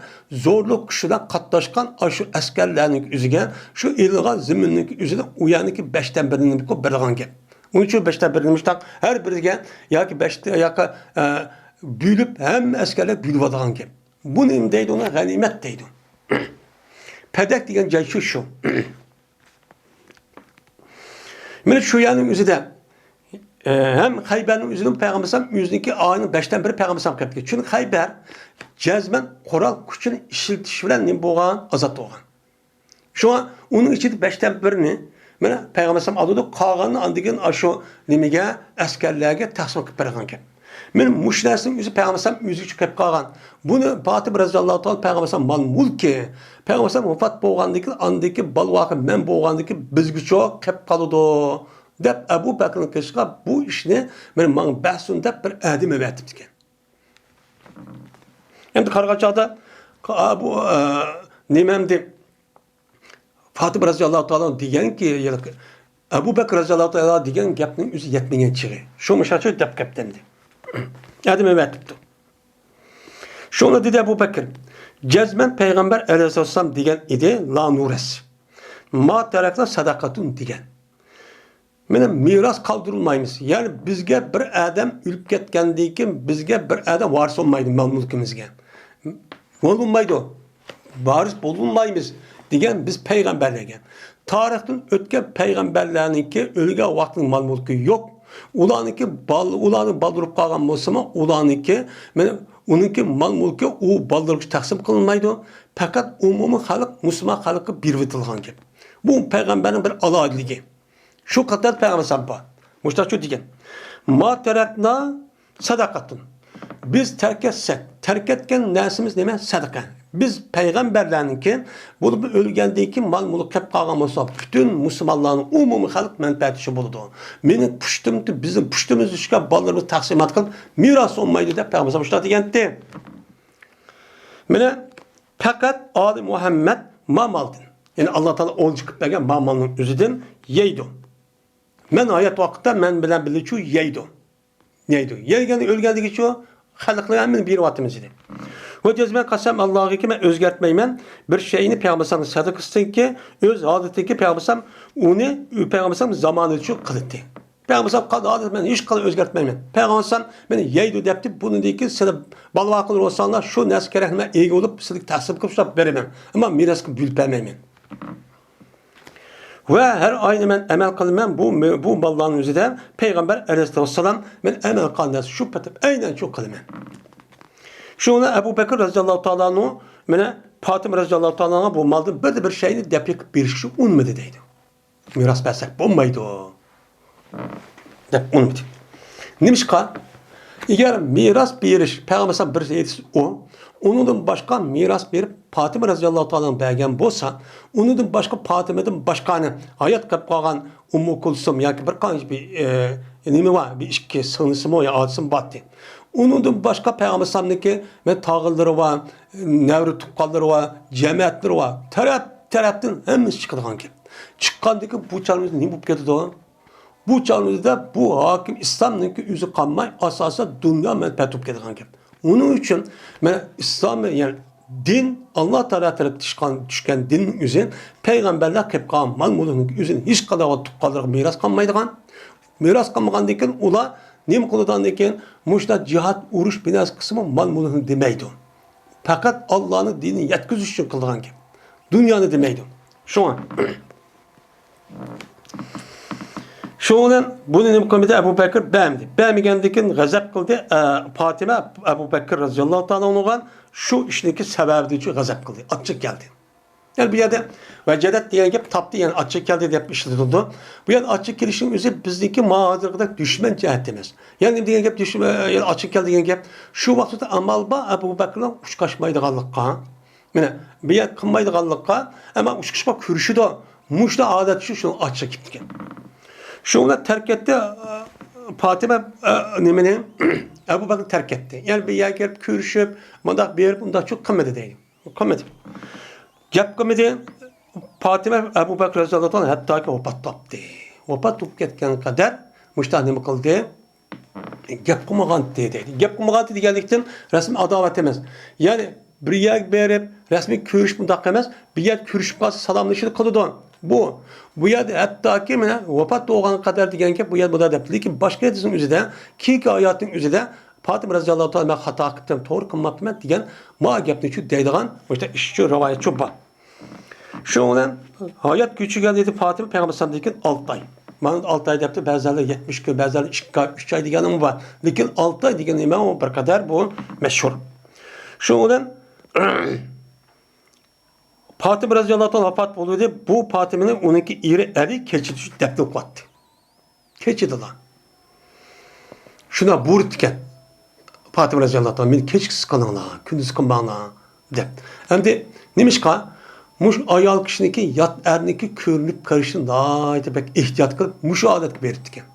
زورلۇق كۈچ بىلەن قاتناشقان ئاشۇ ئەسكەرلەرنىڭ ئۆزىگە، شۇ ئېلىنغان زېمىننىڭ ئۆزىدە ئۇ يەرنىڭكى بەشتىن بىرىنى نېمە قىلىپ بېرىدىغان گەپ. ئۇنىڭ ئۈچۈن بەشتىن بىرىنى مۇشۇنداق ھەر بىرىگە ياكى بەشتە، ياكى، ئە، بۆلۈپ، ھەممە ئەسكەرلەرگە بۆلۈۋالىدىغان گەپ. بۇ نېمە دەيدۇ؟ ئۇنى غەنىيمەت دەيدۇ. پەدەك دېگەن جاي شۇ، شۇ. مانا شۇ يەرنىڭ ئۆزىدە، ئە، ھەم خەيبەرنىڭ ئۆزىدىمۇ پەيغەمبەر ئەلەيھىسسالام ئۆزىنىڭكى ئائىلىنىڭ بەشتىن بىرى پەيغەمبەر ئەلەيھىسسالام قېلىپتىكەن. چۈنكى خەيبەر جەزمەن قورال كۈچىنى ئىشلىتىش بىلەن نېمە بولغان؟ ئازاد بولغان. شۇڭا ئۇنىڭ ئىچىدە بەشتىن بىرىنى مانا پەيغەمبەر ئەلەيھىسسالام ئالىدۇ، قالغاننى ئاندىن كېيىن ئاشۇ نېمىگە، ئەسكەرلەرگە تەقسىم قىلىپ بەرگەن گەپ. مانا مۇشۇ نەرسىنىڭ ئۆزى پەيغەمبەر ئەلەيھىسسالام ئۆزى ئۈچۈن قىلىپ قالغان. بۇنى پاتىمە رەزىياللاھۇ تائالا پەيغەمبەر ئەلەيھىسسالام مال مۈلكى، پەيغەمبەر ئەلەيھىسسالام ۋاپات بولغاندىن كېيىن، ئاندىن كېيىن بالىۋاقى مەن بولغاندىن كېيىن بىزگىچۇ قېلىپ قالىدۇ، دەپ ئەبۇ بەكرىنىڭ قېشىغا بۇ ئىشنى مانا ماڭا بەرسۇن دەپ بىر ئادەم ئەۋەتىپتىكەن. ئەمدى قارىغان چاغدا، ئا، بۇ، ئا، نېمە ئەمدى؟ پاتىمە رەزىياللاھۇ تائالا دېگەنكى، ئەبۇ بەكرى رەزىياللاھۇ تائالا دېگەن گەپنىڭ ئۆزى يەتمىگەن چېغى. شۇ مۇشۇنچە دەپ كەپتى ئەمدى. ئادەم ئەۋەتىپتۇ. شۇڭا دېدى ئەبۇ بەكرى، جەزمەن پەيغەمبەر ئەلەيھىسسالام دېگەن ئىدى، لا نۇرەس. ما تەرەكنا سەدەقەتۇن دېگەن. مانا مىراس قالدۇرۇلمايمىز. يەنى بىزگە بىر ئادەم ئۆلۈپ كەتكەندىن كېيىن بىزگە بىر ئادەم ۋارىس بولمايدۇ مال مۈلكىمىزگە. بولۇنمايدۇ. ۋارىس بولۇنمايمىز دېگەن بىز پەيغەمبەرلەرگە. تارىختىن ئۆتكەن پەيغەمبەرلەرنىڭكى ئۆلگەن ۋاقتىنىڭ مال مۈلكى يوق. ئۇلارنىڭكى بال-، ئۇلارنىڭ بالدۇرۇپ قالغان بولسىمۇ، ئۇلارنىڭكى، مانا ئۇنىڭكى مال مۈلكى ئۇ بالدۇرغىچە تەقسىم قىلىنمايدۇ. پەقەت ئومۇمىي خەلق، مۇسۇلمان خەلققە بېرىۋېتىلغان گەپ. بۇ پەيغەمبەرنىڭ بىر ئالاھىدىلىكى. شۇ قەدەر پەيغەمبەر ئەلەيھىسسالام بار. مۇشتاقچۇ دېگەن. ما تەرەكنا سەدەقەتۇن. بىز تەرك ئەتسەك، تەرك ئەتكەن نەرسىمىز نېمە؟ سەدىقە. بىز پەيغەمبەرلەرنىڭكى بولۇپ ئۆلگەندىن كېيىن مال-مۈلۈك كەپ قالغان بولسا، پۈتۈن مۇسۇلمانلارنىڭ ئومۇمىي خەلق مەنپەئەتى ئۈچۈن بولىدۇ. مېنىڭ پۇشتۇم، بىزنىڭ پۇشتىمىز چۈشكەن بالىلىرىمىز تەقسىمات قىلىپ مىراس بولمايدۇ دەپ پەيغەمبەر مۇشۇنداق دېگەنتى. مانا پەقەت ئالى مۇھەممەد ما مالدىن، يەنى ئاللا تائالا ئولجا قىلىپ بەرگەن ما مالنىڭ ئۆزىدىن يەيدۇ. مەن ھايات ۋاقىتتا مەن بىلەن بىللىچۇ يەيدۇ. يەيدۇ. يەيگەن ئۆلگەندىكىچۇ خەلقلەر ھەممىنى بېرىۋاتىمىز دېدى. ۋە جەزمەن قەسەم ئاللاغىكى مەن ئۆزگەرتمەيمەن بىر شەيئىنى پەيغەمبەر ئەلەيھىسسالام سەدىقىسىدىكى ئۆز ھالىتىدىكى پەيغەمبەر ئەلەيھىسسالام ئۇنى پەيغەمبەر ئەلەيھىسسالام زامانىدىچۇ قىلدى. پەيغەمبەر ئەلەيھىسسالام قالدى ھالىتى مەن ھېچقانداق ئۆزگەرتمەيمەن. پەيغەمبەر ئەلەيھىسسالام مېنى يەيدۇ دەپتۇ، بۇنىڭدىن كېيىن سىلەر بالىۋاقلار بولساڭلار شۇ نەرسە كېرەك مەن ئىگە بولۇپ سىلەرگە تەقسىم قىلىپ شۇنداق بېرىمەن. ئەمما مىراسقا بۆلۈپ بەرمەيمەن. ۋە ھەر ئاينى مەن ئەمەل قىلىمەن، بۇ، بۇ ماللارنىڭ ئۆزىدە پەيغەمبەر ئەلەيھىسسالام مەن ئەمەل قىلغان نەرسە شۇ پېتىپ ئەينەن شۇ قىلىمەن. شۇڭا ئەبۇ بەكىر رەزىياللاھۇ تائالا ئەنھۇ مانا پاتىمە رەزىياللاھۇ تائالا ئەنھۇغا بۇ مالدىن بىر، بىر شەينى دەپ يېقىپ بېرىشكە ئۇنىمىدى دەيدۇ. مىراس بەرسەك بولمايدۇ دەپ ئۇنىمىدى. نېمىشقا؟ ئەگەر مىراس بېرىش پەيغەمبەر ئەلەيھىسسالام بىر ئېيتسا ئۇ، ئۇنىڭدىن باشقا مىراس بېرىپ پاتىمە رەزىياللاھۇ تائالا ئەنھۇ بەرگەن بولسا، ئۇنىڭدىن باشقا پاتىمىدىن باشقانى ھايات قېلىپ قالغان ئۇممۇ كۇلسۇم ياكى بىر قانچە بىر، ئە، نېمە بار، بىر ئىككى سىڭلىسىمۇ يا ئاچىسىمۇ بارتى. ئۇنىڭدىن باشقا پەيغەمبەر ئەلەيھىسسالامنىڭكى مەن تاغىلىرى بار، نەۋرە تۇغقانلىرى بار، جەمەتلىرى بار، تەرەپ تەرەپتىن ھەممىسى چىقىدىغان گەپ. چىققاندىكى بۇ چاغىمىزدا نېمە بولۇپ كېتىدۇ؟ بۇ چاغىمىزدا بۇ ھاكىم ئىسلامنىڭكى ئۆزى قالماي، ئاساسەن دۇنيا مەنپەئەتى بولۇپ كېتىدىغان گەپ. ئۇنىڭ ئۈچۈن مەن ئىسلام، يەنى دىن، ئاللا تائالا تەرەپتىن چىققان، چۈشكەن دىننىڭ ئۆزى، پەيغەمبەرلەر قېلىپ قالغان مال-مۈلۈكنىڭ ئۆزىنى ھېچقانداق تۇغقانلىرىغا مىراس قالمايدىغان. مىراس قالمىغاندىن كېيىن ئۇلار نېمە قىلىدىغاندىن كېيىن مۇشۇنداق جىھاد، ئۇرۇش بىناسى قىلسىمۇ مال-مۈلۈكنى دېمەيدۇ. پەقەت ئاللانىڭ دىنىنى يەتكۈزۈش ئۈچۈن قىلىدىغان گەپ. دۇنيانى دېمەيدۇ. شۇڭا. شۇنىڭ بىلەن بۇنى نېمە قىلمىدى؟ ئەبۇ بەكىر بەرمىدى. بەرمىگەندىن كېيىن غەزەپ قىلدى. ئە، پاتىمە ئەبۇ بەكىر رەزىياللاھۇ تائالا ئەنھۇغا شۇ ئىشنىڭكى سەۋەبىدىن ئۈچۈن غەزەپ قىلدى. ئاچچىق كەلدى. يەنى بۇ يەردە ۋەجەدەت دېگەن گەپ تاپتى، يەنى ئاچچىق كەلدى دەپ ئىشلىتىلىدۇ. بۇ يەردە ئاچچىق كېلىشنىڭ ئۆزى بىزنىڭكى ما ھازىرقىدەك دۈشمەن جەھەتتە ئەمەس. يەنى نېمە دېگەن گەپ، دۈشمەن، يەنى ئاچچىق كەلدى دېگەن گەپ. شۇ ۋاقىتتا ئامال بار ئەبۇ بەكرىنىڭ ئۇچقاشمايدىغانلىققا. مانا، بۇ يەر قىلمايدىغانلىققا، ئەمما ئۇچقىشقا كۈرىشىدۇ. مۇشۇ ھالەت شۇ، شۇ ئاچچىق كېتىدىكەن. شۇ بىلەن تەرك ئەتتى، ئە، پاتىمە، ئە، نېمىنى، ئەبۇ بەكرى تەرك ئەتتى. يەنى بۇ يەرگە كىرىپ كۆرۈشۈپ، مۇنداق بېرىپ، ئۇنداقچۇ قىلمىدى دەيدۇ. قىلمىدى. گەپ قىلمىدى. پاتىمە ئەبۇ بەكرى رەزىياللاھۇ تائالا ھەتتاكى ۋاپات تاپتى. ۋاپات بولۇپ كەتكەن قەدەر مۇشۇنداق نېمە قىلدى؟ گەپ قىلمىغانتى دەيدۇ. گەپ قىلمىغانتى دېگەنلىكتىن رەسمىي ئاداۋەت ئەمەس. يەنى بىر يەرگە بېرىپ رەسمىي كۆرۈشۈپ مۇنداق ئەمەس. بىر يەردە كۆرۈشۈپ قالسا سالاملىشىدۇ قىلىدۇ. بۇ، بۇ يەردە ھەتتاكى مانا ۋاپات بولغان قەدەر دېگەن گەپ بۇ يەردە بۇنداق دەپتۇ. لېكىن باشقا ھەدىسنىڭ ئۆزىدە، كېيىنكى ھاياتنىڭ ئۆزىدە پاتىمە رەزىياللاھۇ تائالا مەن خاتا قىپتىمەن، توغرا قىلماپتىمەن دېگەن ما گەپنى شۇ دەيدىغان مۇشۇنداق ئىشچۇ رىۋايەتچۇ بار. شۇنىڭ بىلەن ھايات كۆچۈرگەن دېدى پاتىمە پەيغەمبەر ئەلەيھىسسالامدىن كېيىن ئالتە ئاي. مانا ئالتە ئاي دەپتۇ، بەزىلەر يەتمىش كۈن، بەزىلەر ئىككى ئاي، ئۈچ ئاي دېگەنمۇ بار. لېكىن ئالتە ئاي دېگەن نېمە ئۇ بىر قەدەر بۇ مەشھۇر. شۇنىڭ بىلەن پاتىمە رەزىياللاھۇ تائالا ۋاپات بولدى. بۇ پاتىمىنى ئۇنىڭكى ئېرى ئەلى كېچىدە دەپنە قىلىۋەتتى. كېچىدىلا. شۇنداق بۇيرۇپتىكەن. پاتىمە رەزىياللاھۇ تائالا، مېنى كېچىكسىز قىلىڭلار، كۈندۈز قىلماڭلار، دەپ. ئەمدى نېمىشقا؟ مۇشۇ ئايال كىشىنىڭكى يات ئەرنىڭكى كۆرۈنۈپ قېلىشىنى ناھايىتى بەك ئېھتىيات قىلىپ، مۇشۇ ھالەتكە بېرىپتىكەن.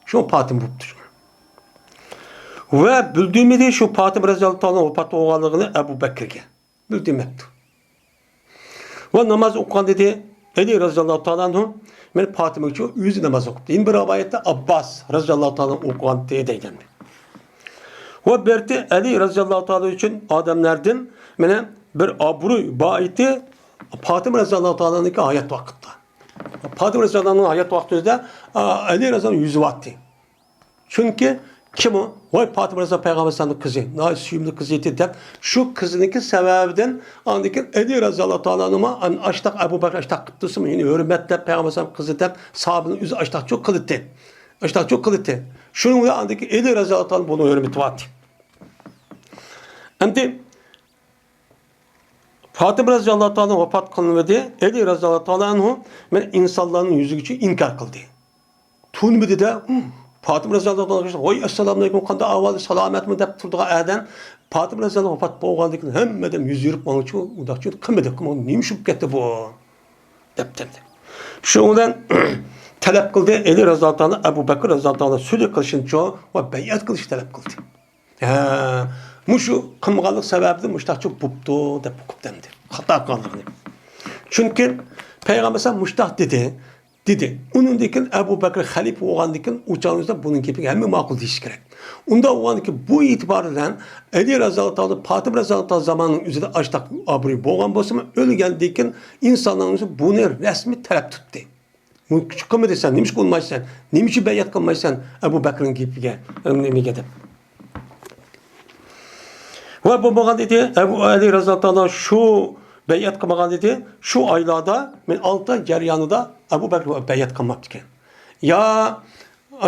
شۇ پاتىمە بوپتۇ شۇ. ۋە بىلدۈرمىدى شۇ پاتىمە رەزىياللاھۇ تائالا بىلدۈرمەپتۇ. ۋە ناماز ئوقۇغان دېدى ئەلى رەزىياللاھۇ تائالا ئەنھۇ، مەن پاتىمىگىچۇ ئۆزى ناماز ئوقۇپتۇ. يەنە بىر رىۋايەتتە ئابباس رەزىياللاھۇ تائالا ئوقۇغان دېگەن. ۋە بىرتى ئەلى رەزىياللاھۇ تائالا ئۈچۈن ئادەملەردىن مانا بىر ئابرۇي بائىتى پاتىمە رەزىياللاھۇ تائالانىڭكى ھايات ۋاقتىدا. پاتىمە رەزىياللاھۇ تائالانىڭ ھايات ۋاقتىدا ئەلى رەزىياللاھۇ يۈزى بارتى. چۈنكى كىم ئۇ؟ ۋاي پاتىمە رەزىياللاھۇ پەيغەمبەر ئەلەيھىسسالامنىڭ قىزى، ناھايىتى سۆيۈملۈك قىزى ئىدى دەپ، شۇ قىزىنىڭكى سەۋەبىدىن ئاندىن كېيىن ئەلى رەزىياللاھۇ تائالا ئەنھۇما ئاشتاق ئەبۇ بەكرى ئاشتاق قىپتۇسىمۇ، يەنى ھۆرمەت دەپ پەيغەمبەر ئەلەيھىسسالام قىزى دەپ ساھابىنىڭ ئۆزى ئاشتاقچۇ قىلىتتى. ئاشتاقچۇ قىلىتتى. شۇنىڭ بىلەن ئاندىن كېيىن ئەلى رەزىياللاھۇ تائالا بۇنىڭ ھۆرمىتى بارتى. ئەمدى پاتىمە رەزىياللاھۇ تائالا ۋاپات قىلىنىۋىدى. ئەلى رەزىياللاھۇ تائالا ئەنھۇ مەن ئىنسانلارنىڭ يۈزىگىچۇ ئىنكار قىلدى. تونۇمىدى-دە، ئۇم، پاتىمە رەزىياللاھۇ تائالا، ۋاي، ئەسسالامۇئەلەيكۇم، قانداق ئەھۋال، سالامەتمۇ دەپ تۇرىدىغان ئادەم پاتىمە رەزىياللاھۇ ۋاپات بولغاندىن كېيىن ھەممە ئادەم يۈز يۈرۈپ ماڭغۇچە ئۇنداق قىلمىدى. نېمە ئىش بولۇپ كەتتى بۇ؟ دەپ دېدى. شۇنىڭ بىلەن تەلەپ قىلدى، ئەلى رەزىياللاھۇ تائالا ئەبۇ بەكرى رەزىياللاھۇ تائالا سۈلھى قىلىشنىچۇ ۋە بەيئەت قىلىشنى تەلەپ قىلدى. ھە، مۇشۇ قىلمىغانلىق سەۋەبىدىن مۇشتاقچۇ بوپتۇ دەپ ئۇقۇپ دەمدى. خاتا قىلغانلىقىنى. چۈنكى پەيغەمبەر ئەلەيھىسسالام مۇشتاق دېدى، دېدى. ئۇنىڭدىن كېيىن ئەبۇ بەكرى خەلىپە بولغاندىن كېيىن ئۇ چاغنىڭدا بۇنىڭ گېپىگە ھەممە ماقۇل دېيىشى كېرەك. ئۇنداق بولغاندىن كېيىن بۇ ئېتىبار بىلەن ئەلى رەزىياللاھۇ تائالا، پاتىمە رەزىياللاھۇ تائالا زامانىنىڭ ئۆزىدە ئاشتاق ئابرۇي بولغان بولسىمۇ، ئۆلگەندىن كېيىن ئىنسانلارنىڭ بۇنى رەسمىي تەلەپ تۇتتى. بۇنى كۈچ قىلمىدى سەن، نېمە ئىش قىلمايسەن، نېمە ئۈچۈن بەيئەت قىلمايسەن ئەبۇ بەكرىنىڭ گېپىگە، نېمىگە دەپ. ۋە بۇ بولغان ئىدى، ئەبۇ ئەلى رەزىياللاھۇ تائالا شۇ بەيئەت قىلمىغان ئىدى، شۇ ئايلاردا، مەن ئالتە ئاي جەريانىدا ئەبۇ بەكرى بەيئەت قىلماپتىكەن. يا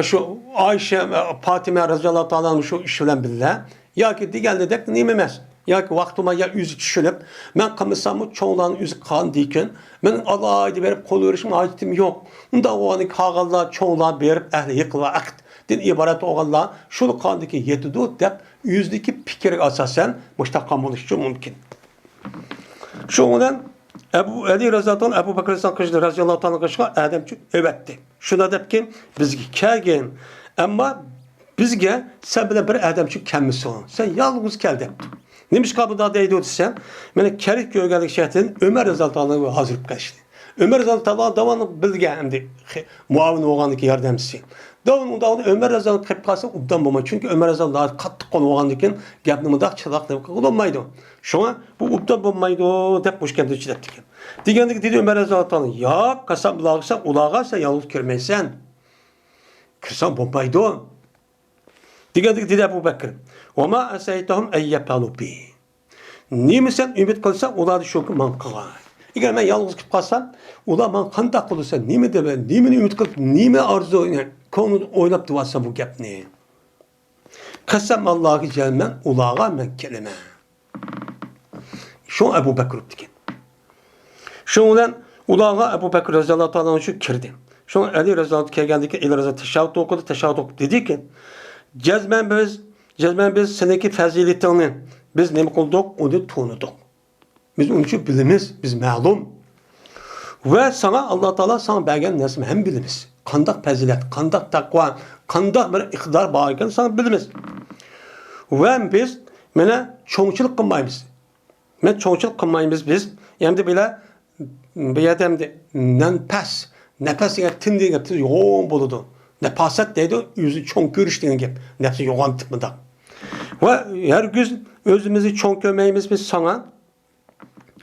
شۇ ئايشە، پاتىمە رەزىياللاھۇ تائالا شۇ ئىش بىلەن بىللە، ياكى دېگەندەك نېمە ئەمەس، ياكى ۋاقتىما يا ئۆزى چۈشىنىپ، مەن قىلمىساممۇ چوڭلارنىڭ ئۆزى قىلغاندىكىن، مېنىڭ ئالاھىدە بېرىپ قول بېرىشىم ھاجىتىم يوق. ئۇنداق بولغاندىكىن قالغانلار چوڭلار بېرىپ ئەھلى يېقىن ۋە ئەقىدتىن ئىبارەت بولغانلار شۇنى قىلغاندىكىن يېتىدۇ دەپ ئۆزىدىكى پىكرىگە ئاساسەن مۇشۇنداق قىلغان بولۇشى مۇمكىن. شۇنىڭ بىلەن ئەبۇ ئەلى رەزىياللاھۇ تائالا ئەبۇ بەكرى رەزىياللاھۇ تائالا قېشىغا ئادەمچۇ ئەۋەتتى. شۇنداق دەپكى، بىزگە كەلگىن، ئەمما بىزگە سەن بىلەن بىر ئادەمچۇ كەلمىسۇن، سەن يالغۇز كەل دەپتۇ. نېمىشقا بۇنداق دەيدۇ دېسەم، مانا كېرەك كۆرگەنلىك جەھەتتىن ئۆمەر رەزىياللاھۇ تائالا ھازىر بولۇپ كەلدى. ئۆمەر رەزىياللاھۇ تائالا داۋاملىق بىلگەن ئەمدى مۇئاۋىن بولغاندىكىن ياردەمچىسى. داۋاملىق ئۇنداق ئۆمەر رەزىياللاھۇ قېلىپ قالسا ئوبدان بولمايدۇ. چۈنكى ئۆمەر رەزىياللاھۇ قاتتىق قول بولغاندىكىن گەپنى مۇنداق چىراق نېمە قىلغىلى بولمايدۇ. شۇڭا بۇ ئوبدان بولمايدۇ دەپ مۇشۇ گەپنى چىدەپتىكەن. دېگەندىكىن دېدى ئۆمەر رەزىياللاھۇ تائالا، ياق، قەسەم بۇلارغا سەن، ئۇلارغا سەن يالغۇز كىرمەيسەن. كىرسەڭ بولمايدۇ. دېگەندىكىن دېدى ئەبۇ بەكرى، ۋەما ئەسەيتەھۇم ئەن يەپئەلۇ بى. نېمە سەن ئۈمىد قىلساڭ، ئۇلاردا شۇكى ماڭا قىلغاي. ئەگەر مەن يالغۇز كېلىپ قالسام، ئۇلار ماڭا قانداق قىلىدۇ، سەن نېمە دەپ، نېمىنى ئۈمىد قىلىپ، نېمە ئارزۇ، يەنى كۆڭلۈڭدە ئويلاپ تۇرۇۋاتىسەن بۇ گەپنى؟ قەسەم ئاللاھقا جەل مەن ئۇلارغا مەن كېلىمەن. شۇڭا ئەبۇ بەكرى ئۇرۇپتىكەن. شۇنىڭ بىلەن ئۇلارغا ئەبۇ بەكرى رەزىياللاھۇ تائالا ئەنھۇ كىردى. شۇڭا ئەلى رەزىياللاھۇ كەلگەندىكىن ئەلى رەزىياللاھۇ تەشەھھۇد ئوقۇدى، تەشەھھۇد ئوقۇپ دېدىكى، جەزمەن بىز، جەزمەن بىز سېنىڭكى پەزىلىتىڭنى بىز نېمە قىلدۇق؟ ئۇنى تونۇدۇق. بىز ئۇنى شۇ بىلىمىز، بىز مەلۇم. ۋە ساڭا ئاللا تائالا ساڭا بەرگەن نەرسىنى ھەم بىلىمىز. قانداق پەزىلەت، قانداق تەقۋا، قانداق بىر ئىقتىدار بار ئىكەن ساڭا بىلىمىز. ۋە بىز مانا چوڭچىلىق قىلمايمىز. مەن چوڭچىلىق قىلمايمىز بىز. ئەمدى بىلە بۇ يەردە ئەمدى نەنپەس، نەپەس دېگەن تىن دېگەن گەپ يوغان بولىدۇ. نەپاسەت دەيدۇ، ئۆزىنى چوڭ كۆرۈش دېگەن گەپ. نەپسى يوغان تىپ مۇنداق. ۋە ھەرگىز ئۆزىمىزنى چوڭ كۆرمەيمىز بىز ساڭا.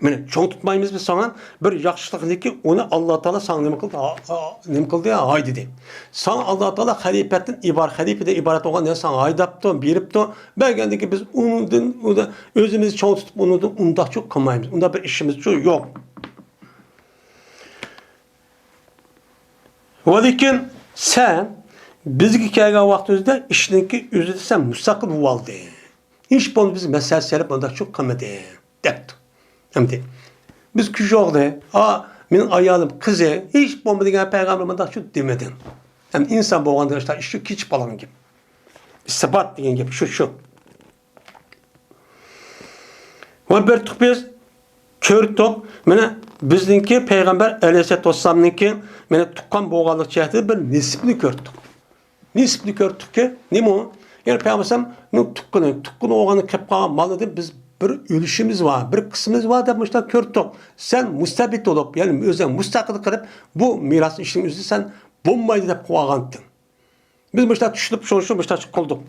مانا چوڭ تۇتمايمىز بىز ساڭا. بىر ياخشىلىقنىكى ئۇنى ئاللا تائالا ساڭا نېمە قىلدى؟ ھا-، ھا-، نېمە قىلدى؟ ھاي دېدى. ساڭا ئاللا تائالا خەلىپەتتىن ئىبارەت، خەلىپىدىن ئىبارەت بولغان نەرسە ساڭا ھاي دەپتۇ، بېرىپتۇ. بەرگەندىن كېيىن بىز ئۇنىڭدىن، ئۇنى ئۆزىمىزنى چوڭ تۇتۇپ ئۇنىڭدىن ئۇنداقچۇ قىلمايمىز. ئۇنداق بىر ئىشىمىزچۇ يوق. ۋەلىكىن سەن بىزگە كەلگەن ۋاقتىمىزدا ئىشنىڭكى ئۆزىدە سەن مۇستەقىل بولۇۋالدىڭ. ھېچ بولمىسا بىز مەسلىھەت سېلىپ مۇنداقچۇ قىلمىدى، دەپتۇ. ئەمدى بىز كۈچ يوقلى، ھا، مېنىڭ ئايالىم، قىزى، ھېچ بولمىدى دېگەن پەيغەمبەر مۇنداقچۇ دېمىدىڭ. ئەمدى ئىنسان بولغاندا ئىشتا ئىشقا كېچىپ قالغان گەپ. ئىسپات دېگەن گەپ شۇ، شۇ. ۋە بىر تۇق بىز كۆردۇق. مانا بىزنىڭكى پەيغەمبەر ئەلەيھىسسالاتۇ ۋەسسالامنىڭكى مانا تۇغقان بولغانلىق جەھەتتە بىر نېسىپنى كۆردۇق. نېسىپنى كۆردۇقكى، نېمە ئۇ؟ يەنى پەيغەمبەر ئەلەيھىسسالامنىڭ تۇغقىنى، تۇغقىنى بولغاندىن قېلىپ قالغان مالىدىن بىز بىر ئۈلۈشىمىز بار، بىر قىسمىمىز بار دەپ مۇشۇنداق كۆردۇق. سەن مۇستەبىت بولۇپ، يەنى ئۆزۈڭ مۇستەقىل قىلىپ، بۇ مىراسنى ئىشنىڭ ئۆزىدە سەن بولمايدۇ دەپ قويغانتىڭ. بىز مۇشۇنداق چۈشىنىپ، شۇ، شۇ مۇشۇنداق قىلدۇق.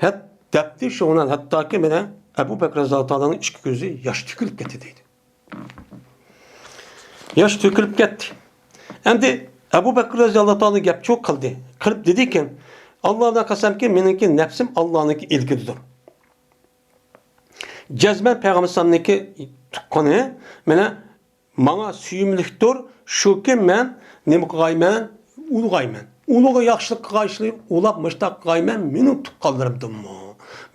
ھەت-، دەپتى شۇنىڭ، ھەتتاكى مانا ئەبۇ بەكرى رەزىياللاھۇ تائالانىڭ ئىككى كۆزى ياش تۆكۈلۈپ كەتتى دەيدۇ. ياش تۆكۈلۈپ كەتتى. ئەمدى ئەبۇ بەكرى رەزىياللاھۇ تائالا گەپچۇ قىلدى. قىلىپ دېدىكى، ئاللا بىلەن قەسەمكى، مېنىڭكى نەپسىم ئاللانىڭكى ئىلكىدىدۇر. جەزمەن پەيغەمبەر ئەلەيھىسسالامنىڭكى تۇغقىنى مانا ماڭا سۆيۈملۈكتۇر، شۇكى مەن نېمە قىلغايمەن؟ ئۇلىغايمەن. ئۇلىغا ياخشىلىق قىلغايشىلى، ئۇلاپ مۇشتاق قىلغايمەن، مېنىڭ تۇغقانلىرىمدىنمۇ.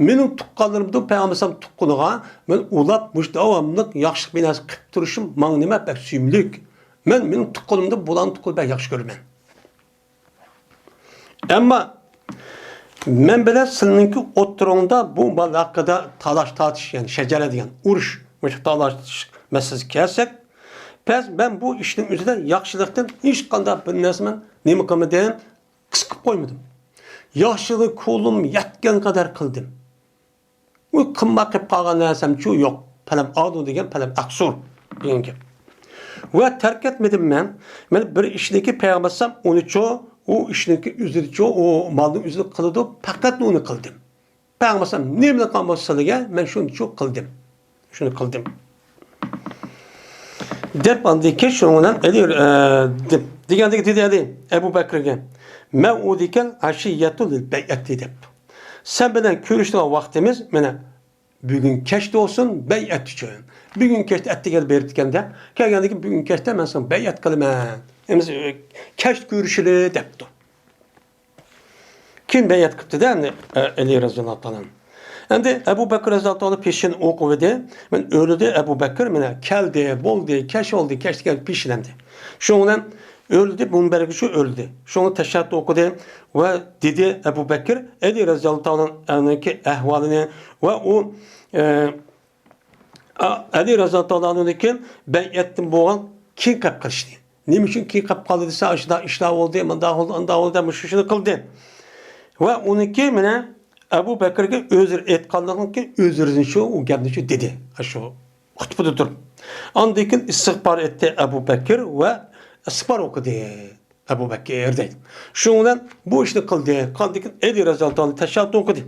مېنىڭ تۇغقانلىرىمدىن پەيغەمبەر ئەلەيھىسسالام تۇغقىنىغا مەن ئۇلاپ مۇش داۋاملىق ياخشىلىق بىر نەرسە قىلىپ تۇرۇشۇم ماڭا نېمە بەك سۆيۈملۈك. مەن مېنىڭ تۇغقىنىمدىن بۇلارنىڭ تۇغقىنىنى بەك ياخشى كۆرىمەن. ئەمما مەن بىلەن سىلىنىڭكى ئوتتۇرىڭدا بۇ مال ھەققىدە تالاش-تارتىش، يەنى شەجەرە دېگەن ئۇرۇش، مۇشۇ تالاش-تارتىش مەسىلىسىگە كەلسەك، بەس، مەن بۇ ئىشنىڭ ئۆزىدە ياخشىلىقتىن ھېچقانداق بىر نەرسە مەن نېمە قىلمىدىم، قىس قىلىپ قويمىدىم. ياخشىلىق كولۇم يەتكەن قەدەر قىلدىم. ئۇ قىلماي قېلىپ قالغان نەرسەمچۇ يوق. پەلەم ئادۇ دېگەن پەلەم ئەقسۇر دېگەن گەپ. ۋە تەرك ئەتمىدىم مەن. مەن بىر ئىشنىكى پەيغەمبەر ئەلەيھىسسالام ئۇنىچۇ، ئۇ ئىشنىكى ئۆزىچۇ، ئۇ مالنىڭ ئۆزىنى قىلىدۇ، پەقەت ئۇنى قىلدىم. پەيغەمبەر ئەلەيھىسسالام نېمىنى قىلغان بولسا سىلىگە، مەن شۇنىچۇ قىلدىم. شۇنى قىلدىم. دەپ ئاندىن كېيىن شۇنىڭ بىلەن ئەلى، ئە، دېگەندىكى دېدى ئەلى ئەبۇ بەكرگە، مەۋئۇدىكەل ئەشىيەتۇ لىل بەيئەتى دەپ. سەن بىلەن كۆرۈشىدىغان ۋاقتىمىز مانا بۈگۈن كەچتە بولسۇن، بەيئەت ئۈچۈن. بۈگۈن كەچتە ئەتىگەن بېرىپتىكەن دەپ، كەلگەندىن كېيىن بۈگۈن كەچتە مەن ساڭا بەيئەت قىلىمەن. ئەمىسە، كەچتە كۆرۈشىلى دەپتۇ. كېيىن بەيئەت قىپتىدە ئەمدى، ئە، ئەلى رەزىياللاھۇ تائالا ئەنھۇ. ئەمدى ئەبۇ بەكرى رەزىياللاھۇ تائالا پېشىنى ئوقۇۋىدى. مەن ئۆرلىدى ئەبۇ بەكرى، مانا كەلدى، بولدى، كەچ بولدى، كەچ دېگەن پېشىن ئەمدى. شۇنىڭ بىلەن ئۆرلىدى، مۇنبەرگە شۇ ئۆرلىدى. شۇڭا تەشەھھۇد ئوقۇدى ۋە دېدى ئەبۇ بەكرى، ئەلى رەزىياللاھۇ تائالا ئەنھۇنىڭكى ئەھۋالىنى ۋە ئۇ، ئە، ئەلى رەزىياللاھۇ تائالا ئەنھۇدىن كېيىن بەيئەتتىن بولغان كېيىن قېلىپ قېلىشنى. نېمە ئۈچۈن كېيىن قېلىپ قالدى دېسە، ئاشۇنداق ئىشلار بولدى، مۇنداق بولدى، ئانداق بولدى دەپ مۇشۇ ئىشنى قىلدى. ۋە ئۇنىڭكى مانا ئەبۇ بەكرگە ئۆزرە ئېيتقانلىقىنى ئۆزرىدىن شۇ، ئۇ گەپنى شۇ دېدى. شۇ خۇتبىدە تۇرۇپ. ئاندىن كېيىن ئىستىغپار ئېيتتى ئەبۇ بەكر ۋە ئىستىغپار ئوقۇدى. ئەبۇ بەكىر دەيدۇ. شۇنىڭ بىلەن بۇ ئىشنى قىلدى. قىلغاندىن كېيىن ئەلى رەزىياللاھۇ تائالا تەشەھھۇد ئوقۇدى.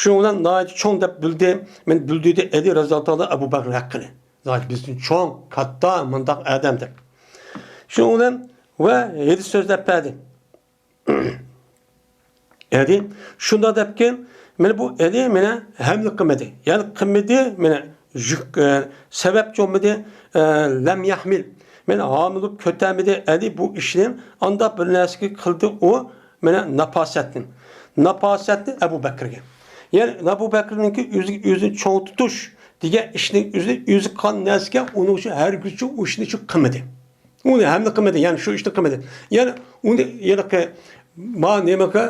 شۇنىڭ بىلەن ناھايىتى چوڭ دەپ بىلدى. مەن بىلدۈردى ئەلى رەزىياللاھۇ تائالا ئەبۇ بەكرىنىڭ ھەققىنى. ناھايىتى بىزدىن چوڭ، كاتتا، مۇنداق ئادەم دەپ. شۇنىڭ بىلەن ۋە ھەدىس سۆزلەپ بەردى. ئەدى شۇنداق دەپكىن، مانا بۇ ئەدى مانا ھەملە قىلمىدى. يەنى قىلمىدى، مانا يۈك، ئە، سەۋەبچى بولمىدى، ئە، لەم يەھمىل. مانا ھامىلە بولۇپ كۆتەرمىدى ئەدى بۇ ئىشنى. ئانداق بىر نەرسىگە قىلدى ئۇ، مانا ناپاسەتنى. ناپاسەتنى ئەبۇ بەكرگە. يەنى ئەبۇ بەكرنىڭكى ئۆزى، ئۆزىنى چوڭ تۇتۇش دېگەن ئىشنىڭ ئۆزى، ئۆزى قىلغان نەرسىگە ئۇنىڭ ئۈچۈن ھەرگىزچە ئۇ ئىشنى شۇ قىلمىدى. ئۇنى ھەملە قىلمىدى، يەنى شۇ ئىشنى قىلمىدى. يەنى ئۇنى ھېلىقى ما نېمىگە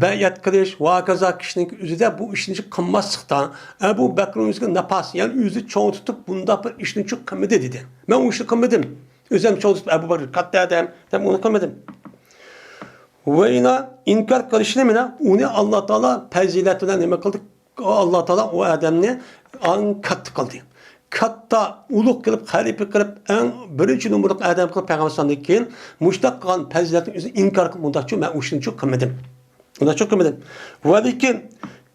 بەيئەت قىلىش ۋە ھاكازا كىشىنىڭ ئۆزىدە بۇ ئىشنى قىلماسلىقتا، ئەبۇ بەكرىنىڭ ئۆزىگە ناپاس، يەنى ئۆزى چوڭ تۇتۇپ بۇنداق بىر ئىشنى قىلمىدى دېدى. مەن ئۇ ئىشنى قىلمىدىم. ئۆزۈم چوڭ تۇتۇپ ئەبۇ بەكرى كاتتا ئادەم دەپ ئۇنى قىلمىدىم. ۋە يەنە ئىنكار قىلىشنى مانا ئۇنى ئاللا تائالا پەزىلەت بىلەن نېمە قىلدى؟ ئاللا تائالا ئۇ ئادەمنى ئەڭ كاتتا قىلدى. كاتتا، ئۇلۇغ قىلىپ، خەلىپە قىلىپ، ئەڭ بىرىنچى نومۇرلۇق ئادەم قىلىپ پەيغەمبەر ئەلەيھىسسالامدىن كېيىن مۇشۇنداق قىلغان پەزىلەتنىڭ ئۆزىنى ئىنكار قىلىپ، مۇنداقچۇ، مەن ئۇ ئىشنىچۇ قىلمىدىم. ئۇنداقچۇ قىلمىدىم. ۋە لېكىن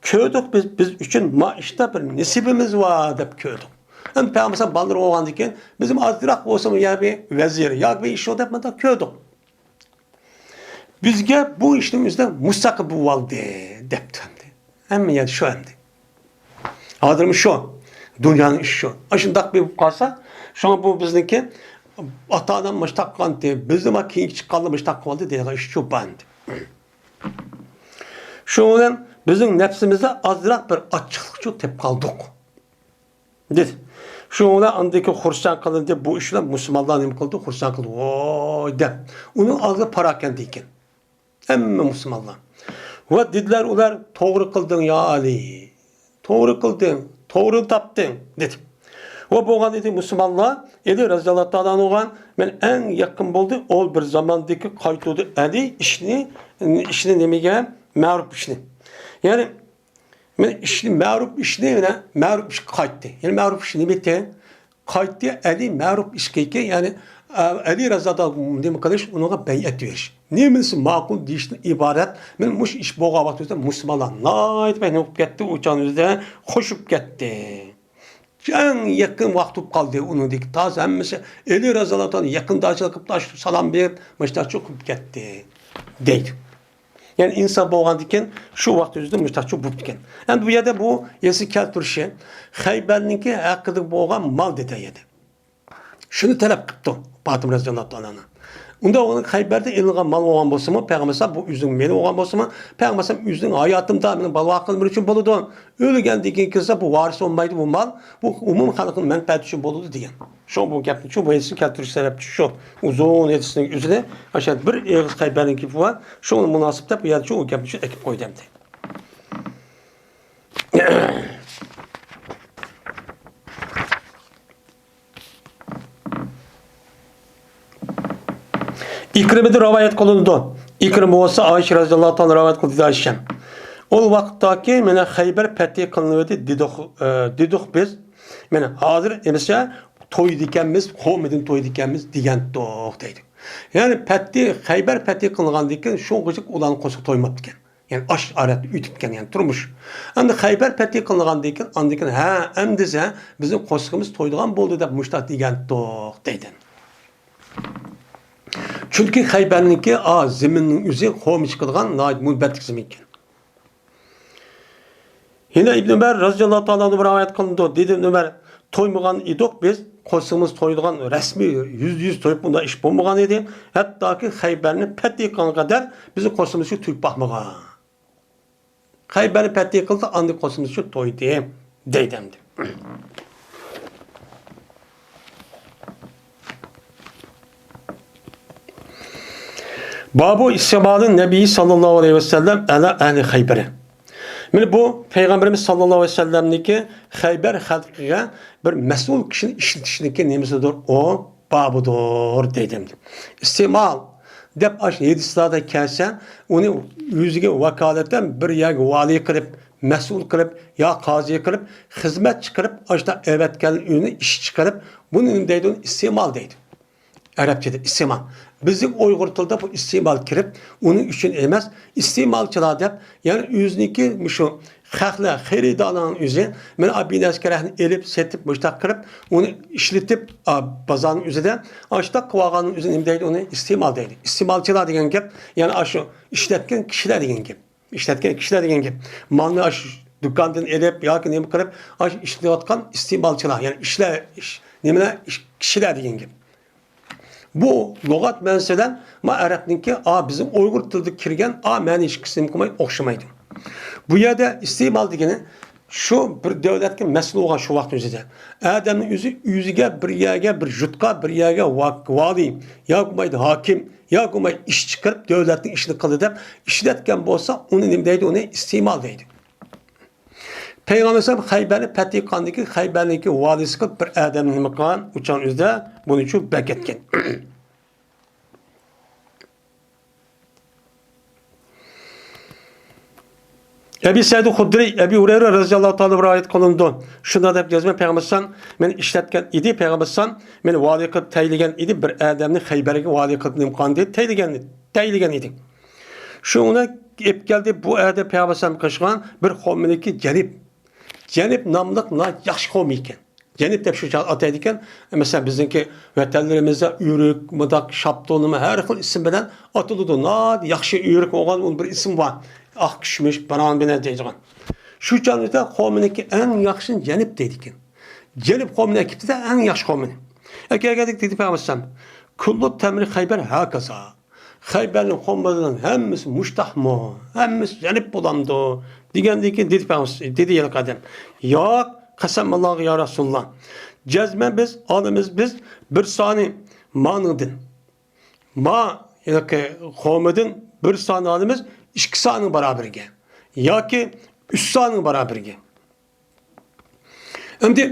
كۆردۇق بىز، بىز ئۈچۈن ما ئىشتا بىر نېسىبىمىز بار دەپ كۆردۇق. ئەمدى پەيغەمبەر ئەلەيھىسسالام بالىلىرى بولغاندىن كېيىن بىزمۇ ئازراق بولسىمۇ يا بىر ۋەزىر يا بىر ئىش يوق دەپ مۇنداق كۆردۇق. بىزگە بۇ ئىشنىڭ ئۆزىدە مۇستەقىل بولۇۋالدى دەپتۇ ئەمدى. ھەممە يەردە شۇ ئەمدى. ھازىرمۇ شۇ. دۇنيانىڭ ئىشى شۇ. ئاشۇنداق بولۇپ قالسا، شۇڭا بۇ بىزنىڭكى ئاتا-ئانام مۇشتاق قىلغانتى، بىزدىن كېيىنكى چىققانلار مۇشتاق قىلىۋالدى دەيدىغان ئىش شۇ بار ئەمدى. شۇنىڭ بىلەن بىزنىڭ نەپسىمىزدە ئازراق بىر ئاچچىقلىقچۇ تېپىپ قالدۇق. دېدى. شۇنىڭ بىلەن ئاندىن كېيىن خۇرسەن قىلىندى. بۇ ئىش بىلەن مۇسۇلمانلار نېمە قىلدى؟ خۇرسەن قىلدى. ۋوي دەپ. ئۇنىڭ ئالدىدا پاراكەندە ئىكەن. ھەممە مۇسۇلمانلار. ۋە دېدىلەر ئۇلار، توغرا قىلدىڭ يا ئەلى. توغرا قىلدىڭ. توغرىنى تاپتىڭ. دېدى. ۋە بولغان ئىدى مۇسۇلمانلار ئەلى رەزىياللاھۇ تائالا ئەنھۇغا مەن ئەڭ يېقىن بولدى. ئۇ بىر زاماندىكى قايتۇردى ئەلى ئىشنى، ئىشنى نېمىگە؟ مەرۇپ ئىشنى. يەنى مەن ئىشنى، مەرۇپ ئىشنى، يەنە مەرۇپ ئىشقا قايتتى. يەنى مەرۇپ ئىش نېمە ئىدى؟ قايتتى، ئەلى مەرۇپ ئىشقا، يەنى، ئە، ئەلى رەزىياللاھۇ نېمە قىلىش، ئۇنىڭغا بەيئەت بېرىش. نېمىسى ماقۇل دېيىشتىن ئىبارەت. مەن مۇشۇ ئىش بولغان ۋاقتىمىزدا مۇسۇلمانلار ناھايىتى بەك نېمە بولۇپ كەتتى، ئۇ چاغنىڭ ئۆزىدە خوش بولۇپ كەتتى. ئەڭ يېقىن ۋاقىت بولۇپ قالدى ئۇنىڭدىكى. تازا ھەممىسى ئەلى رەزىياللاھۇ تائالا يېقىنداشلىق قىلىپ، سالام بېرىپ، مۇشۇنداق چوقۇپ كەتتى، دەيدۇ. يەنى ئىنسان بولغاندىكىن شۇ ۋاقىت ئۆزىدە مۇشتاقچۇ بوپتىكەن. ئەمدى بۇ يەردە بۇ يەسلى كەلتۈرۈشى خەيبەرنىڭكى ھەققىدە بولغان مال دېدى يەنى. شۇنى تەلەپ قىپتۇ پاتىمە رەزىياللاھۇ تائالا ئەنھا. ئۇنداق بولغاندا خەيبەردە ئېلىنغان مال بولغان بولسىمۇ، پەيغەمبەر ئەلەيھىسسالام بۇ ئۆزىنىڭ مېلى بولغان بولسىمۇ، پەيغەمبەر ئەلەيھىسسالام ئۆزىنىڭ ھاياتىمدا مېنىڭ بالىلىق قىلمىرى ئۈچۈن بولىدۇ. ئۆلگەندىن كېيىن كىرسە، بۇ ۋارىس بولمايدۇ، بۇ مال، بۇ ئومۇم خەلقنىڭ مەنپەئەتى ئۈچۈن بولىدۇ دېگەن. شۇ بۇ گەپنى شۇ، بۇ ھەدىسنى كەلتۈرۈش سەۋەبچى شۇ. ئۇزۇن ھەدىسنىڭ ئۆزىدە ئاشۇ بىر ئېغىز خەيبەرنىڭ گېپى بار. شۇڭا مۇناسىپ دەپ بۇ يەردە شۇ گەپنى شۇ ئەكىپ قويدى ئەمدى. ئىكرىمىدىن رىۋايەت قىلىنىدۇ. ئىكرىمە بولسا ئائىشە رەزىياللاھۇ تائالا رىۋايەت قىلدى دېدى ئائىشەم. ئۇ ۋاقىتتاكى مانا خەيبەر پەتھى قىلىنىۋىدى دېدۇق، ئە، دېدۇق بىز. مانا ھازىر ئەمىسە تويدىكەنمىز، قومىدىن تويدىكەنمىز دېگەنتۇق دەيدۇ. يەنى پەتھى، خەيبەر پەتھى قىلىنغاندىن كېيىن شۇ قىزىق ئۇلارنىڭ قورسىقى تويماپتىكەن. يەنى ئاش ئارەتتە ئۆتۈپكەن، يەنى تۇرمۇش. ئەمدى خەيبەر پەتھى قىلىنغاندىن كېيىن، ئاندىن كېيىن، ھە، ئەمدىسە بىزنىڭ قورسىقىمىز تويىدىغان بولدى دەپ مۇشتاق دېگەنتۇق دەيدۇ. چۈنكى خەيبەرنىڭكى ئا زېمىننىڭ ئۆزى قومى چىقىدىغان ناھايىتى مۇنبەتلىك زېمىن ئىكەن. يەنە ئىبن ئۆمەر رەزىياللاھۇ تائالا ئەنھۇ رىۋايەت قىلىنىدۇ. دېدى ئىبن ئۆمەر، تويمىغان ئىدۇق بىز، قورسىقىمىز تويىدىغان رەسمىي يۈزدە يۈز تويۇپ بۇنداق ئىش بولمىغان ئىدى. ھەتتاكى خەيبەرنى پەتھى قىلغانغا قەدەر بىزنىڭ قورسىقىمىز تويۇپ باقمىغان. خەيبەرنى پەتھى قىلدى، ئاندىن قورسىقىمىز تويدى دەيدۇ ئەمدى. بابۇ ئىستىئمالى نەبىي ساللاللاھۇ ئەلەيھى ۋەسەللەم ئەلا ئەھلى خەيبەر. مانا بۇ پەيغەمبىرىمىز ساللاللاھۇ ئەلەيھى ۋەسەللەمنىڭكى خەيبەر خەلقىگە بىر مەسئۇل كىشىنى ئىشلىتىشنىڭكى نېمىسىدۇر؟ ئۇ بابىدۇر دەيدۇ. ئىستېمال دەپ ئاشۇ ھەدىسلەردە كەلسە، ئۇنى ئۆزىگە ۋاكالىتەن بىر يەرگە ۋالىي قىلىپ، مەسئۇل قىلىپ، يا قازى قىلىپ، خىزمەتچى قىلىپ، ئاشۇنداق ئەۋەتكەن ئۆزىنى ئىشچى قىلىپ، بۇنى نېمە دەيدۇ؟ ئىستېمال دەيدۇ. ئەرەبچىدە ئىستېمال. بىزنىڭ ئۇيغۇر تىلىدا بۇ ئىستېمال كىرىپ، ئۇنىڭ ئۈچۈن ئەمەس، ئىستېمالچىلار دەپ، يەنى ئۆزىنىڭكى مۇشۇ خەقلەر، خېرىدارلارنىڭ ئۆزى، مانا ئابىنەسكەرەكنى ئېلىپ، سېتىپ، مۇشتاق قىلىپ، ئۇنى ئىشلىتىپ، ئا، بازارنىڭ ئۆزىدە، ئاشتاق قىلىۋالغاننىڭ ئۆزىنى نېمە دەيدۇ؟ ئۇنى ئىستېمال دەيدۇ. ئىستېمالچىلار دېگەن گەپ، يەنى ئاشۇ ئىشلەتكەن كىشىلەر دېگەن گەپ. ئىشلەتكەن كىشىلەر دېگەن گەپ. مالنى ئاشۇ دۇكاندىن ئېلىپ ياكى نېمە قىلىپ، ئاشۇ ئىشلىتىۋاتقان ئىستېمالچىلار، يەنى ئىشلە-، ئىش-، نېمىلەر، ئىش-، كىشىلەر دېگەن گەپ. بۇ لۇغەت مەنىسى بىلەن ما ئەرەبنىڭكى، ئا، بىزنىڭ ئۇيغۇر تىلىدا كىرگەن، ئا، مەنە ھېچ قىسىم قىلماي ئوخشىمايدۇ. بۇ يەردە ئىستېمال دېگىنى شۇ بىر دۆلەتكە مەسئۇل بولغان شۇ ۋاقىت ئۆزىدە. ئادەمنىڭ ئۆزى ئۆزىگە بىر يەرگە، بىر يۇرتقا، بىر يەرگە ۋاك-، ۋالىي، يا بولمايدۇ ھاكىم، يا بولماي ئىش چىقىرىپ دۆلەتنىڭ ئىشىنى قىلدى دەپ ئىشلەتكەن بولسا، ئۇنى نېمە دەيدۇ؟ ئۇنى ئىستېمال دەيدۇ. پەيغەمبەر ئەلەيھىسسالام خەيبەرنى پەتھى قىلغاندىن كېيىن، خەيبەرنىڭكى ۋالىسى قىلىپ بىر ئادەمنى نېمە قىلغان؟ ئۇچان ئۆزىدە بۇنى شۇ بەكەتكەن. ئەبى سەئىد خۇدرىي، ئەبى ھۇرەيرە رەزىياللاھۇ تائالا رىۋايەت قىلىنىدۇ. شۇنداق دەپ يازىمەن، پەيغەمبەر ئەلەيھىسسالام مېنى ئىشلەتكەن ئىدى، پەيغەمبەر ئەلەيھىسسالام مېنى ۋالىي قىلىپ تەيلىگەن ئىدى، بىر ئادەمنى خەيبەرگە ۋالىي قىلىپ نېمە قىلغان دېدى، تەيلىگەن، تەيلىگەن ئىدى. شۇنى ئېلىپ كەلدى، بۇ ئادەم پەيغەمبەر ئەلەيھىسسالام قىلىشقان بىر خورمىنىكى جەنىب. جەنىب ناملىق ناھايىتى ياخشى خورما ئىكەن. جەنىب دەپ شۇ چاغ ئاتايدىكەن. مەسىلەن، بىزنىڭكى ۋەتەنلىرىمىزدە ئۆرۈك، مۇنداق شاپتۇل، نېمە، ھەر خىل ئىسىم بىلەن ئاتىلىدۇ. ناھايىتى ياخشى ئۆرۈك بولغان، ئۇنىڭ بىر ئىسمى بار. ئاق كىشمىش، باران بىلەن دەيدىغان. شۇ چاغدا خورمىنىڭكى ئەڭ ياخشىسىنى جەنىب دەيدىكەن. جەنىب خورمىنى ئەكېپتىدە، ئەڭ ياخشى خورمىنى. ئەكەلگەندىكىن دېدى پەيغەمبەر ئەلەيھىسسالام، كۇللۇ تەمرى خەيبەر ھاكازا. خەيبەرنىڭ خورمىلىرىنىڭ ھەممىسى مۇشتاقمۇ؟ ھەممىسى جەنىب بولامدۇ؟ دېگەندىن كېيىن دېدى پەيغەمبەر، دېدى ھېلىقى ئادەم، ياق، قەسەم ئاللاغا يا رەسۇلاللا. جەزمەن بىز ئالىمىز بىز بىر سانى مانىڭدىن. ما ھېلىقى خورمىدىن بىر سانى ئالىمىز ئىككى سانىڭ باراۋىرىگە ياكى ئۈچ سانىڭ باراۋىرىگە. ئەمدى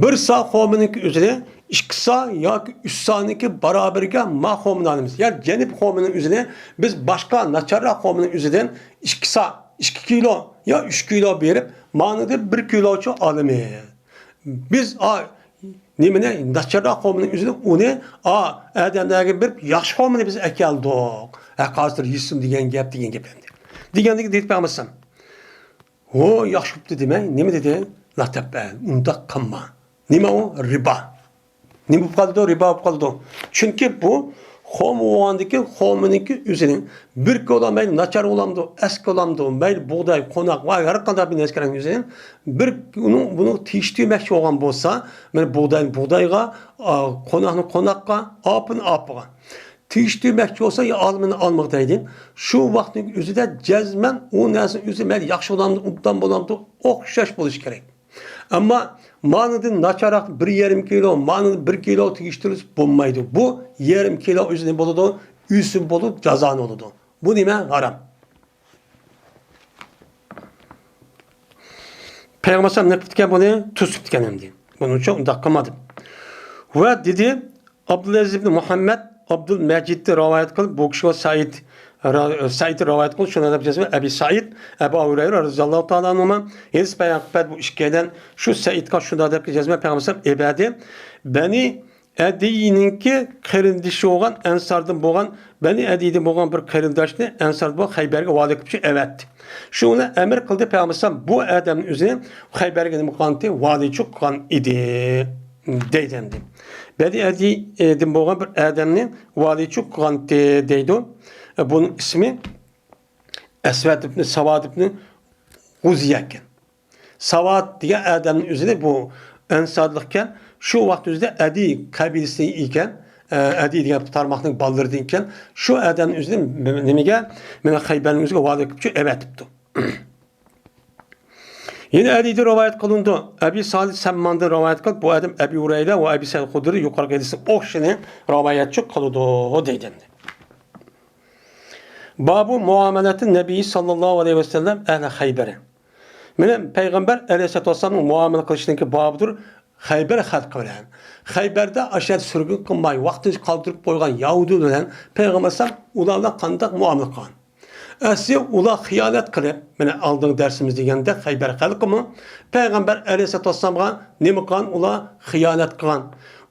بىر سا خورمىنىڭكى ئۆزىنى ئىككى سا ياكى ئۈچ سانىڭكى باراۋىرىگە ما خورمىنى ئالىمىز. يەنى جەنىب خورمىنىڭ ئۆزىنى بىز باشقا ناچارراق خورمىنىڭ ئۆزىدىن ئىككى سا، ئىككى كىلو يا ئۈچ كىلو بېرىپ، مانىڭدىن بىر كىلوچە ئالىمىز. بىز، ئا، نېمىنى، ناچارراق خورمىنىڭ ئۆزىنى، ئۇنى، ئا، ئادەملەرگە بېرىپ، ياخشى خورمىنى بىز ئەكەلدۇق. ھە، ھازىر يېسۇن دېگەن گەپ، دېگەن گەپ ئەمدى. دېگەندىكىن دېدى پەيغەمبەر ئەلەيھىسسالام، ھو، ياخشى بوپتۇ دېمەي، نېمە دېدى؟ لا تەپئەل، ئۇنداق قىلما. نېمە ئۇ؟ رىبا. نېمە بولۇپ قالىدۇ؟ رىبا بولۇپ قالىدۇ. چۈنكى بۇ خورما بولغاندىكىن خورمىنىڭكى ئۆزىنىڭ بىر كىلو مەيلى ناچار بولامدۇ، ئەسكى بولامدۇ، مەيلى بۇغداي، قوناق ۋە ھەر قانداق بىر نەرسىنىڭ ئۆزىنىڭ بىر، ئۇنىڭ، بۇنىڭ تېگىشى تېگمەكچى بولغان بولسا، مانا بۇغداينى بۇغدايغا، ئا، قوناقنى قوناققا، ئاپىنى ئاپىغا. تېگىشتۈرمەكچى بولسا، يا ئالىمىنى ئالمىغا دەيدۇ. شۇ ۋاقىتنىڭ ئۆزىدە جەزمەن ئۇ نەرسىنىڭ ئۆزى مەن ياخشى بولامدۇ، ئوبدان بولامدۇ، ئوخشاش بولۇشى كېرەك. ئەمما مانىدىن ناچارراق بىر يېرىم كىلو، مانىدىن بىر كىلو تېگىشتۈرۈلسە بولمايدۇ. بۇ يېرىم كىلو ئۆزى نېمە بولىدۇ؟ ئۆسۈم بولىدۇ، جازا بولىدۇ. بۇ نېمە؟ ھارام. پەيغەمبەر ئەلەيھىسسالام نېمە قىپتىكەن بۇنى؟ توسۇپتىكەن ئەمدى. بۇنىڭ ئۈچۈن ئۇنداق قىلمىدىم. ۋە دېدى، ئابدۇلئەزىز ئىبنى مۇھەممەد ئابدۇلمەجىدتىن رىۋايەت قىلىپ، بۇ كىشى سەئىد، سەئىد رىۋايەت قىلىپ، شۇنداق دەپ يازىمەن، ئەبى سەئىد، ئەبۇ ھۇرەيرە رەزىياللاھۇ تائالا ئەنھۇما، ھەدىس پەيغەمبەر بۇ ئىككىيلەن شۇ سەئىدقا شۇنداق دەپ يازىمەن، پەيغەمبەر ئەلەيھىسسالام ئىبادە بەنى ئەدىينىڭكى قېرىندىشى بولغان، ئەنساردىن بولغان، بەنى ئەدىيدىن بولغان بىر قېرىنداشنى ئەنساردىن بولغان خەيبەرگە ۋالىي قىلىپ ئەۋەتتى. شۇنى ئەمىر قىلدى، پەيغەمبەر ئەلەيھىسسالام بۇ ئادەمنى ئۆزىنى خەيبەرگە نېمە قىلغانتى؟ ۋالىيچى قىلغان ئىدى، دەيدۇ ئەمدى. بەنى ئەدىيدىن بولغان بىر ئادەمنى ۋالىيچى قىلغانتى، دەيدۇ. بۇنىڭ ئىسمى ئەسۋەد ئىبنى ساۋاد ئىبنى غۇزىيە ئىكەن. ساۋات دېگەن ئادەمنىڭ ئۆزىنى بۇ ئەنسارلىق ئىكەن، شۇ ۋاقىت ئۆزىدە ئەدىي قەبىلىسى ئىكەن، ئە، ئەدىي دېگەن تارماقنىڭ بالىلىرىدىن ئىكەن. شۇ ئادەمنىڭ ئۆزىنى نېمىگە، مانا خەيبەرنىڭ ئۆزىگە ۋالىي قىلىپ ئەۋەتىپتۇ. يەنە ئەدىيدىن رىۋايەت قىلىنىدۇ. ئەبى سالىھ سەمماندىن رىۋايەت قىلىپ، بۇ ئادەم ئەبى ھۇرەيرە ۋە ئەبى سەئىد خۇدرى يۇقىرىقى ھەدىسنىڭ ئوخشىشىنى رىۋايەتچى قىلىدۇ، دەيدۇ ئەمدى. بابۇ مۇئامەلەتى نەبىي ساللاللاھۇ ئەلەيھى ۋەسەللەم ئەھلى خەيبەر. مانا پەيغەمبەر ئەلەيھىسسالاتۇ ۋەسسالامنىڭ مۇئامىلە قىلىشىنىڭكى بابىدۇر، خەيبەر خەلقى بىلەن. خەيبەردە ئاشۇ يەردە سۈرگۈن قىلماي، ۋاقتىنچە قالدۇرۇپ قويغان يەھۇدىي بىلەن پەيغەمبەر ئەلەيھىسسالام ئۇلار بىلەن قانداق مۇئامىلە قىلغان؟ ئەسلى ئۇلار خىيانەت قىلىپ، مانا ئالدىنقى دەرسىمىز دېگەندەك، خەيبەر خەلقىمۇ پەيغەمبەر ئەلەيھىسسالاتۇ ۋەسسالامغا نېمە قىلغان؟ ئۇلار خىيانەت قىلغان.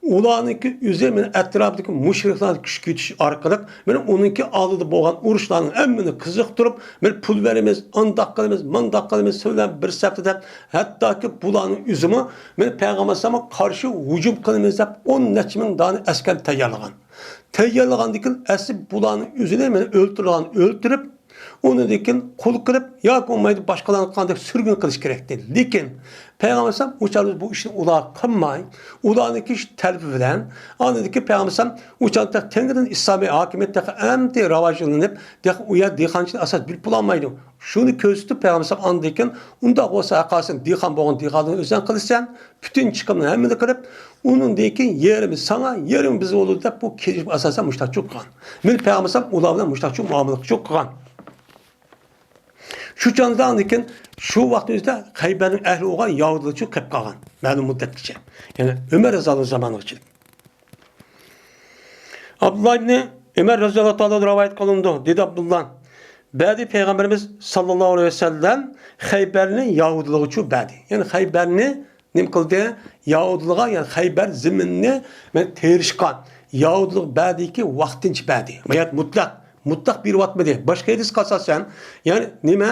ئۇلارنىڭكى ئۆزى مانا ئەتراپىدىكى مۇشرىكلارنى كۈچكۈرتۈش ئارقىلىق، مانا ئۇنىڭكى ئالدىدا بولغان ئۇرۇشلارنىڭ ھەممىنى قىزىقتۇرۇپ، مانا پۇل بېرىمىز، ئانداق قىلىمىز، مانداق قىلىمىز، سىلەر بىلەن بىر سەپتە دەپ، ھەتتاكى بۇلارنىڭ ئۆزىمۇ مانا پەيغەمبەر ئەلەيھىسسالامغا قارشى ھۇجۇم قىلىمىز دەپ، ئون نەچچە مىڭ دانە ئەسكەر تەييارلىغان. تەييارلىغاندىن كېيىن ئەسلى بۇلارنىڭ ئۆزىنى مانا ئۆلتۈرىدىغان ئۆلتۈرۈپ، ئۇنىڭدىن كېيىن قۇل قىلىپ ياكى بولمايدۇ باشقىلارنى قىلغاندەك سۈرگۈن قىلىش كېرەكتى. لېكىن پەيغەمبەر ئەلەيھىسسالام ئۇ چاغدا بۇ ئىشنى ئۇلار قىلماي، ئۇلارنىڭكى ئىش تەلىپى بىلەن، ئاندىن كېيىن پەيغەمبەر ئەلەيھىسسالام ئۇ چاغدا تەڭرىدىن ئىسلامىي ھاكىمىيەت تېخى ئەمدى راۋاجلىنىپ، تېخى ئۇ يەر دېھقانچىلىق ئاساس بىلىپ بولالمايدۇ. شۇنى كۆرسىتىپ پەيغەمبەر ئەلەيھىسسالام ئاندىن كېيىن، ئۇنداق بولسا ھەققاسىن دېھقان بولغان دېھقاننى ئۆزۈڭ قىلىسەن، پۈتۈن چىقىمنى ھەممىنى قىلىپ، ئۇنىڭدىن كېيىن يېرىمى ساڭا، يېرىمى بىزگە بولىدۇ دەپ بۇ كېلىشىپ ئاساسەن مۇشتاق چوق قىلغان. مانا پەيغەمبەر ئەلەيھىسسالام ئۇلار بىلەن مۇشتاق چوق مۇئامىلە چوق قىلغان. شۇ چاغدا ئاندىن كېيىن شۇ ۋاقىتنىڭ ئۆزىدە خەيبەرنىڭ ئەھلى بولغان يەھۇدىيلار چوق قېلىپ قالغان مەلۇم مۇددەتكىچە. يەنى ئۆمەر رەزىياللاھۇ زامانىغىچە. ئابدۇللا ئىبنى ئۆمەر رەزىياللاھۇ تائالا رىۋايەت قىلىنىدۇ، دېدى ئابدۇللا. بەردى پەيغەمبىرىمىز ساللاللاھۇ ئەلەيھى ۋەسەللەم خەيبەرنى يەھۇدىيلارغا بەردى. يەنى خەيبەرنى نېمە قىلدى؟ يەھۇدىيلارغا، يەنى خەيبەر زېمىنىنى مەن تېرىشقا يەھۇدىيلارغا بەردىكى ۋاقتىنچە بەردى. يەنى مۇتلەق، مۇتلەق بېرىۋاتمىدى. باشقا ھەدىسكە ئاساسەن، يەنى نېمە؟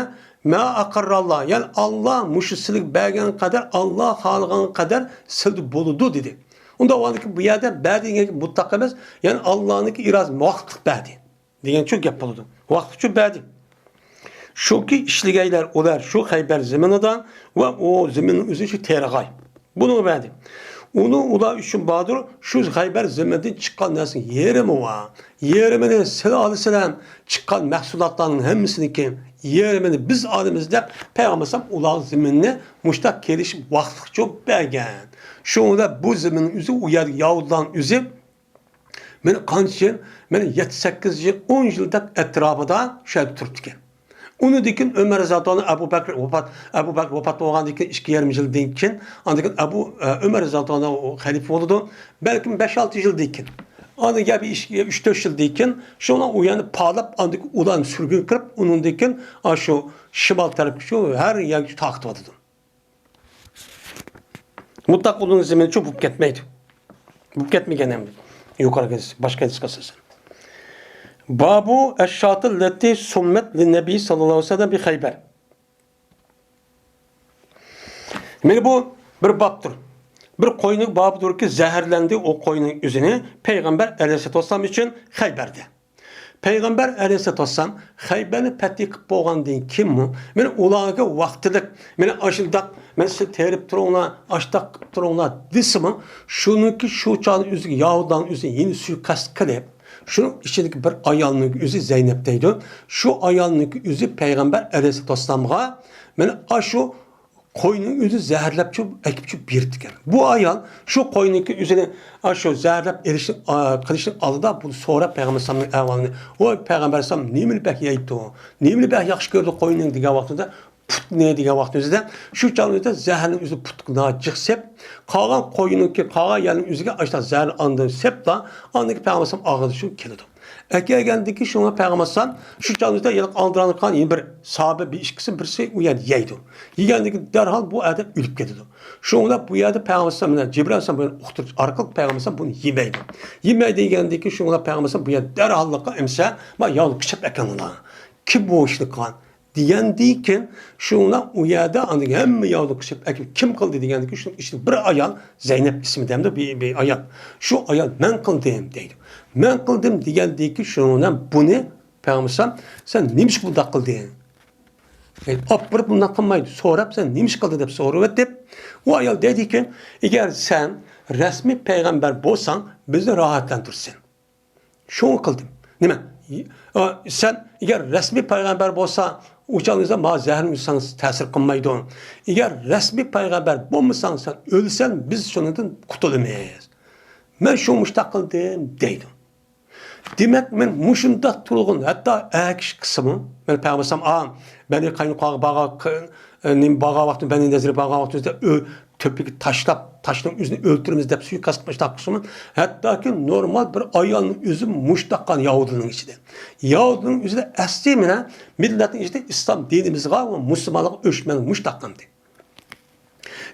ما ئەقەرراللا، يەنى ئاللا مۇشۇ سىلىگە بەرگەن قەدەر، ئاللا خالىغان قەدەر سىلدە بولىدۇ دېدى. ئۇنداق بولغاندىكىن بۇ يەردە بەردى دېگەن مۇتلەق ئەمەس، يەنى ئاللانىڭكى ئىرادىسى مۇۋاپىق بەردى دېگەن شۇ گەپ بولىدۇ. ۋاقىت ئۈچۈن بەردى. شۇكى ئىشلىگەيلەر ئۇلار شۇ خەيبەر زېمىنىدا ۋە ئۇ زېمىننىڭ ئۆزى شۇ تېرىغاي. بۇنىڭغا بەردى. ئۇنىڭ ئۇلار ئۈچۈن باردۇر، شۇ خەيبەر زېمىنىدىن چىققان نەرسىنىڭ يېرىمى بار. يېرىمىنى سىلەر ئالىسىلەر، چىققان مەھسۇلاتلارنىڭ ھەممىسىنىڭكى يېرىمىنى بىز ئالىمىز دەپ، پەيغەمبەر ئەلەيھىسسالام ئۇلارغا زېمىننى مۇشۇنداق كېلىشىپ ۋاقىتلىقچە بەرگەن. شۇڭا بۇ زېمىننىڭ ئۆزى، ئۇ يەردىكى يەھۇدىيلارنىڭ ئۆزى مانا قانچە يىل؟ مانا يەتتە، سەككىز يىل، ئون يىل دەپ ئەتراپىدا شۇ يەردە تۇرۇپتىكەن. ئۇنىڭدىن كېيىن ئۆمەر رەزىياللاھۇ ئەنھۇ، ئەبۇ بەكرى ۋاپات، ئەبۇ بەكرى ۋاپات بولغاندىن كېيىن ئىككى يېرىم يىلدىن كېيىن، ئاندىن كېيىن ئەبۇ، ئە، ئۆمەر رەزىياللاھۇ ئەنھۇ خەلىپە بولىدۇ. بەلكىم بەش، ئالتە يىلدىن كېيىن. ئاندىن كېيىن بىر ئىككى، ئۈچ، تۆت يىلدىن كېيىن شۇنىڭ ئۇ يەرنى پالاپ، ئاندىن كېيىن ئۇلارنى سۈرگۈن قىلىپ، ئۇنىڭدىن كېيىن ئاشۇ شىمال تەرەپكە شۇ ھەر يەرگە تارقىتىۋاتىدۇ. مۇتلەق ئۇنىڭ زېمىنىچۇ بولۇپ كەتمەيدۇ. بولۇپ كەتمىگەن ئەمدى. يۇقىرىقى ھەدىس، باشقا ھەدىسكە ئاساسەن. بابۇ ئەششاتىللەتى سۇممەت لىننەبىي ساللاللاھۇ ئەلەيھى ۋەسەللەم بىخەيبەر. مانا بۇ بىر بابتۇر. بىر قوينىڭ بابىدۇركى زەھەرلەندى ئۇ قوينىڭ ئۆزىنى پەيغەمبەر ئەلەيھىسسالاتۇ ۋەسسالام ئۈچۈن خەيبەردە. پەيغەمبەر ئەلەيھىسسالاتۇ ۋەسسالام خەيبەرنى پەتھى قىلىپ بولغاندىن كېيىنمۇ، مانا ئۇلارغا ۋاقتىلىق، مانا ئاشۇنداق، مانا سىز تېرىپ تۇرۇڭلار، ئاشتاق قىلىپ تۇرۇڭلار دېسىمۇ، شۇنىڭكى شۇ چاغنىڭ ئۆزىگە يەھۇدىيلارنىڭ ئۆزى يەنە سۇيىقەست قىلىپ، شۇنىڭ ئىچىدىكى بىر ئايالنىڭ ئۆزى زەينەپ دەيدۇ. شۇ ئايالنىڭ ئۆزى پەيغەمبەر ئەلەيھىسسالامغا مانا ئاشۇ قوينىڭ ئۆزى زەھەرلەپچۇ، ئەكىپچۇ بېرىپتىكەن. بۇ ئايال شۇ قوينىڭكى ئۆزىنى ئاشۇ زەھەرلەپ ئېلىشنى، ئا، قىلىشنىڭ ئالدىدا بۇ سوراپ پەيغەمبەر ئەلەيھىسسالامنىڭ ئەھۋالىنى، ۋاي پەيغەمبەر ئەلەيھىسسالام نېمىنى بەك يەيدۇ، نېمىنى بەك ياخشى كۆرىدۇ قوينىڭ دېگەن ۋاقتىدا، پۇتنى دېگەن ۋاقتىمىزدا، شۇ چاغنىڭ ئۆزىدە زەھەرنىڭ ئۆزى پۇتقا جىق سېپ، قالغان قوينىڭكى، قالغان يەرنىڭ ئۆزىگە ئاشۇنداق زەھەرنى ئاندىن سېپلا، ئاندىن كېيىن پەيغەمبەر ئەلەيھىسسالام ئاغزىدا شۇ كېلىدۇ. ئەكەلگەندىن كېيىن شۇڭا پەيغەمبەر ئەلەيھىسسالام شۇ چاغنىڭ ئۆزىدە يەنە ئاڭدىراڭلىققان يەنە بىر ساھابە بىر ئىككىسى بىرسى ئۇ يەردە يەيدۇ. يېگەندىن كېيىن دەرھال بۇ ئادەم ئۆلۈپ كېتىدۇ. شۇڭا بۇ يەردە پەيغەمبەر ئەلەيھىسسالام بىلەن جەبرائىل ئەلەيھىسسالام بۇ يەردە ئۇقتۇرۇش ئارقىلىق پەيغەمبەر ئەلەيھىسسالام بۇنى يېمەيدۇ. يېمەي دېگەندىن كېيىن شۇڭا پەيغەمبەر ئەلەيھىسسالام بۇ يەردە دەرھاللىققا ئەمسە، ما ياۋلۇق قىچاپ ئەكەلدىلا. كىم بۇ ئىشنى قىلغان؟ دېگەندىن كېيىن شۇڭا ئۇ يەردە ئاندىن ھەممە ياۋلۇق قىچاپ ئەكىپ كىم قىلدى دېگەندىن كېيىن شۇنىڭ ئىچىدە بىر ئايال، زەينەپ ئىسمى دەمدۇ بىر، بىر ئايال. شۇ ئايال مەن قىلدىم دەيدۇ. مەن قىلدىم دېگەندىن كېيىن شۇڭا بۇنى پەيغەمبەر ئەلەيھىسسالام سەن نېمىشقا بۇنداق قىلدىڭ؟ ئاپىرىپ بۇنداق قىلمايدۇ. سوراپ سەن نېمىشقا قىلدىڭ دەپ سورىۋەتتى. ئۇ ئايال دەيدىكەن، ئەگەر سەن رەسمىي پەيغەمبەر بولساڭ بىزنى راھەتلەندۈرىسەن. شۇڭا قىلدىم. نېمە؟ ئا، سەن ئەگەر رەسمىي پەيغەمبەر بولسا، ئۇ چاغدا ماڭا زەھەرنى ئۇزساڭ تەسىر قىلمايدۇ. ئەگەر رەسمىي پەيغەمبەر بولمىساڭ، سەن ئۆلسەڭ، بىز شۇنىڭدىن قۇتۇلىمىز. مەن شۇ مۇشتاق قىلدىم دەيدۇ. دېمەك، مەن مۇشۇنداق تۇرغۇن، ھەتتا ئەر كىشى قىلسىمۇ، مەن پەيغەمبەر ئەلەيھىسسالام، ئا، بەنى قاينۇقاغا بارغان، ق-، ئە، نېمە بارغان ۋاقتىدا، بەنى نەزىرگە بارغان ۋاقتىمىزدا ئۆ-، تۆپىگە تاشلاپ، تاشنىڭ ئۆزىنى ئۆلتۈرىمىز دەپ سۇيىقەست قىلىپ مۇشتاق قىلسىمۇ، ھەتتاكى نورمال بىر ئايالنىڭ ئۆزى مۇشتاق قىلغان يەھۇدىينىڭ ئىچىدە. يەھۇدىينىڭ ئۆزىدە ئەسلى مانا مىللەتنىڭ ئىچىدە ئىسلام دىنىمىزغا ۋە مۇسۇلمانلارغا ئۆچمەن مۇشتاق قىلدى.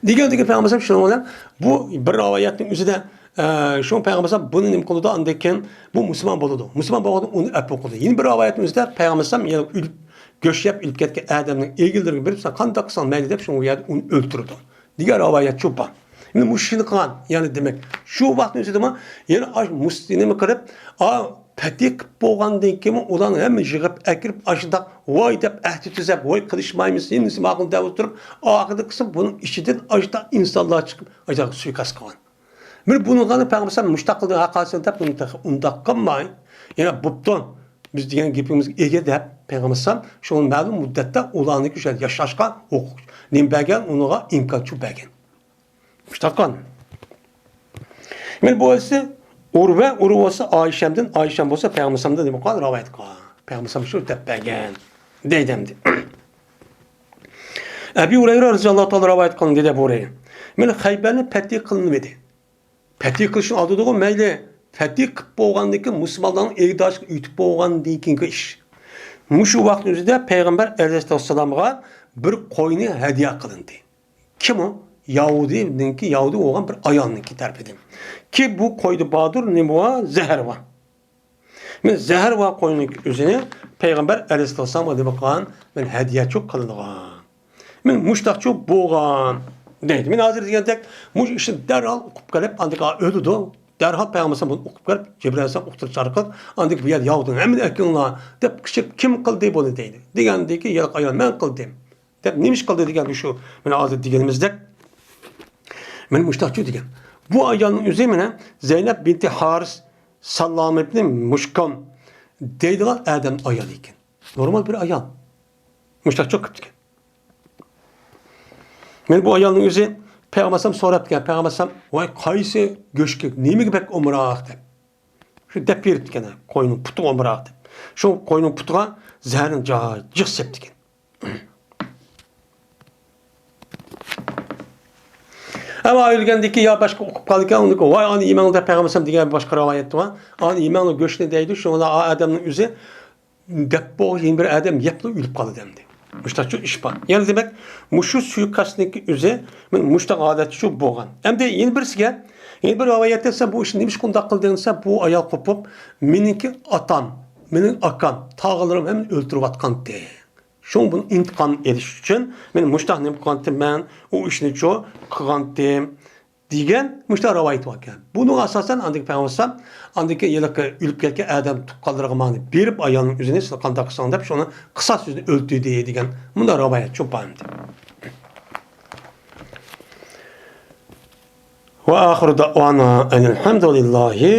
دېگەندىكى پەيغەمبەر ئەلەيھىسسالام شۇنىڭ بىلەن بۇ بىر رىۋايەتنىڭ ئۆزىدە، ئە، شۇ پەيغەمبەر ئەلەيھىسسالام بۇنى نېمە قىلىدۇ، ئاندىن كېيىن بۇ مۇسۇلمان بولىدۇ. مۇسۇلمان بولغاندا ئۇنى ئەپۇ قىلىدۇ. يەنە بىر رىۋايەتنىڭ ئۆزىدە پەيغەمبەر ئەلەيھىسسالام يەنە ئۆلۈپ، گۆش يەپ ئۆلۈپ كەتكەن ئادەمنىڭ ئېگىللىرىگە بېرىپ، سەن قانداق قىلساڭ مەيلى دەپ، شۇ يەردە ئۇنى ئۆلتۈرىدۇ. دېگەن رىۋايەت شۇ بار. مانا مۇشۇنى قىلغان، يەنى دېمەك، شۇ ۋاقىتنىڭ ئۆزىدىمۇ يەنە ئاش مۇسلىمنى قىلىپ، ئا، پەتھى قىلىپ بولغاندىن كېيىن ئۇلارنى ھەممە يىغىپ ئەكىرىپ، ئاشۇنداق ۋاي دەپ ئەھدى تۈزەپ، ۋاي قىلىشمايمىز، ھەممىسى ماقۇل دەپ ئولتۇرۇپ، ئاخىرىدا قىلسا بۇنىڭ ئىچىدىن ئاشۇنداق ئىنسانلار چىقىپ، ئاشۇنداق سۇيىقەست قىلغان. مانا بۇنىڭغا پەيغەمبەر مۇشتاق قىلدى، ھەققاسىنى دەپ، ئۇنى تېخى ئۇنداق قىلماي، يەنە بوپتۇ، بىز دېگەن گېپىمىزگە ئىگە دەپ، پەيغەمبەر ئەلەيھىسسالام شۇ مەلۇم مۇددەتتە ئۇلارنىڭكى شۇ يەردە ياشاشقا ھوقۇق نېمە بەرگەن، ئۇنىڭغا ئىمكانچۇ بەرگەن. مۇشتاق قىلغان. مانا بۇ بولسا ئۇرۋە، ئۇرۋە بولسا ئايشەمدىن، ئايشەم بولسا پەيغەمبەر ئەلەيھىسسالامدىن نېمە قىلغان؟ رىۋايەت قىلغان. پەيغەمبەر ئەلەيھىسسالام شۇ دەپ بەرگەن دەيدۇ ئەمدى. ئەبۇ ھۇرەيرە رەزىياللاھۇ تائالا رىۋايەت قىلىندى دەپ ھۇرەيرە. مانا خەيبەرنى پەتھى قىلىنمىدى. پەتھى قىلىشنىڭ ئالدىدىغۇ مەيلى، پەتھى قىلىپ بولغاندىن كېيىن مۇسۇلمانلارنىڭ ئىگىدارچىلىقىغا ئۆتۈپ بولغاندىن كېيىنكى ئىش. مۇشۇ ۋاقىتنىڭ ئۆزىدە پەيغەمبەر ئەلەيھىسسالامغا بىر قوينى ھەدىيە قىلىندى. كىم ئۇ؟ يەھۇدىينىڭكى، يەھۇدىي بولغان بىر ئايالنىڭكى تەرىپىدىن. كى بۇ قويدا باردۇر، نېمە بار؟ زەھەر بار. مانا زەھەر بار قوينىڭ ئۆزىنى پەيغەمبەر ئەلەيھىسسالامغا نېمە قىلغان؟ مانا ھەدىيەچۇ قىلىنغان. مانا مۇشتاقچۇ بولغان دەيدۇ. مانا ھازىر دېگەندەك مۇشۇ ئىشنى دەرھال ئۇقۇپ كېلىپ، ئاندىن كېيىن ئۆلىدۇ. دەرھال پەيغەمبەر ئەلەيھىسسالام بۇنى ئۇقۇپ كېلىپ، جەبرائىل ئەلەيھىسسالام ئۇقتۇرۇش ئارقىلىق، ئاندىن كېيىن بۇ يەردە يەھۇدىينى ھەممىنى ئەكىرىڭلار دەپ قىچىپ، كىم قىلدى بۇنى دەيدۇ. دېگەندىن كېيىن يەنە ئايال مەن قىلدىم دەپ، نېمە ئىش قىلدى دېگەندە شۇ، مانا ھازىر دېگىنىمىزدەك، مانا مۇشتاقچۇ دېگەن. بۇ ئايالنىڭ ئۆزى مانا زەينەپ بىنتى ھارىس ساللام ئىبنى مۇشكام دەيدىغان ئادەم ئايال ئىكەن. نورمال بىر ئايال. مۇشتاقچۇ قىپتىكەن. مانا بۇ ئايالنىڭ ئۆزى پەيغەمبەر ئەلەيھىسسالام سوراپتىكەن، پەيغەمبەر ئەلەيھىسسالام، ۋاي قايسى گۆشكە، نېمىگە بەك ئومراق دەپ. شۇ دەپ بېرىپتىكەن، قوينىڭ پۇتىغا ئومراق دەپ. شۇ قوينىڭ پۇتىغا زەھەرنى جا-، جىق سېپتىكەن. ئەمما ئۆلگەندىن كېيىن يا باشقا ئۇقۇپ قالىدىكەن، ئۇنىڭ ۋاي ئانى يېمەڭلار دەپ پەيغەمبەر ئەلەيھىسسالام دېگەن باشقا رىۋايەت بار. ئانى يېمەڭلار گۆشنى دەيدۇ، شۇڭا ئا ئادەمنىڭ ئۆزى دەپ بولغان بىر ئادەم يەپلا ئۆلۈپ قالىدۇ ئەمدى. مۇشتاقچۇ ئىش بار. يەنە دېمەك، مۇشۇ سۇيىقەستنىڭكى ئۆزى مۇشتاق ھالەتتىچۇ بولغان. ئەمدى يەنە بىرسىگە، يەنە بىر رىۋايەتتە دېسە، بۇ ئىشنى نېمىشقا ئۇنداق قىلدىڭ دېسە، بۇ ئايال قوپۇپ، مېنىڭكى ئاتام، مېنىڭ ئاكام، تاغىلىرىم ھەممىنى ئۆلتۈرۈۋاتقانتى. شۇڭا بۇنى ئىنتىقام ئېلىش ئۈچۈن مەن مۇشتاق نېمە قىلغانتىم، مەن ئۇ ئىشنىچۇ قىلغانتىم. دېگەن مۇشۇنداق رىۋايەت باركەن. بۇنىڭغا ئاساسەن ئاندىن كېيىن پەيغەمبەر ئەلەيھىسسالام ئاندىن كېيىن ھېلىقى ئۆلۈپ كەتكەن ئادەم تۇغقانلىرىغا مانا بېرىپ، ئايالنىڭ ئۆزىنى سىلەر قانداق قىلساڭ دەپ شۇنى قىساس يۈزىدىن ئۆلتۈردى دېگەن مۇنداق رىۋايەت چوپان. ۋە ئاخىرۇ دەئۋانا ئەنىل ھەمدۇلىللاھى.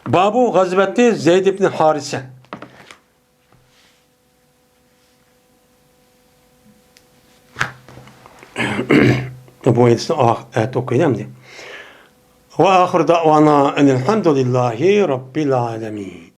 بابۇ غەزۋەتى زەيد ئىبن ھارىسە. بۇ ھەدىسنى ئاخ-، ئەتە ئوقۇيلى ئەمدى. وآخر دعوانا أن الحمد لله رب العالمين.